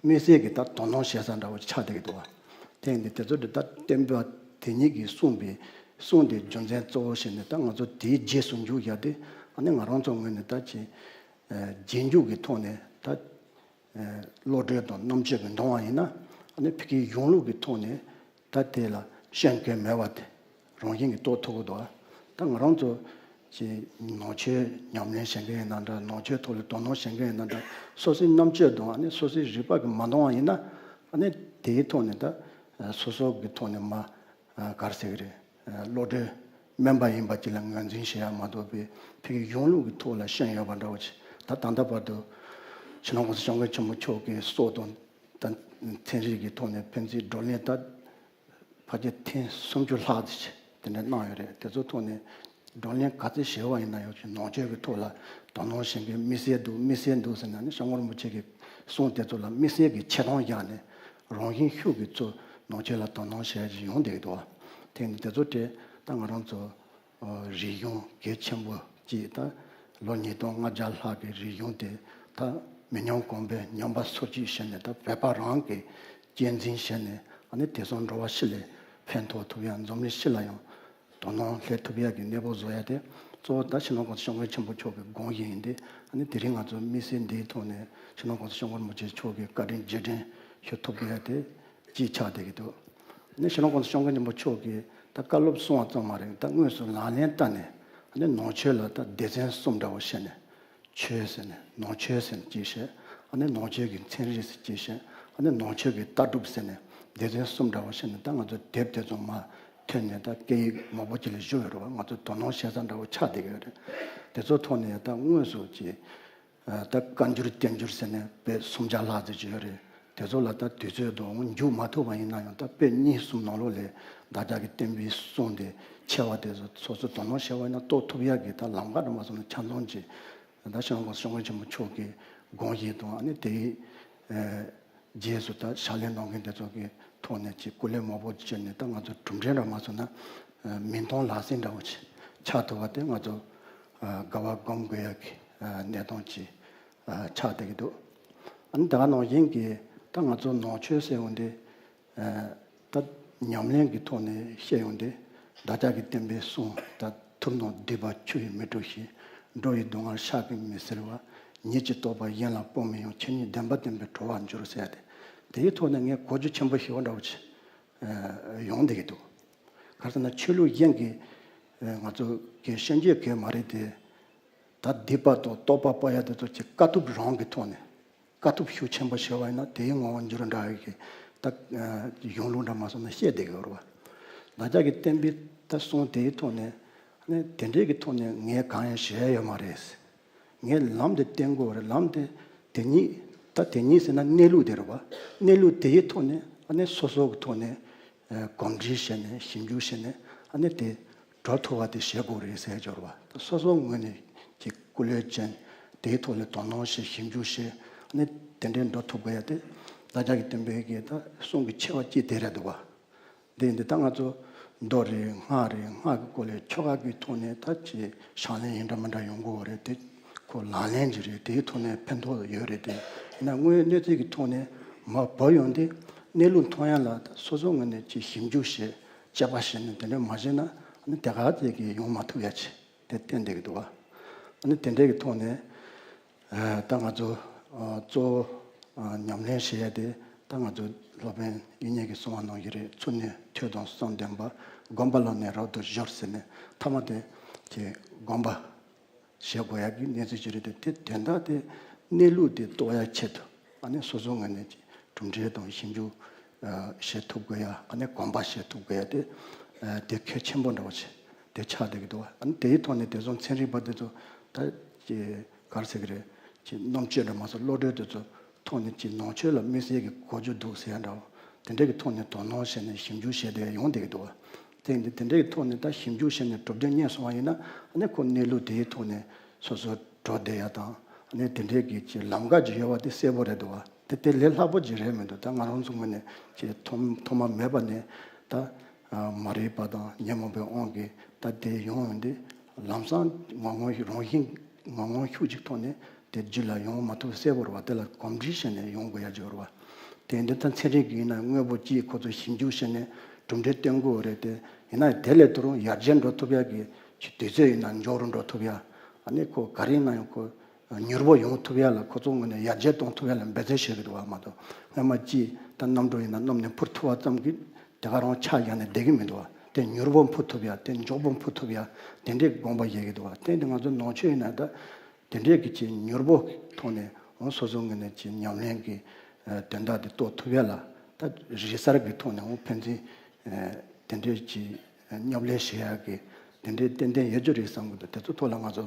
དམིགས་བསལ་གྱི་ད་དོ་སྣང་བྱེད་ས་འདྲ་བོ་ཆགས་བསྡད་ཀྱི་འདུག་བ། དེ་ཡིན་དུས་དེ་ཚོ་དེ་ད་བསྟན་པ་དེ་ཉིད་ཀྱིས་གསུངས་པའི་གསུང་དེ་རྒྱུ་མཚན་གཙོ་བོ་བྱས་ནས། ད་ང་ཚོ་དེའི་རྗེས་སུ་འཇུག་ཡག་དེ། ཨ་ནི་ང་རང་ཚོ་ངོས་ནས་ད་ཅིག་རྗེས་འཇུག་གི་ཐོག་ནས་ད་བློ་གྲོས་དང་རྣམ་དཔྱོད་ཀྱིས་འདོང་བ་ཡིན་ན། ཨ་ནི་ཕ་གིའི་གཞུང་ལུགས་ཀྱི་ཐོག་ནས་ད་དེ་ལ་སྐྱོན་གང་ཡང་མེད་པ་དེ་རང་བཞིན་གྱིས་རྟོགས་ཐུབ་ཀྱི་འདུག་ད་ང་རང་ཚོ་ཅིག་ནང་ཆོས་ཉམས་ལེན་བྱེད་མཁན་ཡིན་ན་འདྲ། ནང་ཆོས་ཐོག་ལ་དོ་སྣང་བྱེད་མཁན་ཡིན་ན་འདྲ། སོ་སོའི་རྣམ་དཔྱོད་དང་། ཨ་ནི་སོ་སོའི་རིག་པ་གིས་མ་འདང་བ་ཡིན་ན། ཨ་ནི་དེའི་ཐོག་ནས་ད་སོ་སོ་གི་ཐོག་ནས་མ་ག་རེ་ཟེར་གི་རེད། བློ་གྲོས་དམན་པ་ཡིན་པ་ཅིག་ལ་ངོས་འཛིན་བྱེད་ཡག་མ་གཏོགས་པའི་ཕ་གིའི་གཞུང་ལུགས་ཀྱི་ཐོག་ལ་སྐྱོན་ཡོད་པ་འདྲ་བོ་ཅིག་ད་ད་ལྟ་བར་དུ་སྤྱི་ནོར་གོང་ས་སྐྱབས་མགོན་ཆེན་པོ་མཆོག་གི་སྲོལ་དང་ད་ཚན་རིག་གི་ཐོག་ནས་ཕན་ཚུན་བགྲོ་གླེང་ད་ཕལ་ཆེར་ཐེངས་སུམ་ཅུ་ལྷག་ཙམ་ཅིག་དེ་འདྲ་གནང་ཡོད་རེད། དེ་ཚོའི་ཐོག་ནས་བགྲོ་གླེང་ག་ཚོད་བྱས་པ་ཡིན་ན་ཡང་། ཅིག་ནང་ཆོས་ཀྱི་ཐོག་ལ་དོ་སྣང་བྱེད་མཁན་དམིགས་བསལ་འདུག་དམིགས་བསལ་འདུག་ཟེར་ན། ཨ་ནི་སྐྱབས་མགོན་རིན་པོ་ཆེ་གི་གསུང་དེ་ཚོ་ལ་དམིགས་བསལ་གྱི་ཆེ་མཐོང་བཞག་ནས། རང་བཞིན་ཤུགས་ཀྱིས་ཚུར་ནང་ཆོས་ལ་དོ་སྣང་བྱེད་ཡག་ཅིག་ཡོང་བསྡད་ཀྱི་འདུག་བ། དེ་ནི་དེ་ཚོ་དེ་ད་ང་རང་ཚོ་རིག་གཞུང་གལ་ཆེན་པོ་ཅིག་ད་ལོ་ཉིས་སྟོང་ལྔ་བརྒྱ་ལྷག་གི་རིག་གཞུང་དེ་ད་མི་ཉམས་གོང་འཕེལ་ཉམས་པ་སོར་ཆུད་བྱས་ནས། ད་བོད་པ་རང་གིས་གཅེས་འཛིན་བྱས་ནས། ཨ་ནི་དེང་སང་འགྲོ་བ་སྤྱི་ལ་ཕན་ཐོགས་ཐུབ་ཡག་འཛམ་གླིང་སྤྱི་ལ་ཡང་དོ་སྣང་སླེབས་ཐུབ་ཡག་གི་གནས་བབ་བཟོ་ཡག་དེ་གཙོ་བོ་ད་སྤྱི་ནོར་གོང་ས་སྐྱབས་མགོན་ཆེན་པོ་མཆོག་གི་དགོངས་གཞི་ཡིན་ཏེ། ཨ་ནི་དེ་རིང་ང་ཚོ་དམིགས་བསལ་འདིའི་ཐོག་ནས་སྤྱི་ནོར་གོང་ས་སྐྱབས་མགོན་རིན་པོ་ཆེ་མཆོག་གི་བཀའ་དྲིན་རྗེས་དྲན་ཞུ་ཐུབ་དགོས་ཡག་དེ་གཅིག་ཆགས་བསྡད་ཀྱི་འདུག་ཨ་ནི་སྤྱི་ནོར་གོང་ས་སྐྱབས་མགོན་ཆེན་པོ་མཆོག་གིས་ད་བཀའ་སློབ་གསུང་བ་ཙམ་མ་རེད། ད་དངོས་སུ་ལག་ལེན་བསྟར་ནས། ཨ་ནི་ནང་ཆོས་ལ་ད་སྡེ་ཚན་གསུམ་འདྲ་བོ་བྱས་ནས། ཆོས་ཟེར་ནས་ནང་ཆོས་ཟེར་ནས་གཅིག་བྱས། ཨ་ནི་ནང་ཆོས་ཀྱི་ཚན་རིག་ཟེར་གཅིག་བྱས། ཨ་ནི་ནང་ཆོས་ཀྱི་ལྟ་གྲུབ་ཟེར་ནས་སྡེ་ཚན་གསུམ་འདྲ་བོ་བྱས་ནས། ད་ང་ཚོ་དེབ་དེ་ཚོ་མར་ཐོན་ནས། ད་སྐད་ཡིག་མང་པོ་ཅིག་ལ་བསྒྱུར་ཡོད་རེད་བ། ང་ཚོ་དོ་སྣང་བྱེད་ས་འདྲ་བོ་ཆགས་བསྡད་ཀྱི་ཡོད་རེད། དེ་ཚོ་ཐོག་ནས་ད་དངོས་སུ་ཅིག་ཨ་ད་བཀའ་འགྱུར་བསྟན་འགྱུར་ཟེར་ནས་དཔེ་སུམ་བརྒྱ་ལྷག་ཙམ་ཅིག་ཡོད་རེད། དེ་ཚོ་ལ་ད་དུས་ཚོད་དང་མཇུག་མ་ཐུག་པ་ཡིན་ན་ཡང་། ད་དཔེ་གཉིས་གསུམ་ནང་ལོགས་ལ་བདག་ཅག་གི་བསྟན་པའི་གསུང་དེ་ཆེ་བ་དེ་ཚོ་སོ་སོ་དོ་སྣང་བྱས་པ་ཡིན་ན་རྟོགས་ཐུབ་ཡག་གི་ད་ལམ་ཁ་འདྲ་མ་སོང་ན་ཆ་ཚང་ཅིག་ད་སྤྱི་ནོར་གོང་ས་སྐྱབས་མགོན་ཆེན་པོ་མཆོག་གི་དགོངས་གཞི་དང་། ཨ་ནི་དེའི་ཨ་རྗེས་སུ་ད་ཕྱག་ལས་གནང་མཁན་དེ་ཚོ་གི་ཐོག་ནས་ཅིག་སྐུ་ལས་མང་པོ་བྱས་ནས། ད་ང་ཚོ་གྲུབ་འབྲས་འདྲ་མ་སོང་ན་ཨ་མིང་ཐོག་ལག་ཟིན་འདྲ་བོ་ཅིག་ཆགས་ཐུབ་པ་དེ་ང་ཚོ་ཨ་དགའ་བ་སྒོམ་དགོས་ཡག་གི་ཨ་གནས་སྟངས་ཅིག་ཨ་ཆགས་བསྡད་ཀྱི་འདུག་ཨ་ནི་དེ་ག་ནང་བཞིན་གྱི་ད་ང་ཚོ་ནང་ཆོས་ཟེར་ཡོང་དུས། ཨ་ད་ཉམས་ལེན་གྱི་ཐོག་ནས་བཤད་ཡོང་དུས། བདག་ཅག་གི་བསྟན་པའི་གསུང་ད། ཐུབ་རྣམས་སྡིག་པ་ཆུ་ཡིས་མི་འཁྲུ་ཞིང་། འགྲོ་བའི་སྡུག་བསྔལ་ཕྱག་གིས་མི་སེལ་བ། ཉིད་ཀྱི་རྟོགས་པ་གཞན་ལ་སྤོང་མི་ཡོང་། ཆོས་ཉིད་བདེན་པ་བསྟན་པས་གྲོལ་བར་འགྱུར་ཟེར་ཏེ། དེའི་ཐོག་ནས་ངས་གོ་རྒྱུ་ཆེན་པོ་ཞེ་པོ་འདྲ་བོ་ཅིག་ཨ་ཡོང་བསྡད་ཀྱི་འདུག་ག་རེ་ཟེར་ན། ཆོས་ལུགས་གཞན་གྱི་ཨ་ང་ཚོ་གི་ཤན་སྐྱེས་གས་མ་རེད་དེ། ད་སྡིག་པ་དང་རྟོགས་པ་སྤོང་ཡག་དེ་ཚོ་ཅིག་དཀའ་ཐུབ་རང་གི་ཐོག་ནས། དཀའ་ཐུབ་ཤུགས་ཆེན་པོ་བྱས་པ་ཡིན་ན། དེའི་ངོ་བོ་འགྱུར་འདྲ་བའི་གི་ད་ཨ་གཞུང་ལུགས་འདྲ་མ་སོང་ན་བཤད་བསྡད་ཀྱི་ཡོད་རེད་བ། བདག་ཅག་གི་བསྟན་པའི་ད་གསུང་དེའི་ཐོག་ནས། ཨ་ནི་དེ་འདྲའི་གི་ཐོག་ནས་ངས་གང་ཡང་བྱས་ཡོད་མ་རེད། ངས་ལམ་དེ་བསྟེན་དགོས་རེད། ལམ་དེ་དེ་ཉིད། ད་དེ་ཉིད་ཟེར་ན་གནས་ལུགས་དེ་རེད་བ། གནས་ལུགས་དེའི་ཐོག་ནས། ཨ་ནི་སོ་སོ་གི་ཐོག་ནས་ཨ་གོམས་འདྲིས་བྱས་ནས། ཞིབ་འཇུག་བྱས་ནས། ཨ་ནི་དེ་གྲོལ་ཐུབ་པ་དེ་བྱེད་དགོས་རེད་ཟེར་འབྱོར་བ། ད་སོ་སོའི་ངོས་ནས་ཀྱི་སྐུ་ལས་ཅན་དེའི་ཐོག་ལ་དོ་སྣང་བྱེད། ཞིབ་འཇུག་བྱེད། ནི་དེ་འདྲའི་འགྲོ་ཐུབ་དགོས་ཡ་དེ་བདག་ཅག་གི་སྟོན་པའི་གི་ད་གསུང་གི་ཆེ་བ་གཅིག་དེ་རེད་འདུག་བ། འདི་འདི་ད་ང་ཚོ་མདོ་རེད། སྔགས་རེད། སྔགས་ཀྱི་སྐོར་ལས་ཆོ་ག་གི་ཐོག་ནས་ད་ཅི་ཕྱག་ལེན་ཡིན་འདྲ་མིན་འདྲ་ཡོང་གི་ཡོད་རེད་དེ། ཁོ་ལག་ལེན་གྱི་རེད། དེའི་ཐོག་ནས་ཕན་ཐོགས་ཡོད་རེད་དེ། ཡིན་ན་དངོས་ཡོད་གནས་ཚུལ་གྱི་ཐོག་ནས་མ་བབས་ཡོང་དུས་གནས་ལུགས་མཐོང་ཡ་ལ་ད་སོ་སོ་ངོས་ནས་ཅི་ཞིབ་འཇུག་བྱེད། དཔྱད་པ་བྱེད་ནས་དེ་འདྲ་མ་བྱས་ན་ནི་དེ་ག་ཚད་ཀྱི་ཡོང་མ་ཐུབ་ཡ་ཆེ་དེ་བསྟན་བསྡད་ཀྱི་འདུག་བ། ཨ་ནི་དེ་འདྲའི་གི་ཐོག་ནས་ཨ་ད་ང་ཚོ་ཨ་གཙོ་བོ་ཨ་ཉམས་ལེན་བྱེད་ཡ་དེ་ད་ང་ཚོ་སློབ་དཔོན་དབྱིག་གཉེན་གྱིས་གསུངས་པ་ནང་བཞིན་རེད། ཚུལ་གནས་ཐོས་དང་བསམ་ལྡན་པ། སྒོམ་པ་ལ་ནི་རབ་ཏུ་སྦྱོར་ཟེར་ནས་ཐ་མ་དེ་ཀྱི་སྒོམ་པ་བྱེད་དགོས་ཡ་གི་གནས་ཚུལ་ཅིག་རེད་དེ། དེ་དོན་དག་དེ་གནས་ལུགས་དེ་རྟོགས་ཡ་ཆེད་དུ་ཨ་ནི་སོ་སོ་ངོས་ནས་ཀྱི་གྲུབ་འབྲས་དང་ཞིབ་འཇུག་ཨ་བྱེད་ཐུབ་དགོས་ཡ། ཨ་ནི་གོམས་པ་བྱེད་ཐུབ་དགོས་ཡ་དེ་ཨ་དེ་གལ་ཆེན་པོ་འདྲ་བོ་ཆེ་དེ་ཆགས་བསྡད་ཀྱི་འདུག་ཨ་ནི་དེའི་ཐོག་ནས་དེ་ཚོ་ཚན་རིག་པ་དེ་ཚོ་ད་ཀྱི་ག་རེ་ཟེར་གི་རེད། ཀྱི་རྣམ་དཔྱོད་འདྲ་མ་སོགས་བློ་གྲོས་དེ་ཚོ་ཐོག་ནས་ཀྱི་ནང་ཆོས་ལ་དམིགས་བསལ་གྱི་གོ་རྒྱུ་འདུག་ཟེར་ཡ་འདྲ་བོ། དེ་འདྲ་གི་ཐོག་ནས་དོ་སྣང་བྱས་ནས་ཞིབ་འཇུག་བྱས་ཏེ་ཡོང་བསྡད་ཀྱི་འདུག་བ། དེ་འདི་དེ་འདྲ་གི་ཐོག་ནས་ད་ཞིབ་འཇུག་བྱས་ནས་གྲུབ་འབྲས་རྙེད་སོང་བ་ཡིན་ན། ཨ་ནི་ཁོ་གནས་ལུགས་དེའི་ཐོག་ནས་སོ་སོ་འགྲོ་བསྡད་ཡ་དང་། ཨ་ནི་དེ་འདྲའི་གི་ཀྱི་ལམ་ཁ་ཅིག་ཡོད་པ་དེ་གསལ་པོ་རེད་འདུག་བ། དེ་དེ་ལས་སླ་པོ་ཅིག་རེད་མི་འདུག་ད་ང་རང་ཚོ་ངོས་ནས་ཀྱི་ཐོག་ཐོག་མ་མེད་པ་ནས་ད་ཨ་མ་རིག་པ་དང་ཉོན་མོངས་པའི་དབང་གིས་ད་དེ་ཡོང་ཡོང་དུས། ལམ་སང་ངོ་ངོ་རང་བཞིན་ངོ་ངོ་ཤུགས་ཅིག་ཐོག་ནས་དེ་རྒྱུད་ལ་ཡོང་མ་ཐུབ་གསལ་པོ་རེད་བ། དེ་ལ་གོམས་འདྲིས་བྱས་ནས་ཡོང་དགོས་ཡ་ཅིག་ཡོད་རེད་བ། དེ་འདི་ད་ཚན་རིག་གི་ཡིན་ན་དངོས་པོ་ཅིག་ཁོ་ཚོ་ཞིབ་འཇུག་བྱས་ནས་གྲུབ་འབྲས་སྟོན་དགོས་རེད་དེ། ཡིན་ན་དེ་ལས་དུ་རུང་ཡར་རྒྱས་འགྲོ་ཐུབ་ཡ་གི་ཀྱི་དུས་ཚོད་ཡིན་ན་མགྱོགས་རུ་འགྲོ་ཐུབ་ཡ། ཨ་ནི་ཁོ་ག་རེ་ཡིན་ན་ཡང་ཁོ་མྱུར་པོ་ཡོང་ཐུབ་ཡ་ལ་ཁོ་ཚོ་ངོས་ནས་ཡར་རྒྱས་གཏོང་ཐུབ་ཡ་ལ་འབད་བརྩོན་བྱེད་ཀྱི་འདུག་བ་མ་གཏོགས། སྔོན་མ་ཅིག་ད་གནམ་གྲུ་ཡིན་ན་གནམ་ནས་འཕུར་ཐུབ་པ་ཙམ་གྱིས་དེ་ག་རང་ཆ་བཞག་ནས་བསྡད་ཀྱི་མི་འདུག་བ། དེ་མྱུར་པོ་འཕུར་ཐུབ་ཡ། དེ་མགྱོགས་པོ་འཕུར་ཐུབ་ཡ། དེ་འདྲའི་དགོངས་པ་བཞེས་ཀྱི་འདུག་བ། དེ་འདི་ང་ཚོ་ནང་ཆོས་ཡིན་ན་ད་དེ་འདྲའི་གི་ཅིག་མྱུར་པོ་ཐོག་ནས་འོ་སོ་སོ་ངོས་ནས་ཅིག་ཉམས་ལེན་གྱི་ཨ་དོན་དག་དེ་རྟོགས་ཐུབ་ཡ་ལ་ད་རིག་གསར་གྱི་ཐོག་ནས་འོ་ཕན་ཚུན་ཨ་དེ་འདྲའི་ཅིག་མཉམ་ལས་བྱེད་ཡ་གི་དེ་འདྲའི་ཏན་ཏན་ཡོད་རྒྱུ་རེད་བསམ་གྱི་འདུག་དེ་ཚོ་ཐོག་ལ་ང་ཚོ་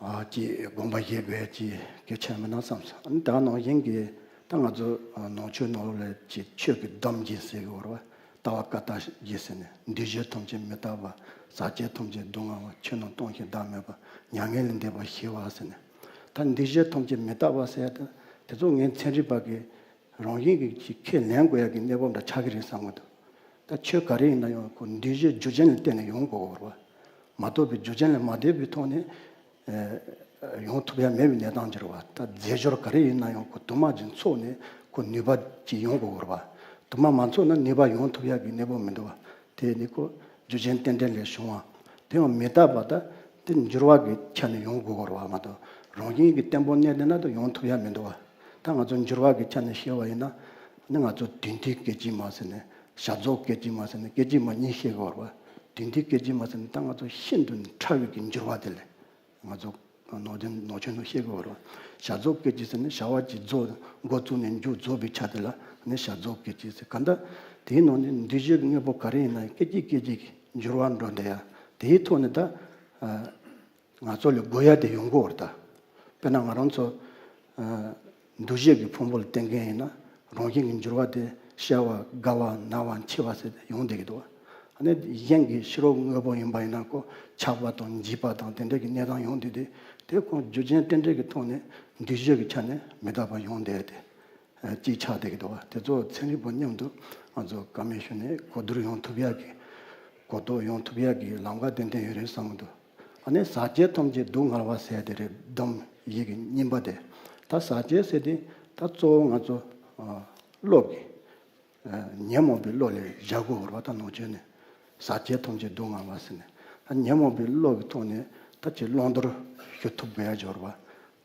ཨ་ཅིག་དགོངས་པ་བཞེས་དགོས་ཡ་ཅིག་གལ་ཆེ་མིན་ན་བསམ་སོང་། ཨ་ནི་ད་ནང་བཞིན་གྱི་ད་ང་ཚོ་ཨ་ནང་ཆོས་ནང་ལོགས་ལ་ཅིག་ཆོས་ཀྱི་སྡོམ་བཞི་ཟེར་གྱི་ཡོད་རེད་བ། ལྟ་བ་བཀའ་རྟགས་བཞི་ཟེར་ནས། འདུས་བྱས་ཐམས་ཅད་མི་རྟག་པ། ཟག་བཅས་ཐམས་ཅད་སྡུག་བསྔལ་བ། ཆོས་རྣམས་སྟོང་ཞིང་བདག་མེད་པ། མྱ་ངན་ལས་འདས་པ་ཞི་བ་ཟེར་ནས། ད་འདུས་བྱས་ཐམས་ཅད་མི་རྟག་པ་ཟེར་ཡ་དེ་དེ་ཚོ་ངས་ཚན་རིག་པ་གི་རང་བཞིན་གྱིས་ཁས་ལེན་དགོས་ཡ་གི་གནས་བབ་འདྲ་ཆགས་ཀྱི་རེད་བསམ་གྱི་འདུག་ད་ཆོས་ག་རེ་ཡིན་ན་ཡང་ཁོ་འདུས་བྱས་རྒྱུ་རྐྱེན་ལ་བརྟེན་ནས་ཡོང་དགོས་པ་རེད་བ། མ་གཏོགས་པའི་རྒྱུ་རྐྱེན་ལ་མ་བརྟེན་པའི་ཐོག་ནས་ཨ་ཡོང་ཐུབ་ཡ་མེད་པའི་གནས་སྟངས་ཅིག་རེད་བ། ད་རྫས་སྦྱོར་ག་རེ་ཡིན་ན་ཡང་ཁོ་དུ་མ་ཅིག་ཚོགས་ནས་ཁོ་ནུས་པ་ཅིག་ཡོང་དགོས་པ་རེད་བ། དུ་མ་མ་ཚོགས་ན་ནུས་པ་ཡོང་ཐུབ་ཡ་གི་གནས་བབ་མི་འདུག་བ། དེ་ནི་ཁོ་རྒྱུ་རྐྱེན་རྟེན་འབྲེལ་ལས་བྱུང་བ། དེ་ཡང་མི་རྟག་པ། ད་དེ་འགྱུར་བ་གི་ཆ་ནས་ཡོང་དགོས་པ་རེད་བ་མ་གཏོགས་རང་བཞིན་གྱིས་བརྟན་པོ་གནས་བསྡད་ན་ད་ཡོང་ཐུབ་ཡ་མི་འདུག་བ། ད་ང་ཚོ་འགྱུར་བ་གི་ཆ་ནས་བཤད་པ་ཡིན་ན། ནི་ང་ཚོ་དུས་མཐའི་སྐད་ཅིག་མ་ཟེར་ནས་བྱ་རྫོགས་སྐད་ཅིག་མ་ཟེར་ནས་སྐད་ཅིག་མ་གཉིས་བཤད་དགོས་པ་རེད་བ། དུས་མཐའི་སྐད་ཅིག་མ་ཟེར་ནས་ད་ང་ཚོ་ཤིན་ཏུ་ཕྲ་བའི་གི་འགྱུར་བ་དེ་ལས་ང་ཚོ་ནང་བསྟན་ནང་ཆོས་ནང་བཤད་དགོས་པ་རེད་བ། བྱ་རྫོགས་སྐད་ཅིག་ཟེར་ནས་བྱ་བ་ཅིག་རྫོགས་འགོ་བཙུགས་ནས་མཇུག་རྫོགས་པའི་ཆ་དེ་ལ་ནི་བྱ་རྫོགས་སྐད་ཅིག་ཟེར། གང་ལྟར་དེའི་ནང་ནས་འདུས་བྱས་ཀྱི་དངོས་པོ་ག་རེ་ཡིན་ན་སྐད་ཅིག་སྐད་ཅིག་གི་འགྱུར་བ་འགྲོ་བསྡད་ཡ་དེའི་ཐོག་ནས་ད་ཨ། ང་ཚོ་ལ་དགོས་ཡ་དེ་ཡོང་གི་ཡོད་རེད་ད། དཔེར་ན་ང་རང་ཚོ་ཨ་འདུ་བྱེད་ཀྱི་ཕུང་པོ་ལ་བརྟེན་མཁན་ཡིན་ན་རང་བཞིན་གྱི་འགྱུར་བ་དེ་གཤེར་བ་དགའ་བ་ན་བ་འཆི་བ་ཟེར་ཏེ་ཡོང་བསྡད་ཀྱི་འདུག་བ། ཨ་ནི་གཞན་གྱི་ཕྱི་རོལ་དངོས་པོ་ཡིན་པ་ཡིན་ན་ཁོ་ཆགས་པ་དང་འཇིག་པ་དང་དེ་འདྲ་གི་གནས་སྟངས་ཡོང་དུས་དེ་དེ་ཁོ་རྒྱུ་རྐྱེན་རྟེན་འབྲེལ་གྱི་ཐོག་ནས་འདུས་བྱས་ཀྱི་ཆ་ནས་མི་རྟག་པ་ཡོང་བསྡད་དེ། ཨ་ཅིག་ཆགས་བསྡད་ཀྱི་འདུག་བ། དེ་ཚོ་ཚན་རིག་པ་མཉམ་དུ་ང་ཚོ་བཀའ་མོལ་ཞུས་ནས་གོ་བསྡུར་ཡོང་ཐུབ་ཡག་གི་གོ་རྟོགས་ཡོང་ཐུབ་ཡག་གི་ལམ་ཁ་ཏན་ཏན་ཡོད་རེད་བསམ་གྱི་འདུག་ཨ་ནི་ཟག་བཅས་ཐམས་ཅད་སྡུག་བསྔལ་བ་ཟེར་དེ་རེད། སྡོམ་ཡི་གེ་གཉིས་པ་དེ། ད་ཟག་བཅས་ཟེར་དེ་ད་གཙོ་བོ་ང་ཚོ་ཨ་བློ་གི་ཨ་ཉོན་མོངས་པའི་བློ་ལས་བཞག་དགོས་པ་རེད་བ། ད་ནང་ཆོས་ནས་ཟག་བཅས་ཐམས་ཅད་སྡུག་བསྔལ་བ་ཟེར་ནས་ད་ཉོན་མོངས་པའི་བློ་གི་ཐོག་ནས་ད་ཅིག་བླང་དོར་ཞུ་ཐུབ་དགོས་ཡ་སྦྱོར་བ།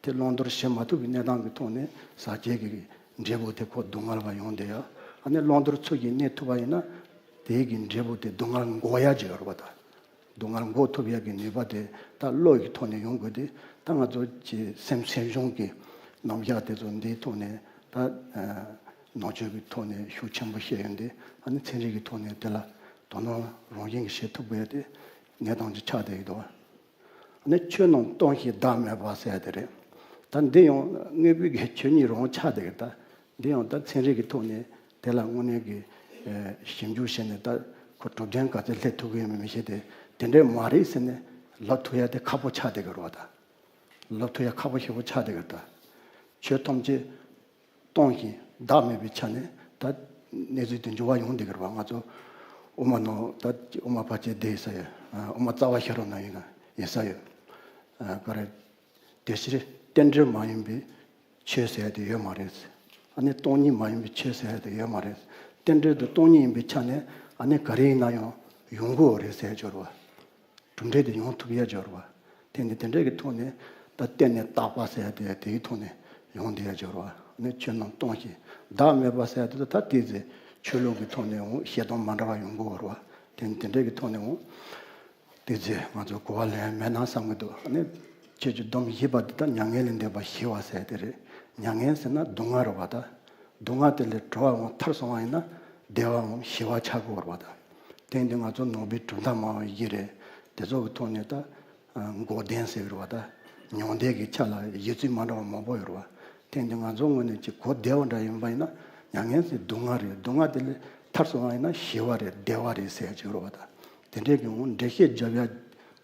དེ་བླང་དོར་བྱེད་མ་ཐུབ་པའི་གནས་སྟངས་ཀྱི་ཐོག་ནས་ཟག་བཅས་ཀྱི་འབྲས་བུ་དེ་ཁོ་སྡུག་བསྔལ་བ་ཡོང་བསྡད་ཡ། ཨ་ནི་བླང་དོར་ཚུལ་བཞིན་གནས་ཐུབ་པ་ཡིན་ན་དེའི་གི་འབྲས་བུ་དེ་སྡུག་བསྔལ་འགོག་ཡ་ཅིག་ཡོད་རེད་པ། ད་སྡུག་བསྔལ་འགོག་ཐུབ་ཡ་གི་ནུས་པ་དེ་ད་བློ་ཡི་ཐོག་ནས་ཡོང་དགོས་ཏེ། ད་ང་ཚོ་ཀྱི་སེམས་སེམས་བྱུང་གི་རྣམ་གཞག་དེ་ཚོ་འདིའི་ཐོག་ནས་ད་ནང་ཆོས་ཀྱི་ཐོག་ནས་ཤུགས་ཆེན་པོ་བཤད་ཡོང་དུས། ཨ་ནི་ཚན་རིག་གི་ཐོག་ནས་དེ་ལ་དོ་སྣང་རང་བཞིན་གྱིས་བྱེད་ཐུབ་དགོས་ཡ་དེ་གནས་སྟངས་ཅིག་ཆགས་བསྡད་ཡོད་དོ། ནི་ཆོས་རྣམས་སྟོང་ཞིང་བདག་མེད་པ་ཟེར་ཡ་དེ་རེད། ད་འདི་ཡང་དངོས་པོའི་གི་ཆོས་ཉིད་རང་ཆགས་བསྡད་ཀྱི་རེད། ད་འདི་ཡང་ད་ཚན་རིག་གི་ཐོག་ནས་དེ་ལ་དངོས་གནས་ཀྱི་ཨ་ཞིབ་འཇུག་བྱས་ནས་ད་ཁོ་གྲུབ་དོན་ག་ཚོད་སླེབས་ཐུབ་ཀྱི་ཡོད་མེད་མི་ཤེས་ཏེ། དེ་འདྲས་མ་རེད་ཟེར་ནས་ལབ་ཐུབ་ཡ་དེ་ཁག་པོ་ཆགས་བསྡད་ཀྱི་རེད་བ། ད་ལབ་ཐུབ་ཡ་ཁག་པོ་ཞེ་པོ་ཆགས་བསྡད་ཀྱི་རེད། ད་ ཆོས་ཐམས་ཅད་སྟོང་ཞིང་བདག་མེད་པའི་ཆ་ནས་ད་གནས་ཚུལ་དེ་འགྱུར་བ་ཡོང་བསྡད་ཀྱི་རེད་པ། ང་ཚོ་དབུ་མ་ནང་ད་དབུ་མ་པ་ཆེ་བསྡད་ས་ཡོད། དབུ་མ་རྩ་བ་ཤེས་རབ་ནང་ཡིན་ན་ཡིན་ས་ཡོད། ག་རེ། དེ་ཕྱིར་རྟེན་འབྲེལ་མ་ཡིན་པའི་ཆོས་ཟེར་ཡ་དེ་ཡོད་མ་རེད། ཨ་ནི་སྟོང་ཉིད་མ་ཡིན་པའི་ཆོས་ཟེར་ཡ་དེ་ཡོད་མ་རེད། རྟེན་འབྲེལ་དེ་སྟོང་ཉིད་ཡིན་པའི་ཆ་ནས་ཨ་ནི་ག་རེ་ཡིན་ན་ཡང་ཡོང་གི་ཡོད་རེད་ཟེར་ཡ་སྦྱོར་བ། གྲུབ་འབྲས་དེ་ཡོང་ཐུབ་ཡ་སྦྱོར་བ། དེ་ནི་དེ་འདྲ་གི་ཐོག་ནས་ད་བརྟེན་ནས་བཏགས་པ་ཟེར་ཡ་དེ་དེའི་ཐོག་ནས་ཡོང་བསྡད་ཡ་སྦྱོར་བ། ནི་ཆོས་རྣམས་སྟོང་ཞིང་བདག་མེད་པ་ཟེར་ཡ་དེ་ད་དེ་ཚེ་ཆོས་ལུགས་ཀྱི་ཐོག་ནས་འོང་བཤད་སྟངས་མ་འདྲ་བ་ཡོང་གི་ཡོད་རེད་བ། དེ་ནི་དེ་འདྲ་གི་ཐོག་ནས་འོང་དེ་ཚེ་ང་ཚོ་གོ་བ་ལེན་ཡ་མེད་ན་བསམ་གི་འདུག་ནི་ཁྱེད་ཀྱི་སྡོམ་བཞི་པ་དེ་ད་མྱ་ངན་ལས་འདས་པ་ཞི་བ་ཟེར་ཡ་དེ་རེད། མྱ་ངན་ཟེར་ན་སྡུག་བསྔལ་རེད་བ་ད། སྡུག་བསྔལ་དེ་ལས་གྲོལ་བའམ་ཐར་སོང་བ་ཡིན་ན་བདེ་བའམ་ཞི་བ་ཆགས་ཀྱི་ཡོད་རེད་བ་ད། དེ་འདི་ང་ཚོ་ནང་པའི་གྲུབ་མཐའ་སྨྲ་བ་བཞི་རེད། དེ་ཚོ་གི་ཐོག་ནས་ད་འགོག་བདེན་ཟེར་གྱི་རེད་བ་ད། མྱང་འདས་ཀྱི་ཆ་ལ་བཞེད་ཚུལ་མ་འདྲ་བ་མང་པོ་ཡོད་རེད་བ། དེ་འདི་ང་ཚོ་ངོས་ནས་ཅིག་གོ་བདེ་བ་འདྲ་ཡིན་པ་ཡིན་ན་མྱ་ངན་ཟེར་སྡུག་བསྔལ་རེད། སྡུག་བསྔལ་དེ་ལས་ཐར་སོང་བ་ཡིན་ན་ཞི་བ་རེད། བདེ་བ་རེད་ཟེར་གྱི་རེད་བ་ད། དེ་འདྲའི་གི་འོང་འགྲེལ་བཤད་རྒྱབ་ཡ་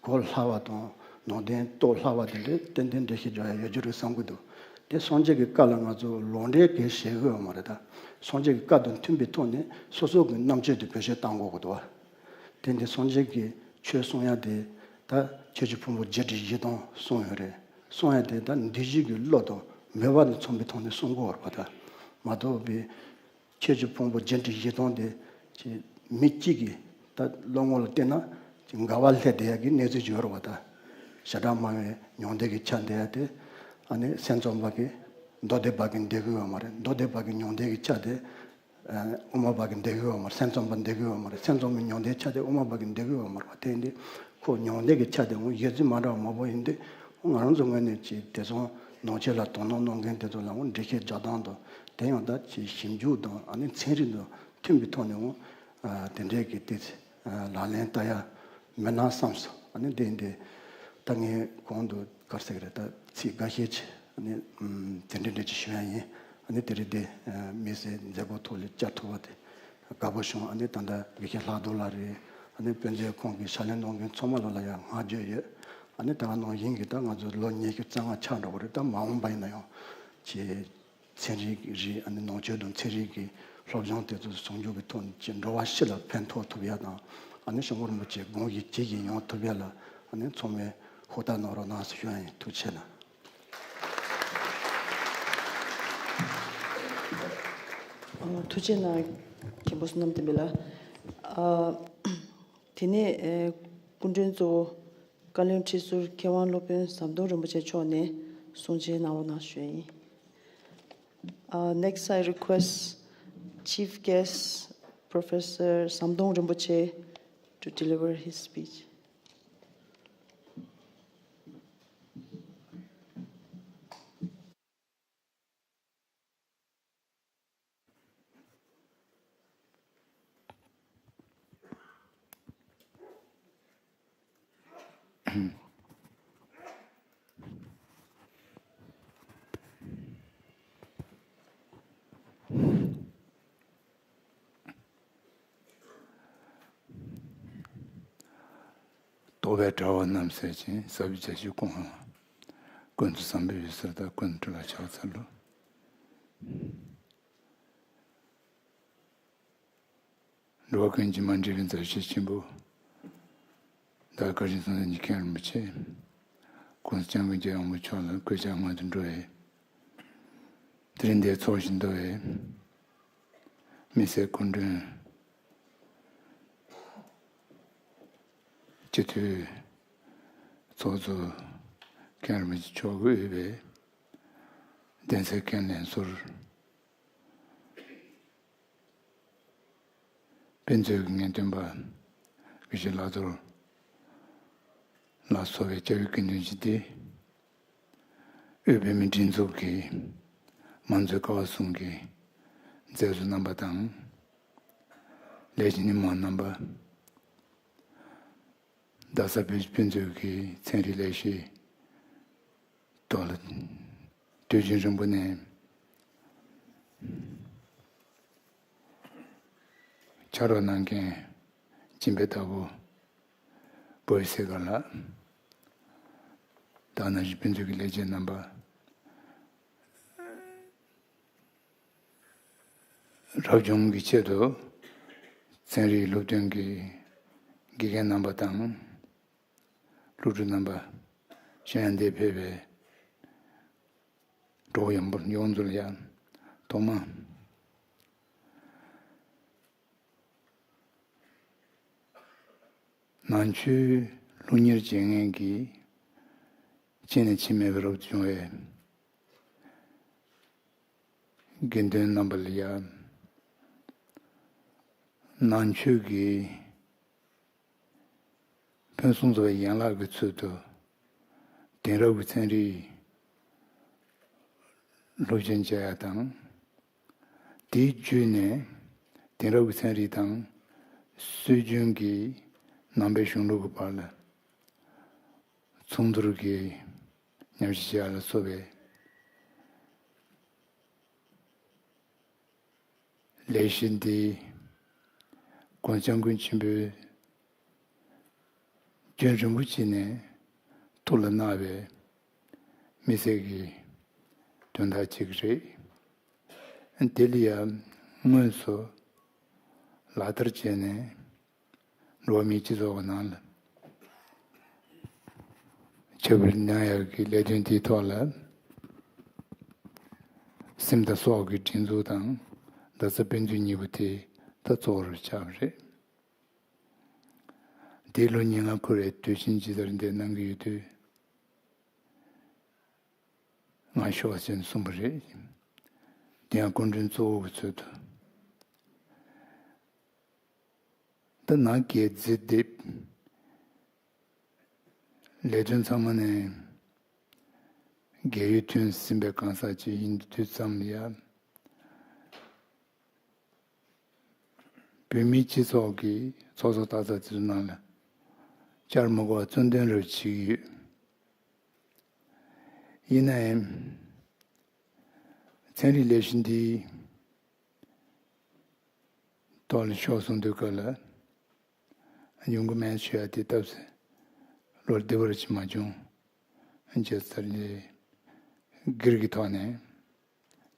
གོ་སླ་བ་དང་ནང་དོན་རྟོགས་སླ་བ་དེ་འདྲའི་ཏན་ཏན་འགྲེལ་བཤད་རྒྱབ་ཡ་ཡོད་རྒྱུ་རེད་བསམ་གྱི་འདུག་དེ་སངས་རྒྱས་ཀྱི་བཀའ་ལ་ང་ཚོ་ལོག་འགྲེལ་གང་ཡང་བྱེད་དགོས་ཡོད་མ་རེད་ད། སངས་རྒྱས་ཀྱི་བཀའ་དང་མཐུན་པའི་ཐོག་ནས་སོ་སོ་གི་རྣམ་དཔྱོད་དེ་བེད་སྤྱོད་བཏང་དགོས་ཀྱི་འདུག་བ། དེ་འདི་སངས་རྒྱས་ཀྱི་ཆོས་གསུང་ཡ་དེ་ད་ཁྱེད་ཀྱི་ཕུང་པོ་བརྒྱད་ཁྲི་བཞི་སྟོང་གསུང་ཡོད་རེད། གསུང་ཡ་དེ་ད་འདུས་བྱས་ཀྱི་བློ་དང་མོས་པ་དང་མཚུངས་པའི་ཐོག་ནས་གསུང་དགོས་ཡོད་རེད་བ་ད། མ་གཏོགས་པའི་ཁྱེད་ཀྱི་ཕུང་པོ་བརྒྱད་ཁྲི་བཞི་སྟོང་དེ་ཅིག་མི་གཅིག་གིས་ད་བློ་ངོ་ལ་བལྟས་ན་ཅིག་འགལ་བ་སླེབས་བསྡད་ཡ་གི་གནས་ཚུལ་ཅིག་ཡོད་རེད་བ་ད། བྱེ་བྲག་སྨྲ་བའི་མྱང་འདས་ཀྱི་ཆ་འདི་ཡ་དེ་ཨ་ནི་སེམས་ཙམ་པ་གི་མདོ་སྡེ་པ་གི་འདོད་གི་ཡོད་མ་རེད། མདོ་སྡེ་པ་གི་མྱང་འདས་ཀྱི་ཆ་དེ་ཨ་དབུ་མ་པ་གི་འདོད་གི་ཡོད་མ་རེད། སེམས་ཙམ་པ་འདོད་གི་ཡོད་མ་རེད། སེམས་ཙམ་པའི་མྱང་འདས་ཆ་དེ་དབུ་མ་པ་གི་འདོད་གི་ཡོད་མ་རེད་བ། དེ་འདི་ཁོ་མྱང་འདས་ཀྱི་ཆ་དེ་འོང་བཞེད་ཚུལ་མ་འདྲ་བ་མང་པོ་ཡིན་དུས་ང་རང་ཚོ་ངོས་ནས་ཅིག་དེ་ཚོ་ནང་ཆོས་ལ་དོ་སྣང་གནང་མཁན་དེ་ཚོ་ལ་འོང་འགྲེལ་བཤད་རྒྱག་སྟངས་དང་དེ་ཡང་ད་ཅིག་ཞིབ་འཇུག་དང་ཨ་ནི་ཚན་རིག་དང་མཐུན་པའི་ཐོག་ནས་འོང་ཨ་དེ་འདྲའི་གི་དེ་ཚེ་ཨ་ལག་ལེན་བསྟར་ཡ་མེད་ན་བསམ་སོང་། ཨ་ནི་དེ་འདི་ད་ངས་གོང་དུ་ག་རེ་ཟེར་གི་རེད། ད་ཚིག་འགའ་ཤས་ཅིག་ཨ་ནི་ཨམ་དེ་འདྲ་འདྲ་ཅིག་ཞུ་ཡ་ཡིན། ཨ་ནི་དེ་རིང་འདི་ཨ་དམིགས་བསལ་མཛད་སྒོ་ཐོག་ལ་བཅར་ཐུབ་པ་དེ་དགའ་པོ་བྱུང་། ཨ་ནི་ད་ལྟ་དགེ་བཤེས་ལྷག་རྡོར་ལགས་རེད། ཨ་ནི་དཔེ་མཛོད་ཁང་གི་ཕྱག་ལས་གནང་མཁན་ཚང་མ་ལ་ལ་ཡང་བསྔགས་བརྗོད་ཡོད། ཨ་ནི་ད་ག་ནང་བཞིན་གྱི་ད་ང་ཚོ་ལོ་ཉི་ཤུ་རྩ་ལྔ་ཆགས་འགྲོ་གི་རེད། ད་མ་འོངས་པ་ཡིན་ན་ཡང་ཅིག་ཚན་རིག་རིགས་ཨ་ནི་ནང་ཆོས་དང་ཚན་རིག་གི་སློབ་སྦྱོང་དེ་ཚོ་ཟུང་འཇུག་གི་ཐོག་ནས་ཅིག་འགྲོ་བ་སྤྱི་ལ་ཕན་ཐོགས་ཐུབ་ཡ་དང་ཨ་ནི་སྐྱབས་མགོན་རིན་པོ་ཆེ་དགོངས་བཞེད་ཇི་བཞིན་ཡོང་ཐུབ་ཡ་ལ་ཨ་ནི་ཚང་མས་ཧུར་ཐག་གནང་རོགས་གནང་ཟེར་ཞུ་ཡ་ཡིན། ཐུགས་རྗེ་ཆེ་གནང་། ཨ་ཐུགས་རྗེ་གནང་། མཁན་པོ་བསོད་ནམས་བསྟན་འཕེལ་ལགས། ཨ་དེ་ནས་ཨེ་སྐུ་མགྲོན་གཙོ་བོ་བཀའ་བློན་ཁྲི་ཟུར་མཁས་དབང་སློབ་དཔོན་ཟམ་གདོང་རིན་པོ་ཆེ་མཆོག་ནས་གསུང་བཤད་གནང་རོགས་གནང་ཞུ་ཡ་ཡིན། Uh, next, I request Chief Guest Professor Samdong Rinpoche to deliver his speech. རྟོག་པའི་དྲ་བ་རྣམས་སེལ་ཞིང་ཟབ་རྒྱས་ཀྱི་ཀུན་སློང་། ཀུན་ཏུ་བཟང་པོའི་འོད་ཟེར་དག་ཀུན་ཏུ་ཕྲ་བ་ཕྱག་འཚལ་ལོ། འགྲོ་བ་ཀུན་གྱི་མ་འདྲིས་པའི་མཛའ་བཤེས་ཆེན་པོ། བདག་བཀའ་དྲིན་གསུམ་ལྡན་གྱི་མཁན་རིན་པོ་ཆེ། ༸གོང་ས་༸སྐྱབས་མགོན་རྒྱལ་བའི་དབང་པོ་མཆོག་ལ་གུས་ཕྱག་སྔོན་དུ་འགྲོ་བའི། དེ་རིང་འདིར་ཚོགས་བཞིན་དུ་བའི། དམིགས་བསལ་སྐུ་མགྲོན། སྤྱི་འཐུས་ཚོགས་གཙོ་མཁན་རིན་པོ་ཆེ་མཆོག་གིས་དབུས་པའི་གདན་སའི་མཁན་ལྷན་ཟུར། དཔེ་མཛོད་ཀྱི་ངེས་སྟོན་པ་དགེ་བཤེས་ལྷག་རྡོར་ལགས་སོགས་པའི་སྐྱབས་ཡུལ་དགེ་འདུན་ཅན་ཏེ། དབུས་བོད་མིའི་སྒྲིག་འཛུགས་ཀྱི་མང་གཙོའི་ཀ་བ་གསུམ་གྱི་མཛད་གཙོ་རྣམ་པ་དང་། ལས་བྱེད་མི་མང་རྣམ་པ། རྡ་ས་བོད་ཀྱི་དཔེ་མཛོད་ཀྱི་ཚན་རིག་ལས་གཞི་ཐོག་ལ་དུས་རྒྱུན་རིང་པོ་ནས་ཕྱག་རོགས་གནང་མཁན་སྦྱིན་པའི་བདག་པོ་བོད་ཡིག་གསལ་དགའ་ལགས། དེ་ནང་བཞིན་དཔེ་མཛོད་ཀྱི་ལས་བྱེད་རྣམ་པ། རབ་བྱུང་གི་ཆེད་དུ་ཚན་རིག་སློབ་སྟོན་གྱི་དགེ་རྒན་རྣམ་པ་དང་། སློབ་ཕྲུག་རྣམ་པ་གཞན་ཡང་འདིར་ཕེབས་པའི་གྲོགས་ཡོང་འབུར་ཡོངས་ཚོ་ལ་ཡང་ཐོག་མ། ནང་ཆོས་སློབ་གཉེར་བྱེད་མཁན་གྱི་ཕྱི་ནས་ཕྱི་མེད་པའི་རབ་ཏུ་བྱུང་བའི་དགེ་འདུན་རྣམ་པ་ལ་ཡང་ནང་ཆོས་ཀྱི་ཕུན་སུམ་ཚོགས་པའི་ཡན་ལག་གི་ཚུལ་དུ་དེང་རབས་ཀྱི་ཚན་རིག་སློབ་སྦྱོང་བྱེད་ཡ་དང་། དེའི་བརྒྱུད་ནས་དེང་རབས་ཀྱི་ཚན་རིག་དང་སྲོལ་རྒྱུན་གྱི་ནང་པའི་གཞུང་ལུགས་ཀྱི་བར་ལ་མཚུངས་བསྡུར་གྱི་ཉམས་ཞིབ་བྱེད་ཡ་ལ་སོགས་པའི་ལས་གཞི་འདི་༸གོང་ས་༸སྐྱབས་མགོན་ཆེན་པོས་རྒྱུན་རིང་པོ་ཅིག་ནས་ཐུགས་ལ་བསྣམས་པའི་དམིགས་བསལ་གྱི་དོན་དག་ཅིག་རེད། དེ་ལ་ཡང་དངོས་སུ་ལག་བསྟར་བྱས་ནས་འགྲོ་བ་མིའི་སྤྱི་ཚོགས་ཀྱི་ནང་ལ་ཁྱབ་སྤེལ་གནང་ཡག་གི་ལས་དོན་དེའི་ཐོག་ལ་སེམས་དང་སྲོག་གི་སྒྲིག་འཛུགས་དང་རྡ་ས་དཔེ་མཛོད་གཉིས་པོ་དེ་ད་གཙོ་བོར་ཆགས་པ་རེད། དེའི་ལོ་ཉེར་ལྔ་འཁོར་བའི་དུས་ཆེན་ཇི་ལྟར་འདིར་གནང་གི་ཡོད་དུས། ང་ཤོག་ཅན་གསུངས་པ་རེད། དེ་ཡང་སྐུ་མགྲོན་གཙོ་བོ་གི་ཚུལ་དུ། ད་ནང་གི་མཛེས་སྡེབ་ལས་དོན་ཚང་མ་ནས་རྒས་ཡོལ་ཐོན་ཟིན་པའི་གང་ཟག་ཅིག་ཡིན་དུས་ཙམ་ལ་ཡང་། བོད་མིའི་སྤྱི་ཚོགས་ཀྱི་ཚོགས་གཙོ་སྟག་ཚང་དེ་ཚོ་ནང་ལ་བཅར་མི་དགོས་པ་གཙོ་འདོན་རབ་བྱེད་ཀྱི་ཡོད། ཡིན་ན་ཡང་ཚན་རིག་ལས་གཞི་འདིའི་ཐོག་ལ་ཤོག་གསུང་དུས་སྐབས་ལ་ཡོང་གི་མེད་ཞུ་ཡ་དེ་སྟབས་ལོ་བདེ་བར་ཅིག་མ་བྱུང་། རྗེས་ཚར་ནས་སྒེར་གྱི་ཐོག་ནས་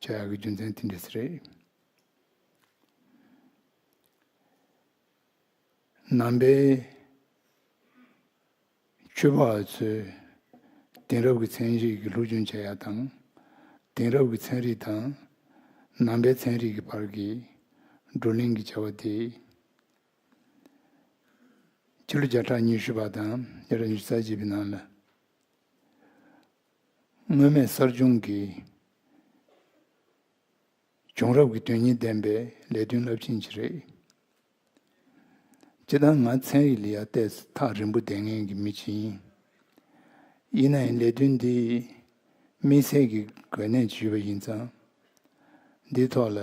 བྱ་ཡག་གི་རྒྱུ་མཚན་དེ་འདྲ་ཞིག་རེད། ནང་པའི་ཆོས་པ་ཚོས་དེང་རབས་ཀྱི་ཚན་རིག་གི་སློབ་སྦྱོང་བྱེད་ཡ་དང་། དེང་རབས་ཀྱི་ཚན་རིག་དང་ནང་པའི་ཚན་རིག་གི་བར་གྱི་བགྲོ་གླེང་གི་བྱ་བ་དེ་ཕྱི་ལོ་བརྒྱ་ཕྲག་ཉི་ཤུ་པ་དང་བརྒྱ་ཕྲག་ཉི་ཤུ་རྩ་གཅིག་པའི་ནང་ལ་སྔོན་མེད་གསར་བྱུང་གི་བྱུང་རབས་ཀྱི་དོན་སྙིང་ལྡན་པའི་ལས་དོན་རླབས་ཆེན་ཞིག་རེད། སྤྱིར་བཏང་ང་ཚན་རིག་ལ་ཡ་ཏོག་ཙམ་ཐག་རིང་པོ་བསྡད་མཁན་གྱི་མི་ཅིག་ཡིན། ཡིན་ན་ཡང་ལས་དོན་འདི་དམིགས་བསལ་གྱི་གོ་གནས་ཅིག་ཡོད་པ་ཡིན་ཙང་། འདིའི་ཐོག་ལ་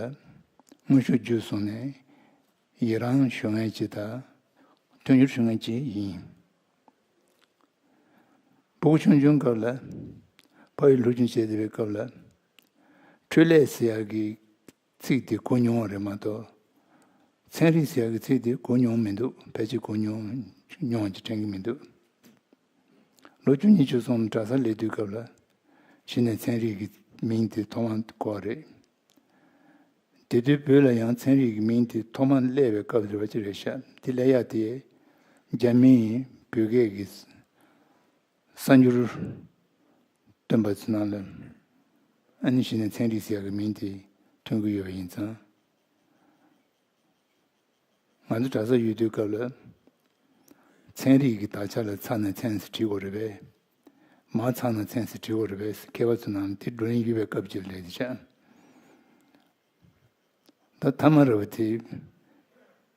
དངོས་ཤུགས་བརྒྱུད་སོང་ནས་ཡི་རང་ཞུ་མཁན་ཅིག་དང་མཐུན་འགྱུར་ཞུ་མཁན་ཅིག་ཡིན། ཕྲུ་གུ་ཆུང་ཆུང་སྐབས་ལ་ཕ་ཡུལ་ལོག་སྟེ་བྱས་བསྡད་པའི་སྐབས་ལ་འཕྲུལ་ལས་ཟེར་ཡག་གི་ཚིག་དེ་གོ་མྱོང་བ་རེད་མ་གཏོགས། ཚན་རིག་ཟེར་ཡག་གི་ཚིག་དེ་གོ་མྱོང་མི་འདུག་ཕལ་ཆེར་གོ་མྱོང་མྱོང་བ་ཅིག་དྲན་གྱི་མི་འདུག་ལོ་བཅུ་གཉིས་བཅུ་གསུམ་གྲྭ་སར་སླེབས་དུས་སྐབས་ལ་གཞི་ནས་ཚན་རིག་གི་མིང་དེ་ཐོག་མར་གོ་བ་རེད། དེ་དུས་བོད་ལ་ཡང་ཚན་རིག་གི་མིང་དེ་ཐོག་མར་སླེབས་པའི་སྐབས་རེད་པ་ཅིག་རེད་ཤག་དེ་སླེབས་ཡག་དེ་རྒྱ་མིས་བོད་སྐད་ཀྱི་གསར་འགྱུར་བཏོན་པ་ཚོའི་ནང་ལ་ཨ་ནི་གཞི་ནས་ཚན་རིག་ཟེར་ཡག་གི་མིང་དེ་ཐོན་གྱི་ཡོད་པ་ཡིན་ཙང་། ང་ཚོ་གྲྭ་སར་ཡོད་དུས་སྐབས་ལ་ཚན་རིག་གི་དག་ཆ་ལ་ཚ་ན་ཚན་ཟེར་བྲིས་དགོས་རེད་པས། མ་ཚ་ན་ཚན་ཟེར་བྲིས་དགོས་རེད་པས་མཁས་པ་ཚོའི་ནང་དེ་བགྲོ་གླེང་ཡོད་པའི་སྐབས་ཅིག་ལ་སླེབས་ཤག་ད་ཐ་མ་རེད་པ་དེ་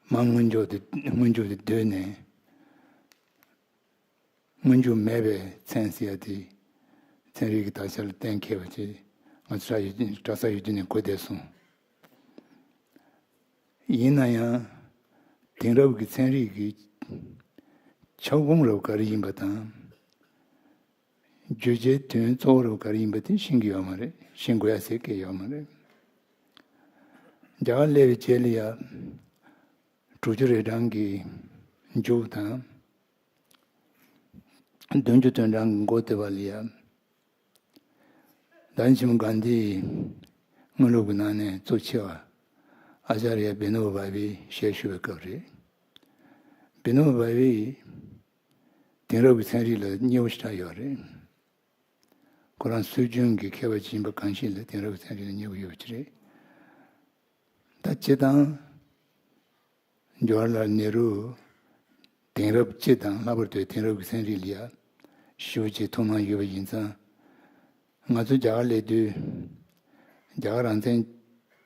མ་སྔོན་འཇོག་དེ་སྔོན་འཇོག་དེ་བརྗེད་ནས། སྔོན་འཇུག་མེད་པའི་ཚན་ཟེར་ཡ་དེ་ཚན་རིག་གི་དག་ཆ་ལ་གཏན་འཁེལ་བ་དེ་ང་ཚོ་གྲྭ་ཡོད་གྲྭ་ས་ཡོད་དུས་ནས་གོ་བསྡད་སོང་། ཡིན་ན་ཡང་དེང་རབས་ཀྱི་ཚན་རིག་གི་ཁྱབ་ཁོངས་རབ་ག་རེ་ཡིན་པ་དང་། བརྗོད་བྱའི་དོན་གཙོ་བོ་རབ་ག་རེ་ཡིན་པ་དེ་ཤེས་ཀྱི་ཡོད་མ་རེད། ཤེས་དགོས་ཡ་ཟེར་གྱི་ཡོད་མ་རེད། རྒྱ་གར་སླེབས་པའི་རྗེས་ལ་ཡ་དྲུག་ཅུ་རེ་གྲངས་ཀྱི་མཇུག་དང་། བདུན་ཅུ་དོན་གྲངས་ཀྱི་འགོ་དེ་བ་ལ་ཡ། ལྡན་ཆེན་མོ་གྷན་དྷིའི་དངོས་སློབ་ཀྱི་ནང་ནས་གཙོ་ཆེ་བ་ ཨ་ཙརྱ་བི་ནོ་བྷ་བྷེ་ཞལ་བཞུགས་པའི་སྐབས་རེད། བི་ནོ་བྷ་བྷེ་དེང་རབས་ཀྱི་ཚན་རིག་ལ་མཉེས་པོ་ཞེ་དྲག་ཡོད་རེད། ཁོ་རང་སྲོལ་རྒྱུན་གྱི་མཁས་པ་ཅིག་ཡིན་པ་གང་ཞིག་ལ་དེང་རབས་ཀྱི་ཚན་རིག་ལ་མཉེས་པོ་ཡོད་པ་ཅིག་རེད། ད་སྤྱིར་བཏང་ཇོ་ཧར་ལཱལ་ནེ་རུ་དེང་རབས་སྤྱི་དང་ལྷག་པར་དུ་དེང་རབས་ཀྱི་ཚན་རིག་ལ་ཡ་ཞེ་པོ་ཅིག་ཐུགས་སྣང་ཡོད་པ་ཡིན་ཙང་། ང་ཚོ་རྒྱ་གར་སླེབས་དུས་རྒྱ་གར་རང་བཙན་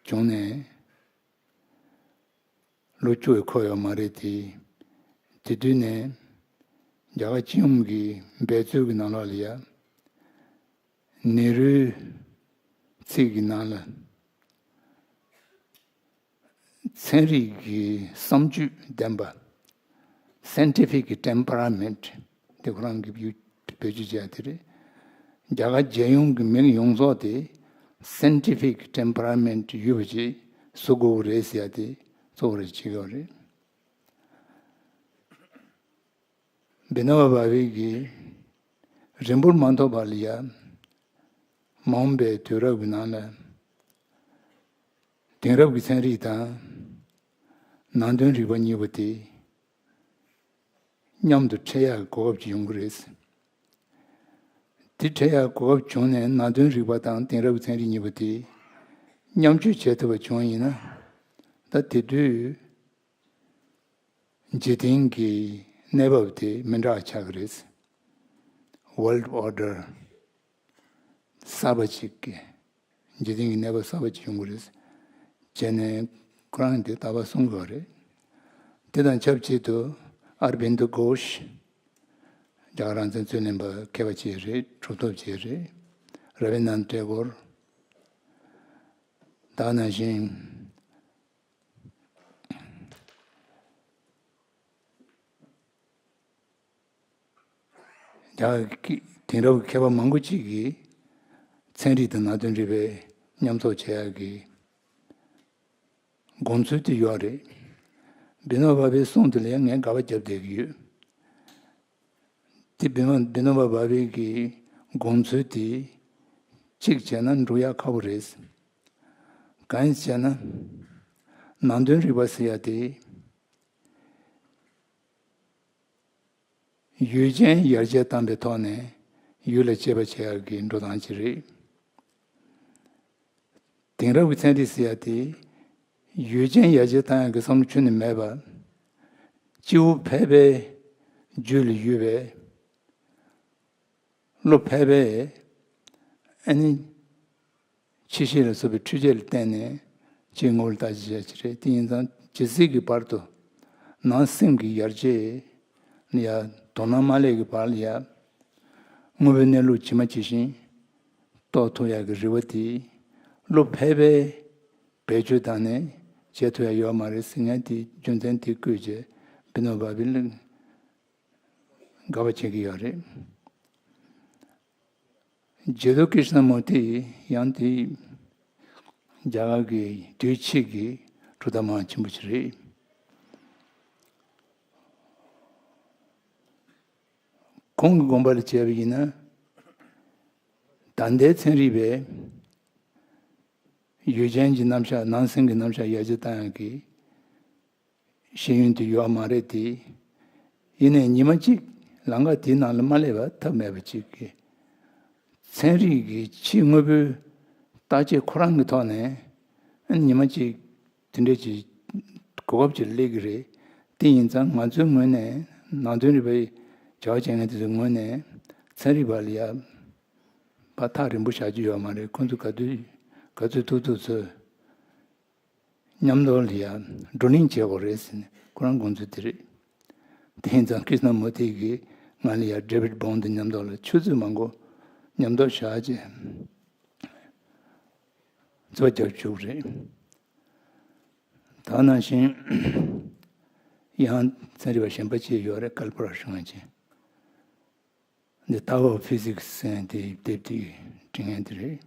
བྱུང་ནས་ལོ་བཅུ་ཡང་འཁོར་ཡོད་མ་རེད་དེ། དེ་དུས་ནས་རྒྱ་གར་སྤྱི་ཡོངས་ཀྱི་འབད་རྩོལ་གྱི་ནང་ལོགས་ལ་ཡ་ནེ་རུའི་ཚིག་གི་ནང་ལ་ཚན་རིག་གི་བསམ་སྤྱོད་ལྡན་པ། Scientific Temperament དེ་ཁོ་རང་གི་བེད་སྤྱོད་བྱས་དེ་རེད། རྒྱ་གར་རྒྱལ་ཡོངས་ཀྱི་མི་ཡོངས་རྫོགས་དེ་Scientific Temperament ཡོད་པ་ཅིག་བཟོ་དགོས་རེད་ཟེར་ཡ་དེ་གཙོ་བོ་རེད་བྱེད་ཀྱི་ཡོད་རེད། བི་ནོ་བྷ་བྷེ་གིས་རིང་པོར་མ་ཐོགས་པ་ལ་ཡ་མ་འོངས་པའི་དུས་རབས་ཀྱི་ནང་ལ་དེང་རབས་ཀྱི་ཚན་རིག་དང་ནང་དོན་རིག་པ་གཉིས་པོ་དེ་མཉམ་དུ་འཕྲད་ཡག་གི་གོ་སྐབས་ཅིག་ཡོང་གི་རེད། དེ་འཕྲད་ཡག་གོ་སྐབས་བྱུང་ནས་ནང་དོན་རིག་པ་དང་དེང་རབས་ཀྱི་ཚན་རིག་གཉིས་པོ་དེ་མཉམ་སྤྱོད་བྱེད་ཐུབ་པ་བྱུང་བ་ཡིན་ན། ད་དེ་དུས་འཇིག་རྟེན་གྱི་གནས་བབ་དེ་མི་འདྲ་བ་ཆགས་ཀྱི་རེད། World Order གསར་པ་ཅིག་གི་འཇིག་རྟེན་གྱི་གནས་བབ་གསར་པ་ཅིག་ཡོང་གི་རེད། བྱས་ནས་ཁོ་རང་དེ་ལྟ་བ་གསུང་གི་ཡོད་རེད། དེ་དང་ཆབས་ཅིག་ཏུ་ཨར་བིན་དུ་གྷོཤ། རྒྱ་གར་རང་བཙན་རྩོད་ལེན་པ་མཁས་པ་ཅིག་རེད། གྲུབ་ཐོབ་ཅིག་རེད། ར་བི་ནན་ཏེ་གོར། ད་ནང་བཞིན་རྒྱ་གི་དེང་རབས་ཀྱི་མཁས་པ་མང་པོ་ཅིག་གིས་ཚན་རིག་དང་ནང་དོན་རིག་པའི་མཉམ་ཚོགས་བྱེད་ཡག་གི་དགོངས་ཚུལ་དེ་ཡོད་རེད། བི་ནོ་བྷ་བྷེའི་གསུང་དེ་ལ་ཡང་ངས་དགག་པ་བརྒྱབ་བསྡད་ཀྱི་ཡོད། དེ་བི་མ་བི་ནོ་བྷ་བྷ་བྷེ་གི་དགོངས་ཚུལ་དེ་གཅིག་བྱས་ན་འགྲུབ་ཡག་ཁག་པོ་རེད། གང་ཡིན་ཟེར་ན། ནང་དོན་རིག་པ་ཟེར་ཡག་དེ་ཡུལ་ཅན་ཡར་རྒྱས་བཏང་པའི་ཐོག་ནས་ཡུལ་ལ་དཔྱད་པ་བྱེད་ཡག་གི་འགྲོ་སྟངས་ཅིག་རེད། དེང་རབས་ཀྱི་ཚན་རིག་ཟེར་ཡག་དེ་ཡུལ་ཅན་ཡར་རྒྱས་བཏང་ཡག་གི་བསམ་བློ་ཁྱོན་ནས་མེད་པ། སྤྱི་བོ་ཕལ་པའི་རྒྱུད་ལ་ཡོད་པའི། བློ་ཕལ་པའི་ཨ་ནི་ཕྱི་བཤད་ལ་སོགས་པའི་འཕྲུལ་ཆས་ལ་བརྟེན་ནས་ཕྱིའི་དངོས་པོ་ལ་བརྟག་དཔྱད་བྱེད་ཀྱི་རེད། དེ་ཡིན་ཙང་ཇི་སྲིད་ཀྱི་བར་དུ་ནང་སེམས་ཀྱི་ཡར་རྒྱས་ལ་ཡ་དོ་སྣང་མ་སླེབས་ཀྱི་བར་ལ་ཡ་དངོས་པོའི་གནས་ལུགས་ཇི་མ་ཇི་བཞིན་རྟོགས་ཐུབ་ཡག་གི་རེ་བ་དེ་བློ་ཕལ་པའི་བེད་སྤྱོད་བཏང་ནས་བྱེད་ཐུབ་ཡག་ཡོད་མ་རེད་ཟེར། ངས་དེ་རྒྱུ་མཚན་དེ་བཀོད་རྗེས་བི་ནོ་བྷ་བྷེ་ལ་དགག་པ་བྱེད་ཀྱི་ཡོད་རེད། ཇེ་ཏོ་ཀྲིཤ་ན་མུར་ཏི་ཡང་དེ་རྒྱ་གར་གྱི་དུས་ཕྱིས་ཀྱི་གྲུབ་མཐའ་མང་ཆེན་པོ་ཞིག་རེད། ཁོང་གི་དགོངས་པ་ལ་བྱས་པ་ཡིན་ན། ད་ལྟའི་ཚན་རིག་པས་ཡུལ་ཅན་གྱི་རྣམ་གཞག་ནང་སེམས་ཀྱི་རྣམ་གཞག་ཡར་རྒྱས་བཏང་ཡག་གི་ཤེས་ཡོན་དེ་ཡོད་མ་རེད་དེ། ཡིན་ནའི་ཉི་མ་གཅིག་ལམ་ཁ་དེའི་ནང་ལ་མ་སླེབས་པ་ཐབས་མེད་པ་ཅིག་གི། ཚན་རིག་གི་ཕྱིའི་དངོས་པོའི་བརྟག་དཔྱད་ཁོ་རང་གི་ཐོག་ནས་ཉི་མ་གཅིག་དེ་འདྲ་ཅིག་གོ་སྐབས་ཅིག་སླེབས་ཀྱི་རེད། དེ་ཡིན་ཙང་ང་ཚོའི་ངོས་ནས་ནང་དོན་རིག་པའི་བྱ་བ་བྱེད་མཁན་དེ་ཚོའི་ངོས་ནས་ཚན་རིག་པ་ལ་ཡ་ཕར་ཐག་རིང་པོ་བཞག་རྒྱུ་ཡོད་མ་རེད། ཁོང་ཚོ་ག་དུས་ག་ཚོད་ཐུབ་ཐུབ་ཚོད། མཉམ་དུ་ལ་ཡ་བགྲོ་གླེང་བྱེད་དགོས་རེད་ཟེར་ནས་ཁོ་རང་དགོངས་ཚུལ་དེ་རེད། དེ་ཡིན་ཙང་ཀྲིཤ་ན་མུར་ཏི་གིས་ང་ལ་ཡ་ཌེ་བིད་བོན་དང་མཉམ་དུ་ལ་ཆུ་ཚོད་མང་པོ་མཉམ་དུ་བཞག་བྱས་རྩོད་རྒྱབ་བཅུག་རེད། ད་ནང་བཞིན་ཡང་ཚན་རིག་པ་གཞན་པ་ཅིག་ཡོད་རེད། ཀལ་པ་ར་ཧྲི་ང་ཅན། འདི་Tower of Physics ཟེར་དེའི་དེབ་དེ་འབྲི་མཁན་དེ་རེད།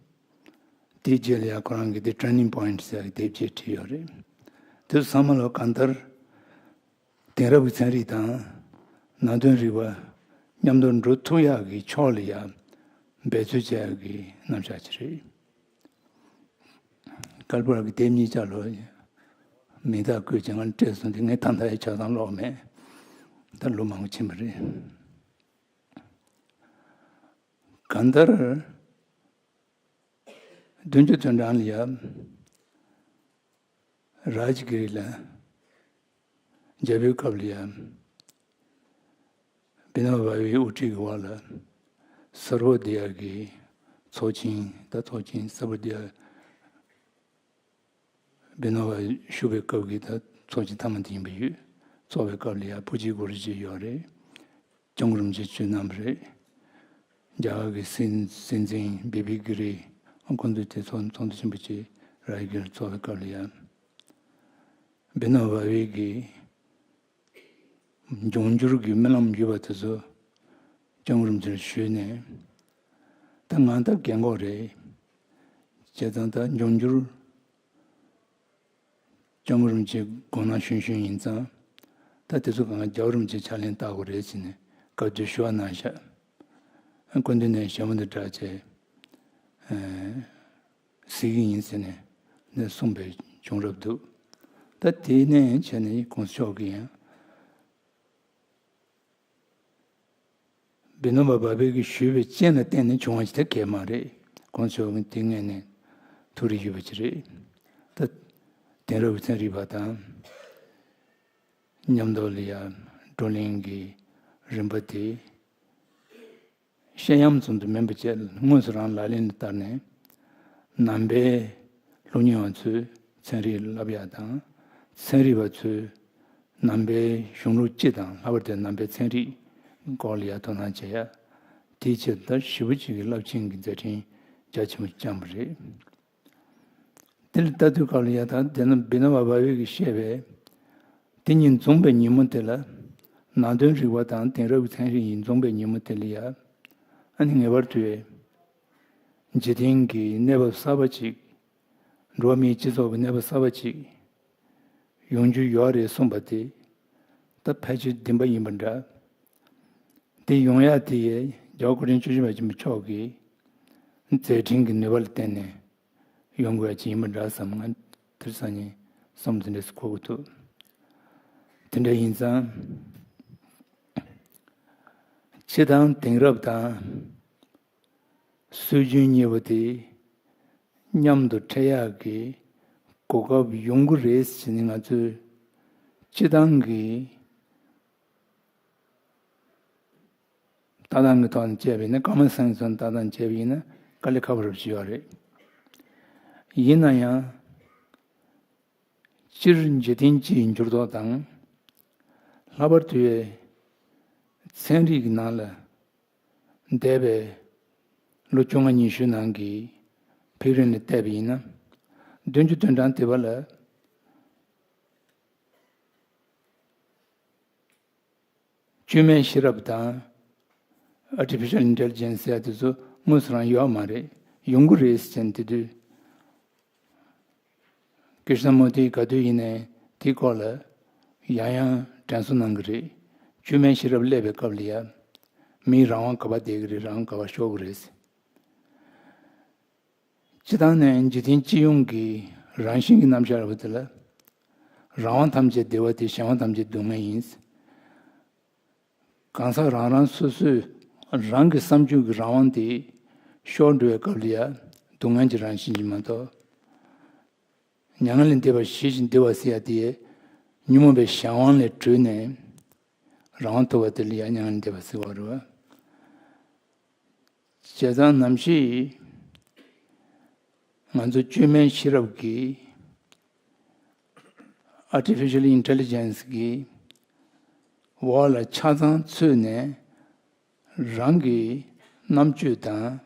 དེའི་རྗེས་ལ་ཡང་ཁོ་རང་གིས་དེ་Turning Point ཟེར་གྱི་དེབ་ཅིག་བྲིས་ཡོད་རེད། དེ་ཚོ་ཚང་མ་ལ་གང་ལྟར་དེང་རབས་ཀྱི་ཚན་རིག་དང་ནང་དོན་རིག་པ་མཉམ་དུ་འགྲོ་ཐུབ་ཡག་གི་ཕྱོགས་ལ་ཡང་འབད་རྩོལ་བྱ་ཡག་གི་རྣམ་གཞག་ཅིག་རེད། ཀལ་པ་ར་གི་དེབ་གཉིས་ཆ་ལ་ མིང་རྟགས་བཀོད་ཀྱང་སྤྲད་སོང་དུས་ངས་ད་ལྟ་ཡང་ཆ་ཚང་ཀློག་མེད། ད་ལོ་མང་པོ་ཕྱིན་པ་རེད། གང་ལྟར་བདུན་ཅུ་དོན་གྲངས་ལ་ཡ་རཱ་ཇི་གི་རི་ལ་རྒྱལ་པོའི་སྐབས་ལ་ཡ་བི་ནོ་བ་བའི་དབུ་ཁྲིད་ཀྱི་འོག་ལ་སརྦོ་དི་ཡ་གི་ཚོགས་ཆེན། ད་ཚོགས་ཆེན་སརྦོ་དི་ཡ་བི་ནོ་བ་བཞུགས་པའི་སྐབས་ཀྱི་ད་ཚོགས་ཆེན་མཐའ་མ་དེ་ཡིན་པ་ཡོད། ཚོགས་པའི་སྐབས་ལ་ཡ་བུ་གཅིག་སྐོར་གཅིག་ཡོད་རེད། སྐྱབས་མགོན་རིན་པོ་ཆེ་མཆོག་གནང་བ་རེད། རྒྱ་གར་གྱི་སྲིད་སྲིད་འཛིན་བི་པི་གི་རི་ཁོང་ཚོས་དེ་ཚོགས་ཚོགས་འདུ་ཆེན་པོ་ཅིག་རཱ་ཇི་གི་རི་ཚོགས་པའི་སྐབས་ལ་ཡ་བི་ནོ་བ་བའི་གི་འབྱུང་འགྱུར་གྱི་རྨི་ལམ་ཡོད་པ་དེ་ཚོ་སྐྱབས་མགོན་རིན་པོ་ཆེར་ཞུས་ནས། ད་ང་ད་རྒན་གོག་རེད། བྱས་ཙང་ད་འབྱུང་འགྱུར་སྐྱབས་མགོན་རིན་པོ་ཆེ་དགོངས་གནང་ཞུས་ཞུས་ཡིན་ཙང་། ད་དེ་ཚོ་གང་རྒྱལ་བ་རིན་པོ་ཆེ་ཕྱག་ལེན་བསྟར་དགོས་རེད་ཟེར་ནས་བཀའ་བསྡུར་ཞུ་བ་གནང་ཤག་སྐུ་མདུན་ནས་ཞལ་མོ་འདི་བསྒྲགས་བྱས། ཨ། གཟིགས་ཀྱི་ཡིན་ཟེར་ནས་ནས་གསུངས་པའི་བྱུང་རབས་འདུག་ད་དེ་ནས་བྱས་ནས་གོང་ས་མཆོག་གིས་ཡང་བི་ནོ་བ་བྷ་བྷེ་གིས་ཞུས་པའི་རྐྱེན་ལ་བརྟེན་ནས་བྱུང་བ་ཞིག་ད་གས་མ་རེད། གོང་ས་མཆོག་གིས་དེ་སྔོན་ནས་ཐུགས་རེ་ཞུས་པ་ཅིག་རེད། ད་དེང་རབས་ཀྱི་ཚན་རིག་པ་དང་མཉམ་དུ་ལ་ཡ་བགྲོ་གླེང་གི་རིམ་པ་དེ། བཤད་ཡམ་ཙམ་དུ་མིན་པ་བཅས་དངོས་སུ་རང་ལག་ལེན་དུ་བསྟར་ནས། ནང་པའི་སློབ་གཉེར་བ་ཚོས་ཚན་རིག་བསླབ་ཡག་དང་། ཚན་རིག་པ་ཚོས་ནང་པའི་གཞུང་ལུགས་སྤྱི་དང་། ལྷག་པར་དུ་ནང་པའི་ཚན་རིག་སྐོར་ལ་ཡ་དོ་སྣང་བྱེད་ཡ། དེའི་ཆེད་དུ་ཞེ་པོ་ཅིག་གི་རླབས་ཆེན་གྱི་མཛད་འཕྲིན་རྒྱ་ཆེན་པོ་བསྐྱངས་པ་རེད། དེ་ལ་ལྟ་དུས་སྐབས་ལ་ཡ་ད་དེ་ནི་བི་ནོ་བ་བྷ་བྷེ་གིས་བཤད་པའི་དེ་གཉིས་འཛོམས་པའི་ཉིན་མོ་དེ་ལ། ནང་དོན་རིག་པ་དང་དེང་རབས་ཀྱི་ཚན་རིག་གཉིས་འཛོམས་པའི་ཉིན་མོ་དེ་ལ་ཡ། ཨ་ནི་ངེས་པར་དུ་འཇིག་རྟེན་གྱི་གནས་བབ་གསར་པ་ཅིག་འགྲོ་བ་མིའི་སྤྱི་ཚོགས་ཀྱི་གནས་བབ་གསར་པ་ཅིག་ཡོང་རྒྱུ་ཡོད་རེད་གསུངས་པ་དེ་ད་ཕལ་ཆེར་བདེན་པ་ཡིན་པ་འདྲ། དེ་ཡོང་ཡ་དེ་ཡས་རྒྱལ་བ་སྐུ་ཕྲེང་བཅུ་བཞི་པ་ཆེན་པོ་མཆོག་གི་མཛད་འཕྲིན་གྱི་ནུས་པ་ལ་བརྟེན་ནས་ཡོང་དགོས་ཡ་ཅིག་ཡིན་པ་འདྲ་བསམ། ང་དེར་སང་ཉིན་བསམ་བློ་དེ་འདྲ་ཞིག་འཁོར་གྱི་འདུག་དེ་འདྲ་ཡིན་ཙང་། སྤྱི་དང་དེང་རབས་དང་སྲོལ་རྒྱུན་གཉིས་པོ་དེ་མཉམ་དུ་འཕྲད་ཡག་གི་གོ་སྐབས་ཡོང་གི་རེད་ཟེར་ནས་ང་ཚོས་སྤྱི་བཏང་གི་ལྟ་སྟངས་ཀྱི་ཐོག་ནས་བྱས་པ་ཡིན་ན། ཀ་མན་སེན་སི་ལྟ་སྟངས་བྱས་པ་ཡིན་ན་དཀའ་ལས་ཁག་པོ་རབ་ཅིག་ཡོད་རེད། ཡིན་ན་ཡང་སྤྱིར་འཇིག་རྟེན་སྤྱིའི་འགྱུར་ལྡོག་དང་། ལྷག་པར་དུ་ཚན་རིག་གི་ནང་ལ་འདས་པའི་ལོ་བཅོ་ལྔ་ཉི་ཤུ་ནང་གི་ཕེག་རིང་ལ་བལྟས་པ་ཡིན་ན། བདུན་ཅུ་དོན་གྲངས་དེ་བ་ལ། བཅོས་མའི་ཤེས་རབ་དང་། Artificial Intelligence ཟེར་ཡ་དེ་ཚོ་དངོས་སུ་རང་ཡོད་མ་རེད། ཡོང་གི་རེད་ཟེར་ནས་དེ་དུས་ཀྲིཤ་ན་མུར་ཏི་ག་དུས་ཡིན་ནའི་དེའི་སྐོར་ལ་ཡང་ཡང་དྲན་གསོ་གནང་གི་རེད། བཅོས་མའི་ཤེས་རབ་སླེབས་པའི་སྐབས་ལ་ཡ། མིའི་རང་དབང་ག་པར་བསྡད་ཀྱི་རེད། རང་དབང་ག་པར་ཤོར་གྱི་རེད་ཟེར། སྤྱི་བཏང་ནས་འཇིག་རྟེན་སྤྱི་ཡོངས་ཀྱི་རང་བཞིན་གྱི་རྣམ་གཞག་རེད་པ། དེ་ལ་རང་དབང་ཐམས་ཅད་བདེ་བ་སྟེ། གཞན་དབང་ཐམས་ཅད་སྡུག་བསྔལ་ཡིན། གང་ཟག་རང་རང་སོ་སོས་རང་གི་བསམ་སྤྱོད་ཀྱི་རང་དབང་དེ་ཤོར་འགྲོ་བའི་སྐབས་ལ་ཡ་སྡུག་བསྔལ་གྱི་རང་བཞིན་གྱིས་མ་གཏོགས། མྱ་ངན་ལས་འདས་པ་ཞི་ཞིང་བདེ་བ་ཟེར་ཡ་དེ་ཉོན་མོངས་པའི་གཞན་དབང་ལས་གྲོལ་ནས་རང་དབང་ཐོབ་པ་དེ་ལ་ཡ་མྱ་ངན་ལས་འདས་པ་ཟེར་བ་རེད་བ། བྱས་ཙང་ནམ་ཞིག་ང་ཚོ་བཅོས་མའི་ཤེས་རབ་ཀྱིས། Artificial Intelligence གི་འོག་ལ་ཆ་ཚང་ཚུད་ནས་རང་གི་རྣམ་དཔྱོད་དང་།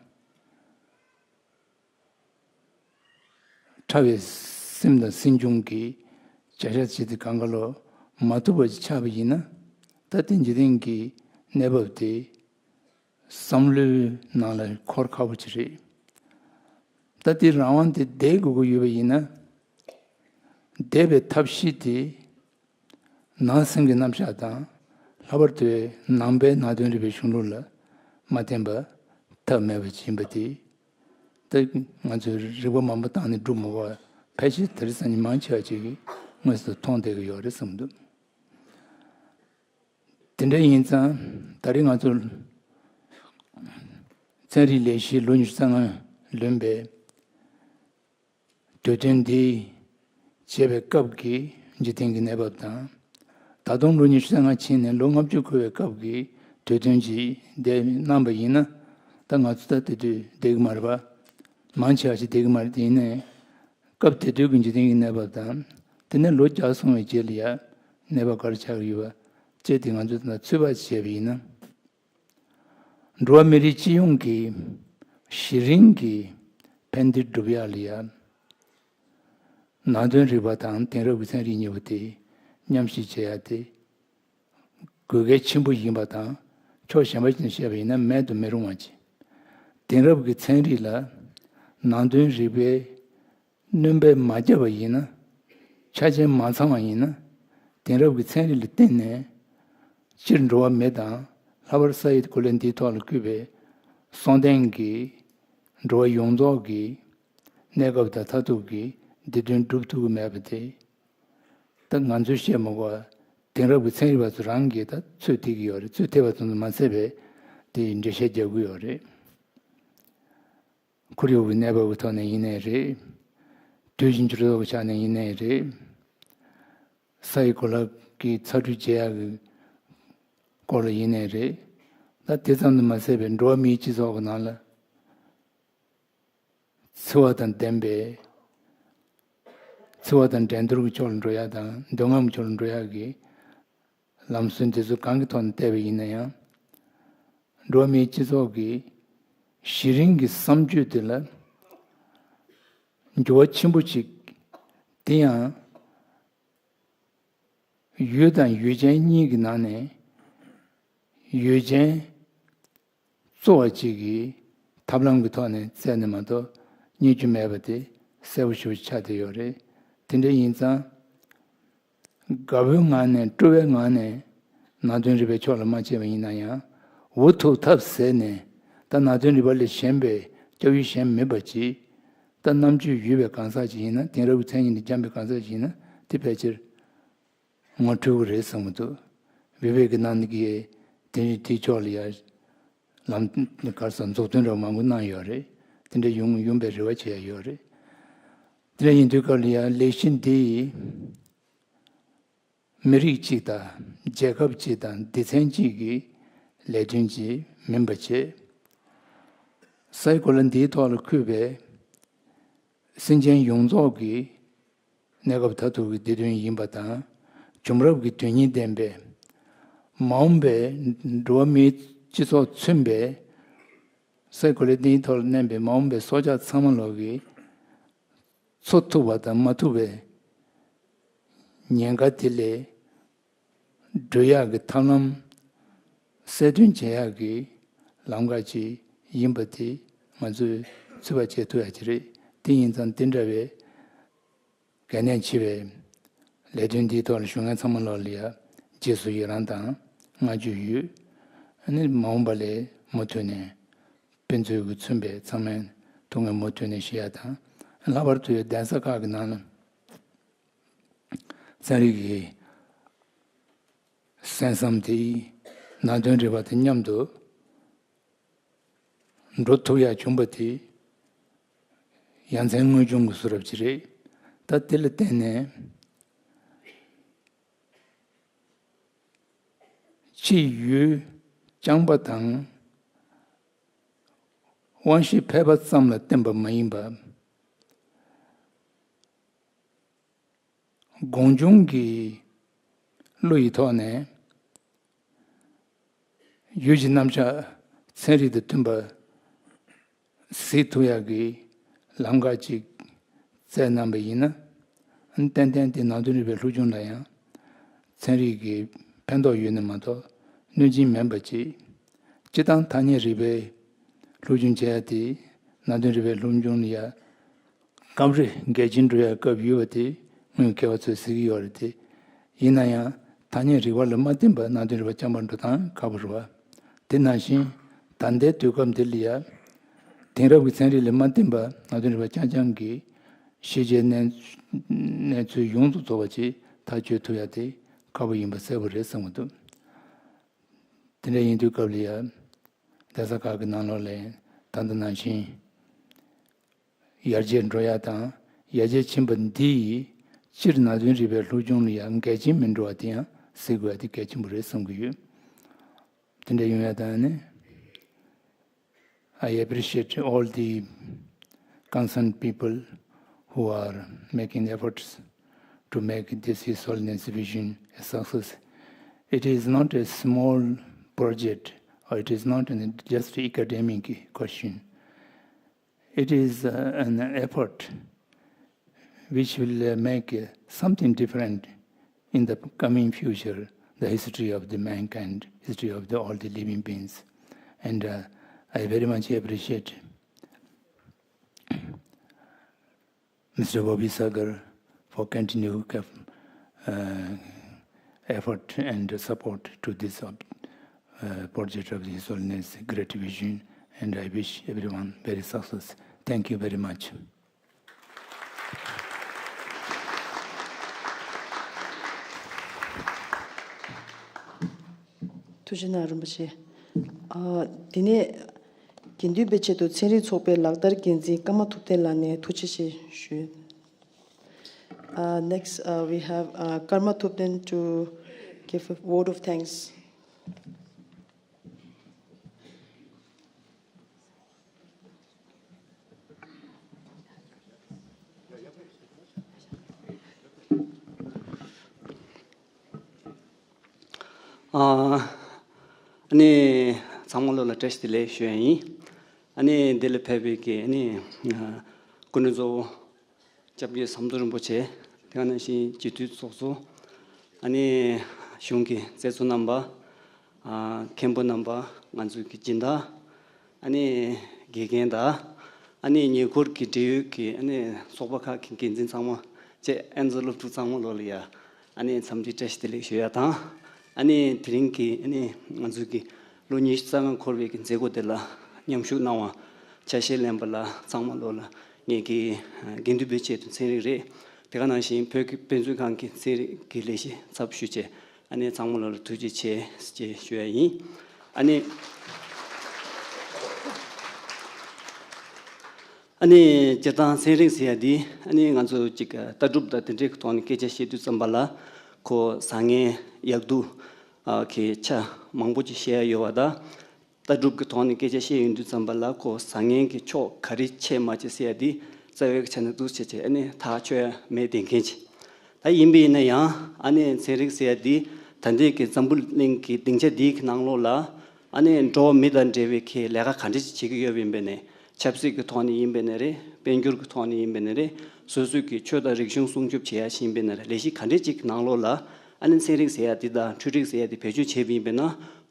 ཕྲ་བའི་སེམས་དང་སེམས་བྱུང་གི་བྱ་བཞག་ཅིག་དེ་གང་ག་ལོ་མ་ཐུབ་པ་ཅིག་ཆགས་པ་ཡིན་ན། ད་དེ་འཇིག་རྟེན་གྱི་གནས་བབ་དེ་བསམ་བློའི་ནང་ལ་འཁོར་ཁག་པོ་ཅིག་རེད། ད་དེ་རང་དབང་དེ་བསྡད་དགོས་ཀྱི་ཡོད་པ་ཡིན་ན། བསྡད་པའི་ཐབས་ཤེས་དེ་ནང་སེམས་ཀྱི་རྣམ་གཞག་དང་། ལྷག་པར་དུ་ནང་པའི་ནང་དོན་རིག་པའི་གཞུང་ལུགས་ལ་མ་བརྟེན་པ་ཐབས་མེད་པ་ཅིག་ཡིན་པ་དེ། ད་ང་ཚོས་རིག་པ་མང་པོ་བཏང་ནས་སྒྲུབ་མི་དགོས་པ། ཕལ་ཆེར་དེ་རིང་སང་ཉིན་མང་ཆེ་བ་ཅིག་གིས་ དངོས་སུ་མཐོང་བསྡད་ཀྱི་ཡོད་རེད་བསམ་འདུག་དེ་འདྲ་ཡིན་ཙང་ད་རེས་ང་ཚོ་ཚན་རིག་ལས་གཞི་ལོ་ཉི་ཤུ་རྩ་ལྔ་ལོན་པའི་དུས་སྟོན་འདི་བྱེད་པའི་སྐབས་ཀྱི་འཇིག་རྟེན་གྱི་གནས་བབ་དང་། ད་དུང་ལོ་ཉི་ཤུ་རྩ་ལྔ་ཕྱིན་ནས་ལོ་ལྔ་བཅུ་འཁོར་བའི་སྐབས་ཀྱི་དུས་སྟོན་ཅིག་འདེམས་གནང་པ་ཡིན་ན། ད་ང་ཚོ་ད་དེ་དུས་བསྡད་ཀྱི་མ་རེད་པ། མང་ཆེ་བ་ཞིག་བསྡད་ཀྱི་མ་རེད། དེ་ཡིན་ནའི་སྐབས་དེ་དུས་ཀྱི་འཇིག་རྟེན་གྱི་གནས་བབ་དང་། དེ་ནས་ལོ་བརྒྱ་སོང་བའི་རྗེས་ལ་ཡ་གནས་བབ་ག་རེ་ཆགས་ཀྱི་ཡོད་པ་བཅས་དེ་ང་ཚོས་ད་ཚོད་དཔག་བྱས་པ་ཡིན་ན། འགྲོ་བ་མི་རིགས་སྤྱི་ཡོངས་ཀྱི་གཞི་རིམ་གྱི་ཕན་བདེ་སྒྲུབ་ཡག་ལ་ཡ། ནང་དོན་རིག་པ་དང་དེང་རབས་ཀྱི་ཚན་རིག་གཉིས་པོ་དེ་མཉམ་གཤིབ་བྱེད་ཡག་དེ་དགོས་གལ་ཆེན་པོ་ཡིན་པ་དང་། ཕྱོགས་གཞན་པ་ཞིག་ནས་བཤད་པ་ཡིན་ན་མེད་དུ་མི་རུང་བ་ཅིག་དེང་རབས་ཀྱི་ཚན་རིག་ལ་ནང་དོན་རིག་པའི་སྣོན་པ་མ་བརྒྱབ་པ་ཡིན་ན། ཆ་རྐྱེན་མ་ཚང་བ་ཡིན་ན། དེང་རབས་ཀྱི་ཚན་རིག་ལ་བརྟེན་ནས་སྤྱིར་འགྲོ་བ་མི་དང་། ལྷག་པར་ས་ཡི་གོ་ལ་འདིའི་ཐོག་ལ་བཀོད་པའི་སྲོང་ལྡན་གྱི་འགྲོ་བ་ཡོངས་རྫོགས་ཀྱི་གནས་སྐབས་དང་མཐར་ཐུག་གི་བདེ་དོན་སྒྲུབ་ཐུབ་ཀྱི་མེད་པ་དེ། ད་ང་ཚོས་བཤད་མ་དགོས་པ། དེང་རབས་ཀྱི་ཚན་རིག་པ་ཚོ་རང་གིས་ད་ཚོད་ཐིག་གི་ཡོད་རེད། ཚོད་ཐིག་པ་ཚོ་ཚོ་མ་ཚད་པའི་དེ་འགྲེལ་བཤད་རྒྱག་གི་ཡོད་རེད། ཁོར་ཡུག་གི་གནས་བབ་ཀྱི་ཐོག་ནས་ཡིན་ནའི་རེད། དུས་ཀྱི་འགྱུར་ལྡོག་གི་ཆ་ནས་ཡིན་ནའི་རེད། ས་ཡི་གོ་ལ་གི་ཚ་དྲོད་འཇལ་ཡག་གི་སྐོར་ལ་ཡིན་ནའི་རེད། ད་དེ་ཙམ་དུ་མ་ཟད་པའི་འགྲོ་བ་མིའི་སྤྱི་ཚོགས་ཀྱི་ནང་ལ་འཚེ་བ་དང་ལྡན་པའི། འཚེ་བ་དང་འགྲན་བསྡུར་གྱི་ཕྱོགས་ལ་འགྲོ་ཡག་དང་འདོད་རྔམ་ཕྱོགས་ལ་འགྲོ་ཡག་གི་ལམ་སྲོལ་འདི་ཚོ་གང་གི་ཐོག་ནས་བལྟས་པ་ཡིན་ན་ཡང་། འགྲོ་བ་མིའི་སྤྱི་ཚོགས་ཀྱི་གཞི་རིམ་གྱི་བསམ་སྤྱོད་དེ་ལ་འགྱུར་བ་ཆེན་པོ་ཅིག་དེ་ཡང་ཡུལ་དང་ཡུལ་ཅན་གཉིས་ཀྱི་ནང་ནས་ཡུལ་ཅན་གཙོ་བ་གཅིག་གིས་ཐབས་ལམ་གྱི་ཐོག་ནས་བཙལ་ནས་མ་གཏོགས་རྙེད་རྒྱུ་མེད་པ་དེ་གསལ་པོ་ཞེ་པོ་ཆགས་བསྡད་ཡོད་རེད། དེ་འདྲ་ཡིན་ཙང་། དགའ་བོའི་ངང་ནས་སྤྲོ་བའི་ངང་ནས་ནང་དོན་རིག་པའི་ཕྱོགས་ལ་མ་བྱས་པ་ཡིན་ན་ཡང་། འུ་ཐུག་ཐབས་ཟད་ནས་ད་ནང་དོན་རིག་པ་ལས་གཞན་པའི་སྐྱབས་ཡུལ་གཞན་མེད་པ་ཅིག་ད་རྣམ་དཔྱོད་ཡོད་པའི་གང་ཟག་ཅིག་ཡིན་ན། དེང་རབས་ཀྱི་མཚན་ཉིད་འདི་སྦྱངས་པའི་གང་ཟག་ཅིག་ཡིན་ན། དེ་ཕལ་ཆེར་ངོ་འཕྲོད་ཀྱི་རེད་བསམ་གྱི་འདུག་བི་བེག་གི་ནང་གི་དེ་དེའི་ཕྱོགས་ལ་ཡ་ལམ་ག་རེ་ཟེར། མཛུབ་སྟོན་འདྲ་བོ་མང་པོ་གནང་ཡོད་རེད། དེ་འདྲ་ཡོང་ཡོང་པའི་རེ་བ་བྱེད་ཡ་ཡོད་རེད། དེ་འདྲ་ཡིན་དུས་སྐབས་ལ་ཡ་ལས་གཞི་འདི་མི་རིགས་གཅིག་དང་རྒྱལ་ཁབ་གཅིག་དང་སྡེ་ཚན་གཅིག་གི་ལས་དོན་གཅིག་མིན་པ་བྱས། སའི་གོ་ལ་འདིའི་ཐོག་ལ་འཁོད་པའི་སེམས་ཅན་ཡོངས་རྫོགས་ཀྱི་གནས་སྐབས་མཐར་ཐུག་གི་བདེ་དོན་ཡིན་པ་དང་། བྱུང་རབས་ཀྱི་དོན་སྙིང་ལྡན་པའི་མ་འོངས་པའི་འགྲོ་བ་མིའི་སྤྱི་ཚོགས་མཚོན་པའི་སའི་གོ་ལ་འདིའི་ཐོག་ལ་གནས་པའི་མ་འོངས་པའི་སྲོག་ཆགས་ཚང་མ་ལོག་གི་འཚོ་ཐུབ་པ་དང་མ་ཐུབ་པའི་ཉེན་ཁ་དེ་ལས་སྒྲོལ་ཡག་གི་ཐབས་ལམ་གསལ་སྟོན་བྱེད་ཡག་གི་ལམ་ཁ་ཅིག་ཡིན་པ་དེ་ང་ཚོས་ཚོད་དཔག་བྱེད་ཐུབ་ཡག་ཅིག་རེད། དེ་ཡིན་ཙང་དེ་འདྲ་བའི་གལ་གནད་ཆེ་བའི་ལས་དོན་འདིའི་ཐོག་ལ་ཞུགས་མཁན་ཚང་མ་ལོག་ལ་ཡ་རྗེས་སུ་ཡི་རང་དང་བསྔགས་བརྗོད་ཡོད། ཨ་ནི་མ་འོངས་པ་ལ་མུ་མཐུད་ནས་དཔེ་མཛོད་ཀྱིས་མཚོན་པའི་ཚང་མས་ཐུགས་ངལ་མུ་མཐུད་ནས་བཞེས་ཡ་དང་། ལྷག་པར་དུ་གདན་ས་ཁག་གི་ནང་ལ་ཚན་རིག་གི་གསན་བསམ་དེ་ནང་དོན་རིག་པ་དང་མཉམ་དུ་འགྲོ་ཐུབ་ཡག་བྱུང་པ་དེ་ཡ་མཚན་དངོས་བྱུང་གི་བཟོ་འདྲ་ཅིག་རེད། ད་དེ་ལ་བརྟེན་ནས་ཕྱི་ཡུལ་རྐྱང་པ་དང་དབང་ཤེས་ཕལ་པ་ཙམ་ལ་བརྟེན་པ་མ་ཡིན་པ། སྒོམ་བྱུང་གི་བློ་ཡི་ཐོག་ནས་ཡུལ་གྱི་རྣམ་གཞག་ཚན་རིག་དང་མཐུན་པ་གཟིགས་ཐུབ་ཡག་གི་ལམ་ཁ་ཅིག་བཙལ་གནང་པ་ཡིན་ན། ཏན་ཏན་དེ་ནང་དོན་རིག་པའི་སློབ་སྦྱོང་ལ་ཡང་ཚན་རིག་གི་ཕན་ཐོགས་ཡོད་ནི་མ་གཏོགས་གནོད་སྦྱིན་མིན་པ་ཅིག་སྤྱིར་བཏང་ཐ་སྙད་རིག་པའི་སློབ་སྦྱོང་བྱེད་ཡ་དེ་ནང་དོན་རིག་པའི་སློབ་སྦྱོང་ལ་ཡ་སྐབས་རེ་འགལ་རྐྱེན་འགྲོ་ཡ་སྐབས་ཡོད་པ་དེ་སྔོན་མཁས་པ་ཚོས་གཟིགས་ཀྱི་ཡོད་རེད་དེ། ཡིན་ན་ཡང་ཐ་སྙད་རིག་པ་ལ་མ་བརྟེན་པར་ནང་དོན་རིག་པ་རྐྱང་པ་འགྲོ་སྟངས་ཁག་པོ་རེད་བ། དེ་ནང་བཞིན་ད་ལྟའི་དུས་སྐབས་འདི་ལ་ཡ་དེང་རབས་ཀྱི་ཚན་རིག་ལ་མ་བརྟེན་པར་ནང་དོན་རིག་པ་རྐྱང་རྐྱང་གིས་ ཤེས་བྱའི་གནས་གནས་ཚུལ་ཡོངས་སུ་རྫོགས་པ་ཅིག་ཐག་གཅོད་ཐུབ་ཡ་དེ་ཁག་པོ་ཡིན་པ་གསལ་པོ་རེད་བསམ་གྱི་འདུག་དེ་འདྲ་ཡིན་དུས་སྐབས་ལ་ཡ། གདན་ས་ཁག་གི་ནང་ལོགས་ལ་ད་ལྟ་ནང་བཞིན་ཡར་རྒྱས་འགྲོ་ཡ་དང་། ཡར་རྒྱས་ཕྱིན་པ་འདི་ཡིས་སྤྱིར་ན་དོན་རིག་པའི་སློབ་སྦྱོང་ལ་ཡང་འགལ་རྐྱེན་མི་འགྲོ་བ་དེ་ཡང་གཟིགས་དགོས་ཡ་དེ་གལ་ཆེན་པོ་རེད་བསམ་གྱི་ཡོད། དེ་འདྲ་ཡོང་ཡ་དང་ནི། I appreciate all the concerned people who are making efforts to make this His Holiness vision a success. It is not a small project, or it is not an, just academic question. It is uh, an effort which will uh, make uh, something different in the coming future, the history of the mankind, history of the, all the living beings. And uh, I very much appreciate Mister Bobby Sagar for continued uh, effort and support to this uh, project of His Holiness Great Vision. And I wish everyone very success. Thank you very much. ཐུགས་རྗེ་གནང་རིན་པོ་ཆེ། ཨ། དེ་ནས་དགེ་འདུན་པའི་ཆེད་དུ་ཚན་རིག་ཚོགས་པའི་ལག་བསྟར་འགན་འཛིན་ཀརྨ་ཐུབ་བསྟན་ལགས་ནས་ཐུགས་རྗེ་ཆེ་ཞུ། Uh, next, uh, we have uh, Karma Thupten to give a vote of thanks. ཨ་ནི་ཚང་མ་ལོ་ལ་བཀྲ་ཤིས་བདེ་ལེགས་ཞུ་ཡ་ཡིན། ཨ་ནི་འདི་ལ་ཕེབས་པའི་གི་ཨ་ནི་སྐུ་མགྲོན་གཙོ་བོ་སྐྱབས་རྗེ་ཟམ་གདོང་རིན་པོ་ཆེ། དེ་ག་ནང་བཞིན་སྤྱི་འཐུས་ཚོགས་གཙོ། ཨ་ནི་གཞུང་གི་མཛད་གཙོ་རྣམ་པ། ཨ་མཁན་པོ་རྣམ་པ། ང་ཚོའི་གི་སྦྱིན་བདག་ཨ་ནི་དགེ་རྒན་དང་། ཨ་ནི་ཉེ་འཁོར་གྱི་འབྲེལ་ཡོད་ཀྱི་ཨ་ནི་ཚོགས་པ་ཁག་གི་འགན་འཛིན་ཚང་མ་བཅས་ཨན་ཛི་སློབ་ཕྲུག་ཚང་མ་ལོ་ལ་ཡ་ཨ་ནི་འཚམས་འདྲི་བཀྲ་ཤིས་བདེ་ལེགས་ཞུ་ཡ་དང་། ཨ་ནི་དེ་རིང་གི་ཨ་ནི་ང་ཚོའི་གི་ལོ་ཉི་ཤུ་རྩ་ལྔ་འཁོར་བའི་གི་མཛད་སྒོ་དེ་ལ་མཉམ་ཞུགས་གནང་བ་ཆ་ཤས་ལེན་པ་ལ་ཚང་མ་ལོ་ལ་ངས་ཀྱི་དགེ་འདུན་པའི་ཆེད་དུ་ཚན་རིག་རེད། དེ་ག་ནང་བཞིན་བོད་ཀྱི་དཔེ་མཛོད་ཁང་གི་ཚན་རིག་གི་ལས་གཞི་ཚབ་ཞུ་བྱས། ཨ་ནི་ཚང་མ་ལོ་ལ་ཐུགས་རྗེ་ཆེ་ཞེས་ཞུ་ཡ་ཡིན། ཨ་ནི་ཨ་ནི་སྤྱིར་བཏང་ཚན་རིག་ཟེར་ཡ་འདི་ཨ་ནི་ང་ཚོ་ཅིག་ལྟ་གྲུབ་དང་དེ་འདྲའི་ཐོག་ནས་སྐད་ཆ་བཤད་དུས་ཙམ་པ་ལ་ཁོ་བཟང་ངན་ཡག་སྡུག་གི་ཆ་མང་པོ་ཅིག་བཤད་ཡ་ཡོད་པ་དང་། ལྟ་གྲུབ་ཀྱི་ཐོག་ནས་སྐད་ཆ་བཤད་ཡོང་དུས་ཙམ་པ་ལ་ཁོ་བཟང་ངན་གྱི་ཕྱོགས་ག་རེ་ཆེ་མ་ཆེ་ཟེར་ཡ་འདི་རྩ་བའི་ཆ་ནས་འདུག་བྱས་བྱས་ཨ་ནི་ཐག་ཆོད་ཡ་མེད་བསྡད་མཁན་ཅིག་ད་ཡིན་པ་ཡིན་ན་ཡང་ཨ་ནི་ཚན་རིག་ཟེར་ཡ་འདི་ད་ལྟའི་གི་འཛམ་བུ་གླིང་གི་སྡིངས་ཆ་འདིའི་གི་ནང་ལོགས་ལ་ཨ་ནི་འགྲོ་བ་མི་དང་འབྲེལ་བའི་གི་ལས་ཀ་ག་འདྲ་ཅིག་བྱེད་ཀྱི་ཡོད་པ་ཡིན་པ་ནས་ཆབ་སྲིད་ཀྱི་ཐོག་ནས་ཡིན་པ་ནས་རེད། དཔལ་འབྱོར་གྱི་ཐོག་ནས་ཡིན་པ་ནས་རེད། སོ་སོའི་གི་ཆོས་དང་རིག་གཞུང་སྲུང་སྐྱོབ་བྱེད་ཡ་ཞིག་ཡིན་པ་ནས་རེད། ལས་གཞི་ག་འདྲ་ཅིག་གི་ནང་ལོགས་ལ་ཨ་ནི་ཚན་རིག་ཟེར་ཡ་འདི་དང་འཕྲུལ་རིག་ཟེར་ཡ་འདི་བེད་སྤྱོད་བྱས་པ་ཡིན་པ་ན།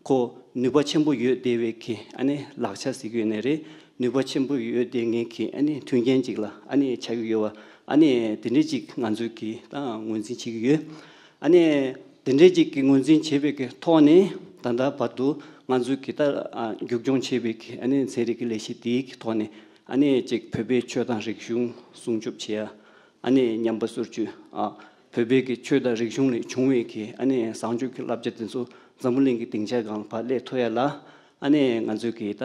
ཁོ་ནུས་པ་ཆེན་པོ་ཡོད་བསྡད་པའི་གི་ཨ་ནི་ལག་ཆ་ཟེར་གྱི་ཡོད་ནའི་རེད། ནུས་པ་ཆེན་པོ་ཡོད་བསྡད་མཁན་གྱི་ཨ་ནི་མཐུན་རྐྱེན་ཅིག་ལ་ཨ་ནི་ཆགས་ཀྱི་ཡོད་པ། ཨ་ནི་དེ་འདྲའི་ཅིག་ང་ཚོས་གི་ད་ངོས་འཛིན་བྱེད་ཀྱི་ཡོད། ཨ་ནི་དེ་འདྲའི་ཅིག་གི་ངོས་འཛིན་བྱས་པའི་གི་ཐོག་ནས་ད་ལྟ་བར་དུ་ང་ཚོས་གི་ད་ཨ་མཇུག་སྐྱོང་བྱས་པའི་གི་ཨ་ནི་ཚན་རིག་གི་ལས་གཞི་དེའི་གི་ཐོག་ནས་ཨ་ནི་ཅིག་བོད་པའི་ཆོས་དང་རིག་གཞུང་སྲུང་སྐྱོབ་བྱེད་ཡ། ཨ་ནི་ཉམས་པ་སོར་ཆུད། ཨ་བོད་པའི་གི་ཆོས་དང་རིག་གཞུང་ལས་བྱུང་བའི་གི་ཨ་ནི་བཟང་སྤྱོད་ཀྱི་བསླབ་བྱ་དེ་ཚོ་འཛམ་བུ་གླིང་གི་སྡིངས་ཆ་སྒང་ལ་ཕར་སླེབས་ཐུབ་ཡ་ལ་ཨ་ནི་ང་ཚོས་གི་ད་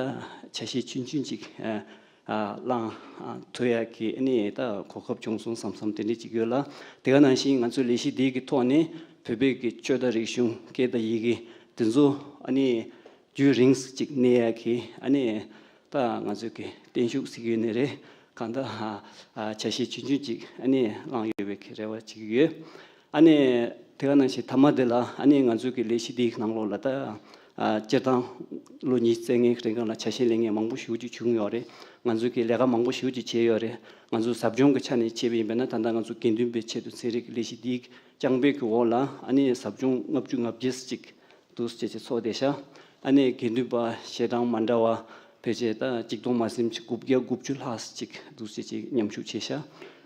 ཆ་ཤས་ཆུང་ཆུང་ཅིག་ཨ་ཨ་བླངས་ཨ་ཐུབ་ཡ་གི་ཨ་ནི་ད་གོ་སྐབས་བྱུང་སོང་བསམ་བསམ་དེ་འདྲ་ཅིག་ཡོད་ལ། དེ་ག་ནང་བཞིན་ང་ཚོའི་ལས་གཞི་འདིའི་གི་ཐོག་ནས་བོད་པའི་གི་ཆོས་དང་རིག་གཞུང་སྐད་དང་ཡི་གེ་དེ་ཚོ་ཨ་ནི་རྒྱུན་རིང་ཅིག་གནས་ཡ་གི་ཨ་ནི་ད་ང་ཚོས་གི་བརྟན་བཞུགས་ཟེར་གྱི་ཡོད་ནའི་རེད། གང་ལྟར་ཨ་ཨ་ཆ་ཤས་ཆུང་ཆུང་ཅིག་ཨ་ནི་བླངས་ཡོད་པའི་གི་རེ་བ་བྱེད་ཀྱི་ཡོད། ཨ་ནི་དེ་ག་ནང་བཞིན་མཐའ་མ་དེ་ལ་ཨ་ནི་ང་ཚོའི་གི་ལས་གཞི་འདིའི་ནང་ལོགས་ལ་ད་ཨ་སྤྱིར་བཏང་ལོ་ཉི་ཤུ་རྩ་ལྔའི་རིང་གང་ལ་ཆ་ཤས་ལེན་མཁན་མང་པོ་ཞེ་པོ་ཅིག་བྱུང་ཡོད་རེད། ང་ཚོའི་གི་ལས་ཀ་མང་པོ་ཞེ་པོ་ཅིག་བྱས་ཡོད་རེད། ང་ཚོ་ཟབ་སྦྱོང་གི་ཆ་ནས་བྱས་པ་ཡིན་པ་ན། ད་ལྟ་ང་ཚོ་དགེ་འདུན་པའི་ཆེད་དུ་ཚན་རིག་གི་ལས་གཞི་འདིའི་རྐྱང་པའི་གི་འོག་ལ་ཨ་ནི་ཟབ་སྦྱོང་ལྔ་བཅུ་ང་བརྒྱད་ཅིག་འདུག་སེ་བྱས་བྱས་ཚོགས་བསྡད་ཤག་ཨ་ནི་དགེ་འདུན་པ་ཞལ་གྲངས་མ་འདྲ་བ་ཕལ་ཆེར་ད་ཆིག་སྟོང་མ་ཟིན་ཅིག་དགུ་བརྒྱ་དགུ་བཅུ་ལྷག་ཅིག་འདུག་སེ་བྱས་མཉམ་ཞུགས་བྱས་ཤག་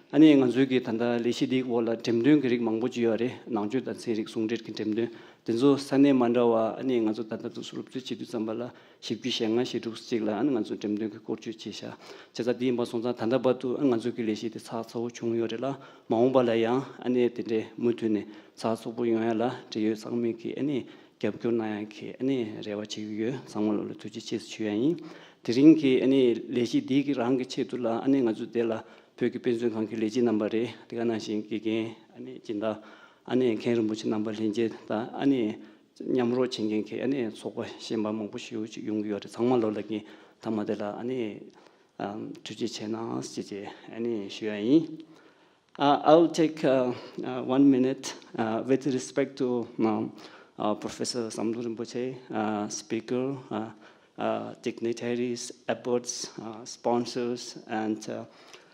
ཨ་ནི་ང་ཚོའི་གི་ད་ལྟ་ལས་གཞི་འདིའི་འོག་ལ་འགྲེམས་སྟོན་གྱི་རིགས་མང་པོ་ཅིག་ཡོད་རེད། ནང་ཆོས་དང་ཚན་རིག་ཟུང་འབྲེལ་གྱི་འགྲེམས་སྟོན། དེ་ཚོ་ས་གནས་མ་འདྲ་བ་ཨ་ནི་ང་ཚོ་ད་ལྟ་དུ་སློབ་ཚན་བྱེད་དུས་ཙམ་པ་ལ་བཞི་བཅུ་ཞེ་ལྔ་ཞེ་དྲུག་ཅིག་ལ་ཨ་ནི་ང་ཚོ་འགྲེམས་སྟོན་གྱི་སྐོར་སྐྱོད་བྱས་ཤག་བྱས་ཙང་དེ་ཡིན་པ་སོང་ཙང་ད་ལྟ་བར་དུ་ཨ་ང་ཚོ་གི་ལས་གཞི་དེ་ཚགས་ཚུད་པོ་བྱུང་ཡོད་རེད་ལ། མ་འོངས་པ་ལ་ཡང་ཨ་ནི་དེ་འདྲའི་མུ་མཐུད་ནས་ཚགས་ཚུད་པོ་ཡོང་ཡ་ལ་འབྲེལ་ཡོད་ཚང་མས་ཀྱིས་ཨ་ནི་རྒྱབ་སྐྱོར་གནང་ཡ་གི་ཨ་ནི་རེ་བ་བྱེད་ཀྱི་ཡོད། ཚང་མ་ལོ་ལ་ཐུགས་རྗེ་ཆེ་ཞུ་ཡ་ཡིན། དེ་རིང་གི་ཨ་ནི་ལས་གཞི་འདི་གི་རང་གི་ཆེད་དུ་ལ་ཨ་ནི་ང་ཚོ་དེ་ལ་བོད་ཀྱི་དཔེ་མཛོད་ཁང་གི་ལས་བྱེད་རྣམ་པ་རེད། དེ་ག་ནང་བཞིན་དགེ་རྒན་ཨ་ནི་སྦྱིན་བདག་ཨ་ནི་མཁན་རིན་པོ་ཆེ་རྣམ་པ་ལྷན་རྒྱས་དང་ཨ་ནི་མཉམ་རོགས་བྱེད་མཁན་གྱི་ཨ་ནི་ཚོགས་པ་གཞན་པ་མང་པོ་ཞེ་པོ་ཅིག་ཡོང་གི་ཡོད་རེད། ཚང་མ་ལོ་ལ་གིན་མཐའ་མ་དེ་ལ་ཨ་ནི་ཨམ་ཐུགས་རྗེ་ཆེ་གནང་ཞེས་ཨ་ནི་ཞུ་ཡ་ཡིན། Uh, I'll take uh, uh, one minute uh, with respect to um, uh, Professor Samdhor Rinpoche, uh, speaker, uh, uh, dignitaries, abbots, uh, sponsors, and uh,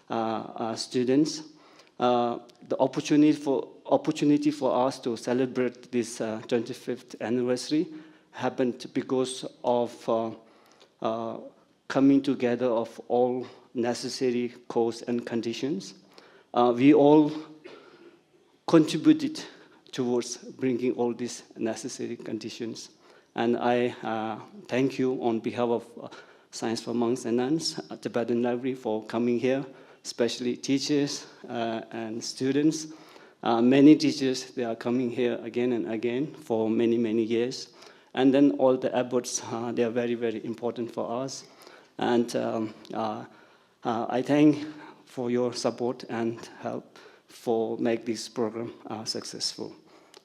uh, uh, students. Uh, the opportunity for, opportunity for us to celebrate this uh, twenty-fifth anniversary happened because of uh, uh, coming together of all necessary cause and conditions. Uh, we all contributed towards bringing all these necessary conditions. And I uh, thank you on behalf of uh, Science for Monks and Nuns, uh, Tibetan Library, for coming here, especially teachers uh, and students. Uh, many teachers, they are coming here again and again for many, many years. And then all the abbots, uh, they are very, very important for us. And um, uh, uh, I thank for your support and help for make this program uh, successful.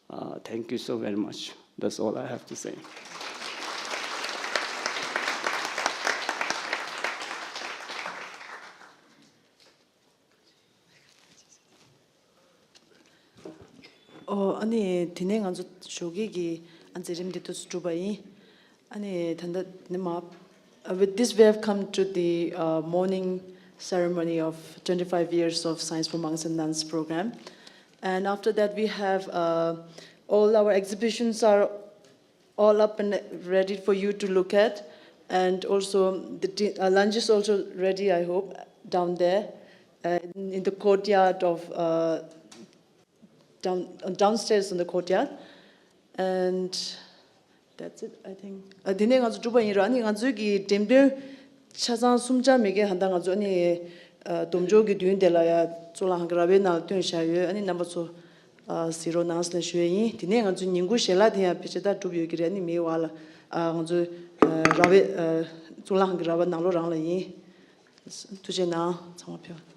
Uh, thank you so very much. That's all I have to say. ཨོ། ཨ་ནི་དེ་ནས་ང་ཚོ་ཞོགས་ཀས་ཀྱི་ཨ་མཛད་རིམ་འདི་དུ་གྲུབ་པ་ཡིན། ཨ་ནི་ད་ལྟ་ནི་མ། Uh, with this, we have come to the uh, morning ceremony of twenty-five years of Science for Monks and Nuns program. And after that, we have uh, all our exhibitions are all up and ready for you to look at. And also, the di- uh, lunch is also ready, I hope, down there uh, in, in the courtyard of uh, down, downstairs in the courtyard. And that's it, I think. ཨ། དེ་ནས་ང་ཚོ་གྲུབ་པ་ཡིན་ར། ཨ་ནི་ང་ཚོའི་གི་འགྲེམས་སྟོན་ཆ་ཚང་གསུམ་ཆ་མེད་མཁན་ཧ་ད་ང་ཚོ་ཨ་ནི་ཨ་སྡོམ་འཇོག་གི་མདུན་དེ་ལ་ཡ་གཙུག་ལག་ཁང་གི་ར་བའི་ནང་ལ་བཏོན་བཞག་ཡོད། ཨ་ནི་རྣམ་པ་ཚོ་ཨ་གཟིགས་རོགས་གནང་ཟེར་ཞུ་ཡས་ཡིན། དེ་ནས་ང་ཚོའི་ཉིན་གུང་ཞལ་ལག་དེ་ཡང་ཕལ་ཆེར་ད་གྲུབ་ཡོད་ཀྱི་རེད། ཨ་ནི་མེད་བ་ལ་ཨ་ང་ཚོའི་ཨ་ར་བའི་ཨ་གཙུག་ལག་ཁང་གི་ར་བ་ནང་ལོགས་རང་ལ་ཡིན། ཐུགས་རྗེ་གནང་། ཚང་མ་ཕེབས།